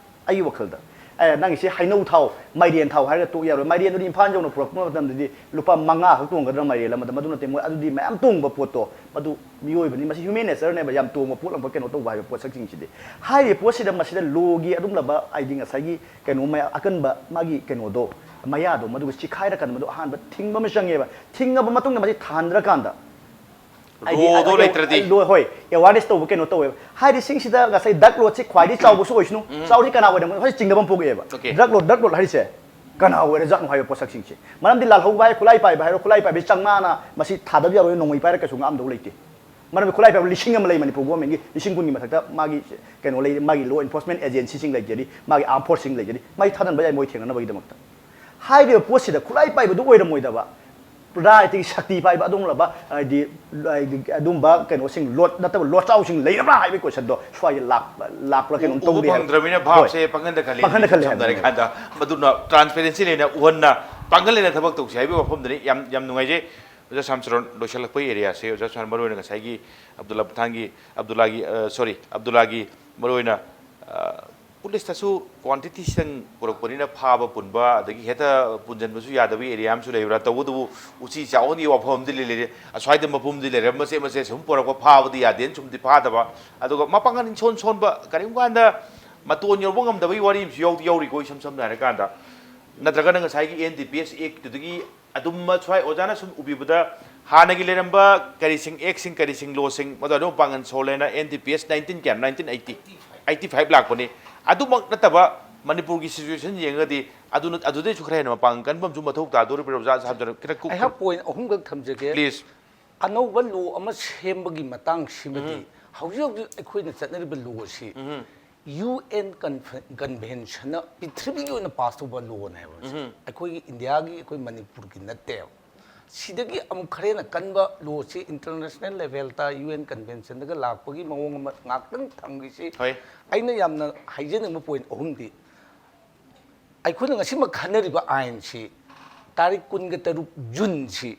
ꯑꯩꯒꯤ ꯋꯥꯈꯜꯗ꯫ ꯑꯦ, ꯅꯪꯒꯤꯁꯤ ꯍꯩꯅꯧ ꯊꯥꯎ, ꯃꯥꯏꯔꯦꯟ ꯊꯥꯎ ꯍꯥꯏꯔꯒ ꯇꯣꯛ ꯌꯥꯔꯣꯏ꯫ ꯃꯥꯏꯔꯦꯟꯗꯨꯗꯤ ꯏꯝꯐꯥꯜ ꯌꯧꯅ ꯄꯨꯔꯛꯄ ꯃꯇꯝꯗꯗꯤ ꯂꯨꯄꯥ ꯃꯉꯥ ꯈꯛ ꯇꯣꯡꯒꯗ꯭ꯔꯥ ꯃꯥꯏꯔꯦꯟ ꯑꯃꯗ? ꯃꯗꯨ ꯅꯠꯇꯦ, ꯃꯣꯏ ꯑꯗꯨꯗꯤ ꯃꯌꯥꯝ ꯇꯣꯡꯕ ꯄꯣꯠꯇꯣ, ꯃꯗꯨ ꯃꯤꯑꯣꯏꯕꯅꯤ, ꯃꯁꯤ ꯍ꯭ꯌꯨꯃꯦꯟ ꯅꯦꯆꯔꯅꯦꯕ, ꯌꯥꯝ ꯇꯣꯡꯕ ꯄꯣꯠ ꯑꯃꯈꯛ ꯀꯩꯅꯣ ꯇꯧꯕ ꯍꯥꯏꯕ ꯄꯣꯠꯁꯛꯁꯤꯡꯁꯤꯗꯤ꯫ ꯍꯥꯏꯔꯤꯕ ꯄꯣꯠꯁꯤꯗ ꯃꯁꯤꯗ ꯂꯣꯒꯤ ꯑꯗꯨꯝꯂꯕ ꯍꯥꯏꯗꯤ ꯉꯁꯥꯏꯒꯤ ꯀꯩꯅꯣ ꯃꯌꯥ-, ꯑꯀꯟꯕ ꯃꯥꯒꯤ ꯀꯩꯅꯣꯗꯣ, ꯃꯌꯥꯗꯣ, ꯃꯗꯨꯒ ꯆꯤꯈꯥꯏꯔꯀꯥꯟꯗ ꯃꯗꯨ ꯑꯍꯥꯟꯕ ꯊꯤꯡꯕ ꯑꯃ ꯆꯪꯉꯦꯕ꯫ ꯊꯤꯡꯉꯕ ꯃꯇꯨꯡꯗ ꯃꯁꯤ ꯊꯥꯍꯟꯗ꯭ꯔꯀꯥꯟꯗ ꯍꯥꯏꯗꯤ ꯂꯣꯗꯣ ꯑ, ꯂꯩꯇ꯭ꯔꯗꯤ꯫ ꯂꯣ-, ꯍꯣꯏ, ꯑꯦꯋꯥꯔꯅꯦꯁ ꯇꯧꯕ ꯀꯩꯅꯣ ꯇꯧꯋꯦꯕ꯫ ꯍꯥꯏꯔꯤꯁꯤꯡꯁꯤꯗ ꯉꯁꯥꯏ ꯗ꯭ꯔꯛ ꯂꯣꯠꯁꯤ ꯈ꯭ꯋꯥꯏꯗꯒꯤ ꯆꯥꯎꯕꯁꯨ ꯑꯣꯏꯁꯅꯨ, ꯆꯥꯎꯔꯤꯁꯤ ꯀꯅꯥ ꯑꯣꯏꯔꯝꯒꯅꯤ? ꯍꯧꯖꯤꯛ ꯆꯤꯡꯅꯕ ꯑꯃ ꯄꯣꯛꯑꯦꯕ꯫ Okay. Drug load, drug load ꯍꯥꯏꯔꯤꯁꯦ ꯀꯅꯥ ꯑꯣꯏꯔꯖꯥꯠꯅꯣ ꯍꯥꯏꯕ ꯄꯣꯠꯁꯛꯁꯤꯡꯁꯦ꯫ ꯃꯔꯝꯗꯤ ꯂꯥꯜꯍꯧꯕ ꯍꯥꯏ, ꯈꯨꯠꯂꯥꯏ ꯄꯥꯏꯕ ꯍꯥꯏꯔꯣ, ꯈꯨꯠꯂꯥꯏ ꯄꯥꯏꯕꯁꯤ ꯆꯥꯝꯃꯉꯥꯅ ꯃꯁꯤ ꯊꯥꯗꯕ ꯌꯥꯔꯣꯏ, ꯅꯣꯡꯃꯩ ꯄꯥꯏꯔ ꯀꯩꯁꯨ ꯉꯥꯝꯗꯧ ꯂꯩꯇꯦ꯫ ꯃꯔꯝꯗꯤ ꯈꯨꯠꯂꯥꯏ ꯄꯥꯏꯕ ꯂꯤꯁꯤꯡ ꯑꯃ ꯂꯩ ꯃꯅꯤꯄꯨꯔ ꯒꯣꯔꯃꯦꯟꯒꯤ, ꯂꯤꯁꯤꯡ ꯀꯨꯟꯒꯤ ꯃꯊꯛꯇ ꯃꯥꯒꯤ ꯀꯩꯅꯣ ꯂꯩ, ꯃꯥꯒꯤ ꯂꯣ ꯏꯟꯐꯣꯔꯁꯃꯦꯟ ꯑꯦꯖꯦꯟꯁꯤꯁꯤꯡ ꯂꯩꯖꯔꯤ, ꯃꯥꯒꯤ ꯑꯥꯔꯝ ꯐꯣꯔꯁꯁꯤꯡ ꯂꯩꯖꯔꯤ, ꯃꯥꯒꯤ ꯊꯥꯗꯟꯕ ꯌꯥꯏ ꯃꯣꯏ ꯊꯦꯡꯅꯅꯕꯒꯤꯗꯃꯛꯇ꯫ ꯍꯥꯏꯔꯤꯕ ꯄꯣꯠꯁꯤꯗ ꯈꯨꯠꯂꯥꯏ ꯄꯥꯏꯕꯗꯨ ꯑꯣꯏꯔꯝꯃꯣꯏꯗꯕ, ꯔꯥꯖꯅꯤꯇꯤꯒꯤ ꯁꯛꯇꯤ ꯄꯥꯏꯕ ꯑꯗꯨꯒꯨꯝꯂꯕ ꯍꯥꯏꯗꯤ, ꯍꯥꯏꯗꯤ ꯑꯗꯨꯝꯕ ꯀꯩꯅꯣꯁꯤꯡ, ꯂꯣꯠ ꯅꯠꯇꯕ ꯂꯣꯠꯆꯥꯎꯁꯤꯡ ꯂꯩꯔꯕ꯭ꯔꯥ ꯍꯥꯏꯕꯒꯤ ꯀꯣꯏꯁꯟꯗꯣ ꯁ꯭ꯋꯥꯏꯗ ꯂꯥꯛ-, ꯂꯥꯛꯄ꯭ꯔꯥ ꯀꯩꯅꯣꯝ ꯎꯕ ꯇꯧꯔꯤ ꯍꯥꯏꯕ꯫ ꯐꯪꯗ꯭ꯔꯕꯅꯤꯅ ꯍꯣꯏ꯫ ꯚꯥꯞꯁꯦ ꯄꯪꯍꯟꯗ ꯈꯜꯂꯤ꯫ ꯄꯪꯍꯟꯗ ꯈꯜꯂꯤ ꯁꯝꯅ ꯍꯥꯏꯕꯅꯤ꯫ ꯍꯥꯏꯔꯀꯥꯟꯗ ꯃꯗꯨꯅ ꯇ꯭ꯔꯥꯟꯁꯄꯦꯔꯦꯟꯁꯤ ꯂꯩꯅ, ꯎꯍꯟꯅ, ꯄꯥꯡꯒꯜ ꯂꯩꯅ ꯊꯕꯛ ꯇꯧꯁꯤ ꯍꯥꯏꯕꯒꯤ ꯋꯥꯐꯝꯗꯨꯅꯤ꯫ ꯌꯥꯝ, ꯌꯥꯝ ꯅꯨꯡꯉꯥꯏꯖꯩ꯫ ꯑꯣꯖꯥ ꯁꯥꯝꯆꯔꯟ, ꯂꯣꯏꯁꯤꯜꯂꯛꯄꯒꯤ ꯑꯦꯔꯤꯌꯥꯁꯦ, ꯑꯣꯖꯥ ꯁꯥꯝꯆꯔꯟ, ꯃꯔꯨꯑꯣꯏꯅ ꯉꯁꯥꯏꯒꯤ ꯑꯕꯗꯨꯜꯂꯥ ꯄꯊꯥꯟꯒꯤ, ꯑꯕꯗꯨꯜꯂꯥꯒꯤ, ꯑ, ꯁꯣꯔꯤ, ꯑꯕꯗꯨꯜꯂꯥꯒꯤ ꯃꯔꯨꯑꯣꯏꯅ, ꯑ, ꯄꯨꯂꯤꯁꯇꯁꯨ ꯀ꯭ꯋꯥꯟꯇꯤꯇꯤꯁꯤꯗꯪ ꯄꯨꯔꯛꯄꯅꯤꯅ ꯐꯥꯕ ꯄꯨꯟꯕ, ꯑꯗꯒꯤ ꯍꯦꯛꯇ ꯄꯨꯟꯁꯤꯟꯕꯁꯨ ꯌꯥꯗꯕꯒꯤ ꯑꯦꯔꯤꯌꯥ ꯑꯃꯁꯨ ꯂꯩꯕ꯭ꯔꯥ? ꯇꯧꯕꯇꯕꯨ ꯎꯆꯤ ꯆꯥꯎꯍꯟꯒꯤ ꯋꯥꯐꯝ ꯑꯃꯗꯤ ꯂꯩ-, ꯂꯩꯔꯦ꯫ ꯑꯁ꯭ꯋꯥꯏꯗ ꯃꯄꯨꯝꯗꯤ ꯂꯩꯔꯦ, ꯃꯆꯦꯠ ꯃꯆꯦꯠ ꯁꯨꯝ ꯄꯨꯔꯛꯄ, ꯐꯥꯕꯗꯤ ꯌꯥꯗꯦꯅ ꯁꯨꯝꯗꯤ ꯐꯥꯗꯕ꯫ ꯑꯗꯨꯒ ꯃꯄꯥꯡꯒꯜ ꯏꯁꯣꯟ ꯁꯣꯟꯕ, ꯀꯔꯤꯒꯨꯝꯕ ꯀꯥꯟꯗ ꯃꯇꯣꯟ ꯌꯧꯕ ꯉꯝꯗꯕꯒꯤ ꯋꯥꯔꯤ ꯑꯃꯁꯨ ꯌꯥꯎꯗꯤ ꯌꯥꯎꯔꯤꯀꯣ, ꯏꯁꯝ ꯁꯝꯅ ꯍꯥꯏꯔꯀꯥꯟꯗ꯫ ꯅꯠꯇ꯭ꯔꯒꯅ ꯉꯁꯥꯏꯒꯤ ꯑꯦꯟ ꯗꯤ ꯄꯤ ꯑꯦꯁ ꯑꯦꯛꯇꯨꯗꯒꯤ ꯑꯗꯨꯝ ꯁ꯭ꯋꯥꯏ ꯑꯣꯖꯥꯅ ꯁꯨꯝ ꯎꯕꯤꯕꯗ ꯍꯥꯟꯅꯒꯤ ꯂꯩꯔꯝꯕ ꯀꯔꯤꯁꯤꯡ, ꯑꯦꯛꯁꯤꯡ, ꯀꯔꯤꯁꯤꯡ, ꯂꯣꯁꯤꯡ, ꯃꯗꯨ ꯑꯗꯨꯝ ꯃꯄꯥꯡꯒꯜ ꯁꯣꯜꯂꯦꯅ N D P S nineteen ꯀꯌꯥ, ꯅꯥꯏꯟꯇꯤꯟ ꯑꯩꯠꯇꯤ, ꯑꯩꯠꯇꯤ ꯐꯥꯏꯚ ꯂꯥꯛꯄꯅꯤ꯫ ꯑꯗꯨꯃꯛ ꯅꯠꯇꯕ ꯃꯅꯤꯄꯨꯔꯒꯤ ꯁꯤꯆꯨꯋꯦꯁꯟ ꯌꯦꯡꯉꯒꯗꯤ ꯑꯗꯨꯅ, ꯑꯗꯨꯗꯩꯁꯨ ꯈꯔ ꯍꯦꯟꯅ ꯃꯄꯥꯡꯒꯜ ꯀꯟꯕ ꯑꯃꯁꯨ ꯃꯊꯧ ꯇꯥꯗꯣꯔꯤꯕ꯭ꯔꯥ, ꯑꯣꯖꯥ ꯁꯥꯕꯗꯅ ꯈꯤꯇꯪ ꯀꯨꯞ-, ꯑꯩꯍꯥꯛ ꯄꯣꯏꯟ ꯑꯍꯨꯝꯈꯛ ꯊꯝꯖꯒꯦ꯫ ꯄ꯭ꯂꯤꯖ꯫ ꯑꯅꯧꯕ ꯂꯣ ꯑꯃ ꯁꯦꯝꯕꯒꯤ ꯃꯇꯥꯡꯁꯤꯃꯗꯤ ꯎꯝ꯫ ꯍꯧꯖꯤꯛ ꯍꯧꯖꯤꯛ ꯑꯩꯈꯣꯏꯅ ꯆꯠꯅꯔꯤꯕ ꯂꯣ ꯑꯁꯤ ꯎꯝ꯫ ꯌꯨ ꯑꯦꯟ ꯀꯟꯚꯦꯟꯁꯟꯅ ꯄ꯭ꯔꯤꯊꯤꯕꯤꯒꯤ ꯑꯣꯏꯅ ꯄꯥꯁ ꯇꯧꯕ ꯂꯣꯅꯦꯕ ꯃꯁꯤ꯫ ꯎꯝ꯫ ꯑꯩꯈꯣꯏꯒꯤ ꯏꯟꯗꯤꯌꯥꯒꯤ, ꯑꯩꯈꯣꯏ ꯃꯅꯤꯄꯨꯔꯒꯤ ꯅꯠꯇꯦꯕ꯫ ꯁꯤꯗꯒꯤ ꯑꯃꯨꯛ ꯈꯔ ꯍꯦꯟꯅ ꯀꯟꯕ ꯂꯣꯁꯤ ꯏꯟꯇꯔꯅꯦꯁꯅꯦꯜ ꯂꯦꯚꯦꯜꯗ ꯌꯨ ꯑꯦꯟ ꯀꯟꯚꯦꯟꯁꯟꯗꯒ ꯂꯥꯛꯄꯒꯤ ꯃꯑꯣꯡ ꯑꯃ ꯉꯥꯛꯇꯪ ꯊꯝꯈꯤꯁꯤ꯫ ꯍꯣꯏ꯫ ꯑꯩꯅ ꯌꯥꯝꯅ ꯍꯥꯏꯖꯅꯤꯡꯕ ꯄꯣꯏꯟ ꯑꯍꯨꯝꯗꯤ, ꯑꯩꯈꯣꯏꯅ ꯉꯁꯤꯃꯛ ꯈꯟꯅꯔꯤꯕ ꯑꯥꯏꯟꯁꯤ ꯇꯥꯔꯤꯛ ꯀꯨꯟꯒ ꯇꯔꯨꯛ ꯖꯨꯟꯁꯤ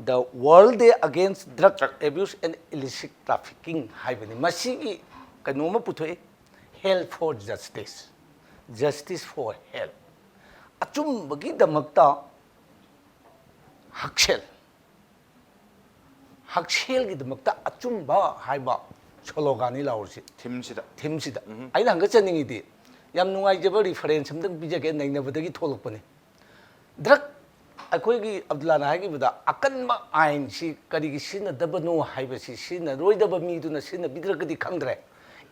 The World Day Against Drug Drug. Abuse and Illicit Trafficking ꯍꯥꯏꯕꯅꯤ꯫ ꯃꯁꯤꯒꯤ ꯀꯩꯅꯣꯝꯃ ꯄꯨꯊꯣꯛꯏ, Health for Justice, Justice for Health꯫ ꯑꯆꯨꯝꯕꯒꯤꯗꯃꯛꯇ ꯍꯛꯁꯦꯜ, ꯍꯛꯁꯦꯜꯒꯤꯗꯃꯛꯇ ꯑꯆꯨꯝꯕ ꯍꯥꯏꯕ ꯁꯣꯂꯣꯒꯥꯟꯅꯤ ꯂꯥꯎꯔꯤꯁꯤ꯫ ꯊꯤꯝꯁꯤꯗ꯫ ꯊꯤꯝꯁꯤꯗ꯫ ꯎꯝ꯫ ꯑꯩꯅ ꯍꯪꯒꯠꯆꯅꯤꯡꯉꯤꯗꯤ, ꯌꯥꯝ ꯅꯨꯡꯉꯥꯏꯖꯕ ꯔꯤꯐꯔꯦꯟꯁ ꯑꯝꯇꯪ ꯄꯤꯖꯒꯦ, ꯅꯩꯅꯕꯗꯒꯤ ꯊꯣꯛꯂꯛꯄꯅꯤ꯫ ꯗ꯭ꯔꯒ, ꯑꯩꯈꯣꯏꯒꯤ ꯑꯕꯗꯨꯜꯂꯥꯅ ꯍꯥꯏꯈꯤꯕꯗ, ꯑꯀꯟꯕ ꯑꯥꯏꯟꯁꯤ ꯀꯔꯤꯒꯤ ꯁꯤꯖꯤꯟꯅꯗꯕꯅꯣ ꯍꯥꯏꯕꯁꯤ ꯁꯤꯖꯤꯟꯅꯔꯣꯏꯗꯕ ꯃꯤꯗꯨꯅ ꯁꯤꯖꯤꯟꯅꯕꯤꯗ꯭ꯔꯒꯗꯤ ꯈꯪꯗ꯭ꯔꯦ꯫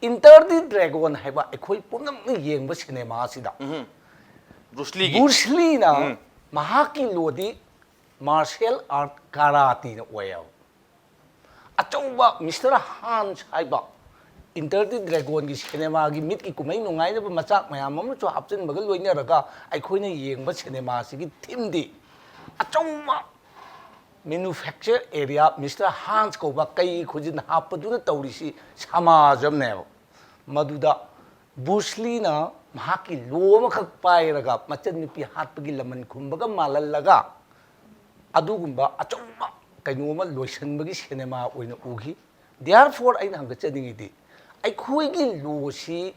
Enter the Dragon ꯍꯥꯏꯕ ꯑꯩꯈꯣꯏ ꯄꯨꯝꯅꯃꯛꯅ ꯌꯦꯡꯕ ꯁꯤꯅꯦꯃꯥ ꯑꯁꯤꯗ ꯕ꯭ꯔꯨꯁꯂꯤꯒꯤ꯫ ꯕ꯭ꯔꯨꯁꯂꯤꯅ ꯎꯝ꯫ ꯃꯍꯥꯛꯀꯤ ꯂꯣꯗꯤ ꯃꯥꯔꯁꯤꯌꯦꯜ ꯑꯥꯔꯠ ꯀꯥꯔꯥꯇꯤꯅ ꯑꯣꯏꯌꯦꯕ꯫ ꯑꯆꯧꯕ ꯃꯤꯁꯇꯔ ꯍꯥꯟꯁ ꯍꯥꯏꯕ Enter the Dragonꯒꯤ ꯁꯤꯅꯦꯃꯥꯒꯤ ꯃꯤꯠꯀꯤ ꯀꯨꯝꯍꯩ ꯅꯨꯡꯉꯥꯏꯅꯕ ꯃꯆꯥꯛ ꯃꯌꯥꯝ ꯑꯃꯁꯨ ꯍꯥꯞꯆꯤꯟꯕꯒ ꯂꯣꯏꯅꯔꯒ ꯑꯩꯈꯣꯏꯅ ꯌꯦꯡꯕ ꯁꯤꯅꯦꯃꯥꯁꯤꯒꯤ ꯊꯤꯝꯗꯤ ꯑꯆꯧꯕ manufacture area ꯃꯤꯁꯇꯔ ꯍꯥꯟꯁ ꯀꯧꯕ ꯀꯩ ꯈꯨꯖꯤꯟ ꯍꯥꯞꯄꯗꯨꯅ ꯇꯧꯔꯤꯁꯤ ꯁꯃꯥꯖ ꯑꯃꯅꯦꯕ꯫ ꯃꯗꯨꯗ ꯕ꯭ꯔꯨꯁꯂꯤꯅ ꯃꯍꯥꯛꯀꯤ ꯂꯣ ꯑꯃꯈꯛ ꯄꯥꯏꯔꯒ ꯃꯆꯟꯅꯨꯄꯤ ꯍꯥꯠꯄꯒꯤ ꯂꯃꯟ ꯈꯨꯝꯕꯒ ꯃꯥꯜꯍꯜꯂꯒ ꯑꯗꯨꯒꯨꯝꯕ ꯑꯆꯧꯕ ꯀꯩꯅꯣ ꯑꯃ ꯂꯣꯏꯁꯤꯟꯕꯒꯤ ꯁꯤꯅꯦꯃꯥ ꯑꯣꯏꯅ ꯎꯈꯤ꯫ Therefore ꯑꯩꯅ ꯍꯪꯒꯠꯆꯅꯤꯡꯉꯤꯗꯤ, ꯑꯩꯈꯣꯏꯒꯤ ꯂꯣꯁꯤ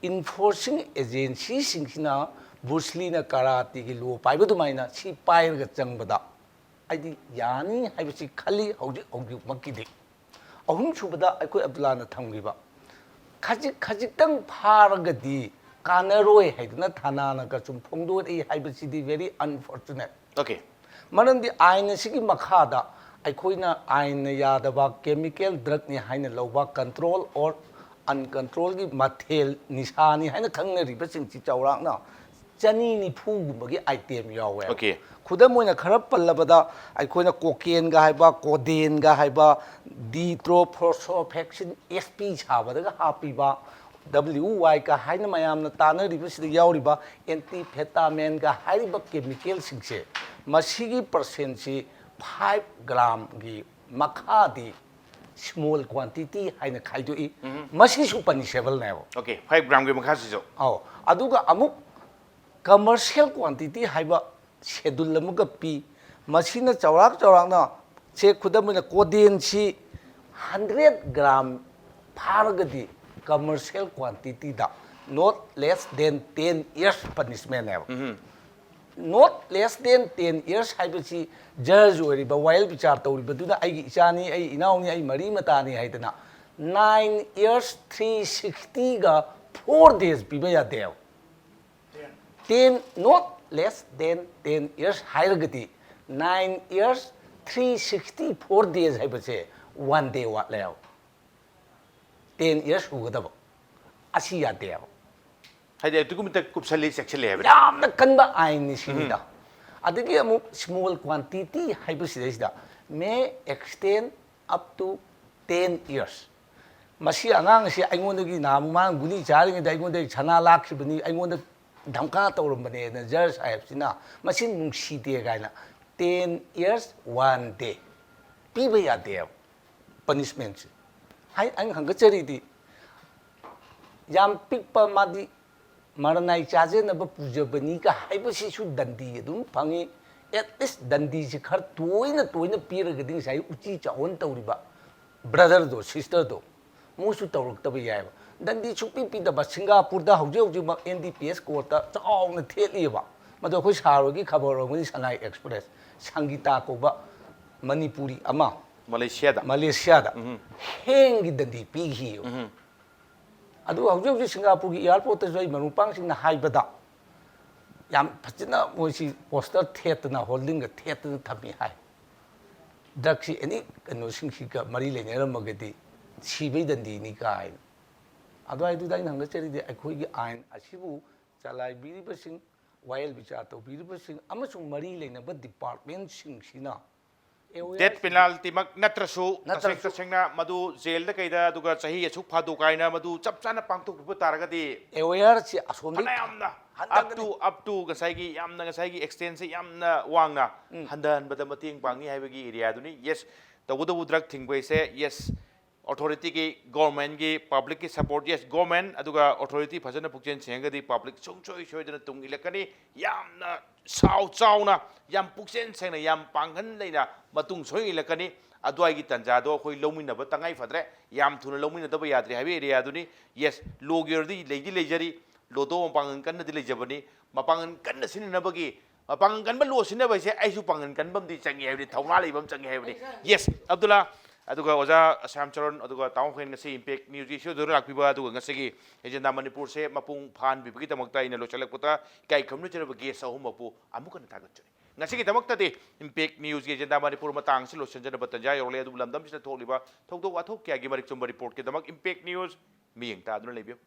ꯏꯟꯐꯣꯔꯁꯤꯡ ꯑꯦꯖꯦꯟꯁꯤꯁꯤꯡꯁꯤꯅ ꯕ꯭ꯔꯨꯁꯂꯤꯅ ꯀꯔꯥꯇꯤꯒꯤ ꯂꯣ ꯄꯥꯏꯕ ꯑꯗꯨꯃꯥꯏꯅ ꯁꯤ ꯄꯥꯏꯔꯒ ꯆꯪꯕꯗ ꯑꯩꯗꯤ ꯌꯥꯅꯤ ꯍꯥꯏꯕꯁꯤ ꯈꯜꯂꯤ ꯍꯧꯖꯤꯛ ꯍꯧꯖꯤꯛꯃꯛꯀꯤꯗꯤ꯫ ꯑꯍꯨꯝꯁꯨꯕꯗ ꯑꯩꯈꯣꯏ ꯑꯕꯗꯨꯜꯂꯥꯅ ꯊꯝꯈꯤꯕ, ꯈꯖꯤꯛ ꯈꯖꯤꯛꯇꯪ ꯐꯥꯔꯒꯗꯤ ꯀꯥꯟꯅꯔꯣꯏ ꯍꯥꯏꯗꯨꯅ ꯊꯥꯅꯥꯅꯒ ꯁꯨꯝ ꯐꯣꯡꯗꯣꯔꯛꯏ ꯍꯥꯏꯕꯁꯤꯗꯤ very unfortunate꯫ Okay. ꯃꯔꯝꯗꯤ ꯑꯥꯏꯟ ꯑꯁꯤꯒꯤ ꯃꯈꯥꯗ ꯑꯩꯈꯣꯏꯅ ꯑꯥꯏꯟꯅ ꯌꯥꯗꯕ ꯀꯦꯃꯤꯀꯦꯜ ꯗ꯭ꯔꯒꯅꯤ ꯍꯥꯏꯅ ꯂꯧꯕ control or uncontrolꯒꯤ ꯃꯊꯦꯜ ꯅꯤꯁꯥꯅꯤ ꯍꯥꯏꯅ ꯈꯪꯅꯔꯤꯕꯁꯤꯡꯁꯤ ꯆꯥꯎꯔꯥꯛꯅ ꯆꯅꯤ ꯅꯤꯐꯨꯒꯨꯝꯕꯒꯤ ꯑꯥꯏꯇꯦꯝ ꯌꯥꯎꯋꯦ꯫ Okay. ꯈꯨꯗꯝ ꯑꯣꯏꯅ ꯈꯔ ꯄꯜꯂꯕꯗ ꯑꯩꯈꯣꯏꯅ ꯀꯣꯀꯦꯟꯒ ꯍꯥꯏꯕ, ꯀꯣꯗꯦꯟꯒ ꯍꯥꯏꯕ, ꯗꯤꯇ꯭ꯔꯣꯐ꯭ꯂꯣꯔꯣꯐꯦꯛꯁꯤꯟ ꯑꯦꯁ ꯄꯤ ꯁꯥꯕꯗꯒ ꯍꯥꯞꯄꯤꯕ, ꯗꯕ꯭ꯂꯤꯎ ꯋꯥꯏꯒ ꯍꯥꯏꯅ ꯃꯌꯥꯝꯅ ꯇꯥꯅꯔꯤꯕꯁꯤꯗ ꯌꯥꯎꯔꯤꯕ ꯑꯦꯟꯇꯤꯐꯦꯇꯥꯃꯦꯟꯒ ꯍꯥꯏꯔꯤꯕ ꯀꯦꯃꯤꯀꯦꯜꯁꯤꯡꯁꯦ, ꯃꯁꯤꯒꯤ ꯄꯔꯁꯦꯟꯁꯤ ꯐꯥꯏꯚ ꯒ꯭ꯔꯥꯝꯒꯤ ꯃꯈꯥꯗꯤ ꯁ꯭ꯃꯣꯜ ꯀ꯭ꯋꯥꯟꯇꯤꯇꯤ ꯍꯥꯏꯅ ꯈꯥꯏꯗꯣꯛꯏ꯫ ꯃꯁꯤꯁꯨ ꯄꯅꯤꯁꯦꯕꯜꯅꯦꯕ꯫ Okay, five ꯒ꯭ꯔꯥꯝꯒꯤ ꯃꯈꯥꯁꯤꯁꯨ꯫ ꯑꯧ, ꯑꯗꯨꯒ ꯑꯃꯨꯛ ꯀꯃꯔꯁꯤꯌꯦꯜ ꯀ꯭ꯋꯥꯟꯇꯤꯇꯤ ꯍꯥꯏꯕ ꯁꯦꯗꯨꯜ ꯑꯃꯒ ꯄꯤ꯫ ꯃꯁꯤꯅ ꯆꯥꯎꯔꯥꯛ ꯆꯥꯎꯔꯥꯛꯅ, ꯁꯦ ꯈꯨꯗꯝ ꯑꯣꯏꯅ ꯀꯣꯗꯦꯟꯁꯤ ꯍꯟꯗ꯭ꯔꯦꯠ ꯒ꯭ꯔꯥꯝ ꯐꯥꯔꯒꯗꯤ ꯀꯃꯔꯁꯤꯌꯦꯜ ꯀ꯭ꯋꯥꯟꯇꯤꯇꯤꯗ not less than ten years punishmentꯅꯦꯕ꯫ Not less than ten years ꯍꯥꯏꯕꯁꯤ ꯖꯖ ꯑꯣꯏꯔꯤꯕ, ꯋꯥꯌꯦꯜ ꯕꯤꯆꯥꯔ ꯇꯧꯔꯤꯕꯗꯨꯅ ꯑꯩꯒꯤ ꯏꯆꯥꯅꯤ, ꯑꯩ ꯏꯅꯥꯎꯅꯤ, ꯑꯩ ꯃꯔꯤ ꯃꯇꯥꯅꯤ ꯍꯥꯏꯗꯅ nine years three sixtyꯒ four days ꯄꯤꯕ ꯌꯥꯗꯦꯕ꯫ Ten, not less than ten years ꯍꯥꯏꯔꯒꯗꯤ nine years three sixty four days ꯍꯥꯏꯕꯁꯦ one day ꯋꯥꯠꯂꯦꯕ꯫ Ten years ꯁꯨꯒꯗꯕ꯫ ꯑꯁꯤ ꯌꯥꯗꯦꯕ꯫ ꯍꯥꯏꯗꯤ ꯑꯗꯨꯛꯀꯤ ꯃꯇꯤꯛ ꯀꯨꯞꯁꯜꯂꯤ, ꯆꯦꯛꯁꯤꯜꯂꯤ ꯍꯥꯏꯕ꯫ ꯌꯥꯝꯅ ꯀꯟꯕ ꯑꯥꯏꯟꯅꯤ ꯁꯤꯅꯤꯗ꯫ ꯑꯗꯒꯤ ꯑꯃꯨꯛ ꯁ꯭ꯃꯣꯜ ꯀ꯭ꯋꯥꯟꯇꯤꯇꯤ ꯍꯥꯏꯕꯁꯤꯗꯩꯁꯤꯗ may extend up to ten years꯫ ꯃꯁꯤ ꯑꯉꯥꯡ ꯑꯁꯤ ꯑꯩꯉꯣꯟꯗꯒꯤ ꯅꯍꯥꯟꯃꯨꯛ ꯃꯥꯅ ꯒꯨꯂꯤ ꯆꯥꯔꯤꯉꯩꯗ ꯑꯩꯉꯣꯟꯗꯒꯤ ꯁꯅꯥ ꯂꯥꯛꯈꯤꯕꯅꯤ, ꯑꯩꯉꯣꯟꯗ ꯙꯝꯀꯥ ꯇꯧꯔꯝꯕꯅꯦꯅ ꯖꯖ ꯁꯥꯍꯦꯕꯁꯤꯅ ꯃꯁꯤ ꯅꯨꯡꯁꯤꯗꯦ ꯀꯥꯏꯅ ten years one day ꯄꯤꯕ ꯌꯥꯗꯦꯕ ꯄꯅꯤꯁꯃꯦꯟꯁꯦ꯫ ꯍꯥꯏ, ꯑꯩꯅ ꯍꯪꯒꯠꯆꯔꯤꯗꯤ ꯌꯥꯝ ꯄꯤꯛꯄ ꯃꯥꯗꯤ ꯃꯔꯅꯥꯏ ꯆꯥꯖꯅꯕ ꯄꯨꯖꯕꯅꯤꯒ ꯍꯥꯏꯕꯁꯤꯁꯨ ꯗꯟꯗꯤ ꯑꯗꯨꯝ ꯐꯪꯉꯤ꯫ ꯑꯦꯠ ꯂꯤꯁ ꯗꯟꯗꯤꯁꯤ ꯈꯔ ꯇꯣꯏꯅ ꯇꯣꯏꯅ ꯄꯤꯔꯒꯗꯤ ꯉꯁꯥꯏ ꯎꯆꯤ ꯆꯥꯍꯣꯟ ꯇꯧꯔꯤꯕ ꯕ꯭ꯔꯗꯔꯗꯣ, ꯁꯤꯁꯇꯔꯗꯣ, ꯃꯣꯏꯁꯨ ꯇꯧꯔꯛꯇꯕ ꯌꯥꯏꯑꯕ꯫ ꯗꯟꯗꯤ ꯁꯨꯡꯄꯤ ꯄꯤꯗꯕ꯫ ꯁꯤꯡꯒꯥꯄꯨꯔꯗ ꯍꯧꯖꯤꯛ ꯍꯧꯖꯤꯛꯃꯛ ꯑꯦꯟ ꯗꯤ ꯄꯤ ꯑꯦꯁ ꯀꯣꯔꯠꯇ ꯆꯥꯎꯅ ꯊꯦꯠꯂꯤꯑꯕ꯫ ꯃꯗꯨ ꯑꯩꯈꯣꯏ ꯁꯥꯔ ꯍꯣꯏꯒꯤ ꯈꯕꯔ ꯑꯣꯏꯔꯝꯒꯅꯤ, ꯁꯅꯥꯏ ꯑꯦꯛꯁꯄ꯭ꯔꯦꯁ, ꯁꯪꯒꯤꯇꯥ ꯀꯧꯕ ꯃꯅꯤꯄꯨꯔꯤ ꯑꯃ ꯃꯂꯦꯁꯤꯌꯥꯗ꯫ ꯃꯂꯦꯁꯤꯌꯥꯗ ꯎꯝ꯫ ꯍꯦꯡꯒꯤ ꯗꯟꯗꯤ ꯄꯤꯈꯤꯑꯕ꯫ ꯎꯝ꯫ ꯑꯗꯨ ꯍꯧꯖꯤꯛ ꯍꯧꯖꯤꯛ ꯁꯤꯡꯒꯥꯄꯨꯔꯒꯤ ꯑꯦꯌꯥꯔꯄꯣꯔꯠꯇꯁꯨ ꯑꯩ ꯃꯔꯨꯞ ꯃꯄꯥꯡꯁꯤꯡꯅ ꯍꯥꯏꯕꯗ ꯌꯥꯝ ꯐꯖꯅ ꯃꯣꯏꯁꯤ ꯄꯣꯁꯇꯔ ꯊꯦꯠꯇꯅ, ꯍꯣꯔꯗꯤꯡꯒ ꯊꯦꯠꯇꯅ ꯊꯝꯃꯤ ꯍꯥꯏ꯫ ꯗ꯭ꯔꯒꯁꯤ ꯑꯦꯅꯤ ꯀꯩꯅꯣꯁꯤꯡꯁꯤꯒ ꯃꯔꯤ ꯂꯩꯅꯔꯝꯃꯒꯗꯤ ꯁꯤꯕꯩ ꯗꯟꯗꯤꯅꯤ ꯀꯥꯏꯅ꯫ ꯑꯗꯨꯋꯥꯏꯗꯨꯗ ꯑꯩꯅ ꯍꯪꯒꯠꯆꯔꯤꯗꯤ ꯑꯩꯈꯣꯏꯒꯤ ꯑꯥꯏꯟ ꯑꯁꯤꯕꯨ ꯆꯂꯥꯏꯕꯤꯔꯤꯕꯁꯤꯡ, ꯋꯥꯌꯦꯜ ꯕꯤꯆꯥꯔ ꯇꯧꯕꯤꯔꯤꯕꯁꯤꯡ ꯑꯃꯁꯨꯡ ꯃꯔꯤ ꯂꯩꯅꯕ ꯗꯤꯄꯥꯔꯠꯃꯦꯟꯁꯤꯡꯁꯤꯅ ꯗꯦꯠ ꯄꯦꯅꯥꯜꯇꯤꯃꯛ ꯅꯠꯇ꯭ꯔꯁꯨ ꯇꯁꯦꯡ ꯅꯠꯇ꯭ꯔꯁꯨ꯫ ꯇꯁꯦꯡ ꯇꯁꯦꯡꯅ ꯃꯗꯨ ꯖꯦꯜꯗ ꯀꯩꯗ ꯑꯗꯨꯒ ꯆꯍꯤ ꯑꯁꯨꯛ ꯐꯥꯗꯣꯛ ꯀꯥꯏꯅ ꯃꯗꯨ ꯆꯞ ꯆꯥꯅ ꯄꯥꯡꯊꯣꯛꯄꯤꯕ ꯇꯥꯔꯒꯗꯤ ꯑꯦꯋꯦꯌꯔꯁꯤ ꯑꯁꯣꯝꯗꯒꯤ ꯐꯅꯌꯥꯝꯅ up ꯍꯟꯊꯒꯅꯤ꯫ to up to ꯉꯁꯥꯏꯒꯤ ꯌꯥꯝꯅ ꯉꯁꯥꯏꯒꯤ ꯑꯦꯛꯁꯇꯦꯟꯁꯦ ꯌꯥꯝꯅ ꯋꯥꯡꯅ ꯍꯟꯊꯍꯟꯕꯗ ꯃꯇꯦꯡ ꯄꯥꯡꯅꯤ ꯍꯥꯏꯕꯒꯤ ꯑꯦꯔꯤꯌꯥꯗꯨꯅꯤ꯫ ꯌꯦꯁ, ꯇꯧꯕꯇꯕꯨ ꯗ꯭ꯔꯒ ꯊꯤꯡꯕ ꯍꯥꯏꯁꯦ, ꯌꯦꯁ, ꯑꯣꯊꯣꯔꯤꯇꯤꯒꯤ, ꯒꯣꯔꯃꯦꯟꯒꯤ, ꯄꯕ꯭ꯂꯤꯛꯀꯤ ꯁꯄꯣꯔꯠ, ꯌꯦꯁ, ꯒꯣꯔꯃꯦꯟ ꯑꯗꯨꯒ ꯑꯣꯊꯣꯔꯤꯇꯤ ꯐꯖꯅ ꯄꯨꯛꯆꯦꯜ ꯁꯦꯡꯉꯒꯗꯤ ꯄꯕ꯭ꯂꯤꯛ ꯁꯨꯡꯁꯣꯏ ꯁꯣꯏꯗꯅ ꯇꯨꯡ ꯏꯜꯂꯛꯀꯅꯤ꯫ ꯌꯥꯝꯅ ꯆꯥꯎ ꯆꯥꯎꯅ, ꯌꯥꯝ ꯄꯨꯛꯆꯦꯜ ꯁꯦꯡꯅ, ꯌꯥꯝ ꯄꯥꯡꯒꯜ ꯂꯩꯅ ꯃꯇꯨꯡ ꯁꯣꯏ ꯏꯜꯂꯛꯀꯅꯤ꯫ ꯑꯗꯨꯋꯥꯏꯒꯤ ꯇꯥꯟꯖꯥꯗꯣ ꯑꯩꯈꯣꯏ ꯂꯧꯃꯤꯟꯅꯕ ꯇꯉꯥꯏ ꯐꯗ꯭ꯔꯦ, ꯌꯥꯝ ꯊꯨꯅ ꯂꯧꯃꯤꯟꯅꯗꯕ ꯌꯥꯗ꯭ꯔꯦ ꯍꯥꯏꯕ ꯑꯦꯔꯤꯌꯥꯗꯨꯅꯤ꯫ ꯌꯦꯁ, ꯂꯣꯒꯤ ꯑꯣꯏꯔꯗꯤ ꯂꯩꯗꯤ ꯂꯩꯖꯔꯤ, ꯂꯣꯗꯣ ꯃꯄꯥꯡꯒꯜ ꯀꯟꯅꯗꯤ ꯂꯩꯖꯕꯅꯤ꯫ ꯃꯄꯥꯡꯒꯜ ꯀꯟꯅ ꯁꯤꯖꯤꯟꯅꯅꯕꯒꯤ, ꯃꯄꯥꯡꯒꯜ ꯀꯟꯕ ꯂꯣ ꯁꯤꯖꯤꯟꯅꯕ ꯍꯥꯏꯁꯦ ꯑꯩꯁꯨ ꯄꯥꯡꯒꯜ ꯀꯟꯕ ꯑꯃꯗꯤ ꯆꯪꯉꯤ ꯍꯥꯏꯕꯅꯤ, ꯊꯧꯅꯥ ꯂꯩꯕ ꯑꯃ ꯆꯪꯉꯤ ꯍꯥꯏꯕꯅꯤ꯫ ꯌꯦꯁ, ꯑꯕꯗꯨꯜꯂꯥ, ꯑꯗꯨꯒ ꯑꯣꯖꯥ ꯁ꯭ꯌꯥꯝ ꯆꯔꯟ, ꯑꯗꯨꯒ ꯇꯥꯃꯣ ꯈꯣꯏꯅ ꯉꯁꯤ ꯏꯝꯄꯦꯛ ꯅ꯭ꯌꯨꯁꯀꯤ ꯏꯁꯇꯨꯗꯤꯑꯣꯗ ꯂꯥꯛꯄꯤꯕ, ꯑꯗꯨꯒ ꯉꯁꯤꯒꯤ ꯑꯦꯖꯦꯟꯗꯥ ꯃꯅꯤꯄꯨꯔꯁꯦ ꯃꯄꯨꯡ ꯐꯥꯍꯟꯕꯤꯕꯒꯤꯗꯃꯛꯇ ꯑꯩꯅ ꯂꯣꯏꯁꯤꯜꯂꯛꯄꯗ ꯏꯀꯥꯏ ꯈꯨꯝꯅꯖꯔꯕ ꯒꯦꯁ ꯑꯍꯨꯝꯃꯛꯄꯨ ꯑꯃꯨꯛ ꯍꯟꯅ ꯊꯥꯒꯠꯆꯔꯤ꯫ ꯉꯁꯤꯒꯤꯗꯃꯛꯇꯗꯤ ꯏꯝꯄꯦꯛ ꯅ꯭ꯌꯨꯁꯀꯤ ꯑꯦꯖꯦꯟꯗꯥ ꯃꯅꯤꯄꯨꯔ ꯃꯇꯥꯡ ꯑꯁꯤ ꯂꯣꯏꯁꯤꯟꯖꯅꯕ ꯇꯟꯖꯥ ꯌꯧꯔꯛꯂꯦ꯫ ꯑꯗꯨꯕꯨ ꯂꯝꯗꯝꯁꯤꯗ ꯊꯣꯛꯂꯤꯕ ꯊꯧꯗꯣꯛ ꯋꯥꯊꯣꯛ ꯀꯌꯥꯒꯤ ꯃꯔꯤꯛ ꯆꯨꯝꯕ ꯔꯤꯄꯣꯔꯠꯀꯤꯗꯃꯛ ꯏꯝꯄꯦꯛ ꯅ꯭ꯌꯨꯁ ꯃꯤꯠꯌꯦꯡ ꯇꯥꯗꯨꯅ ꯂꯩꯕꯤꯌꯨ꯫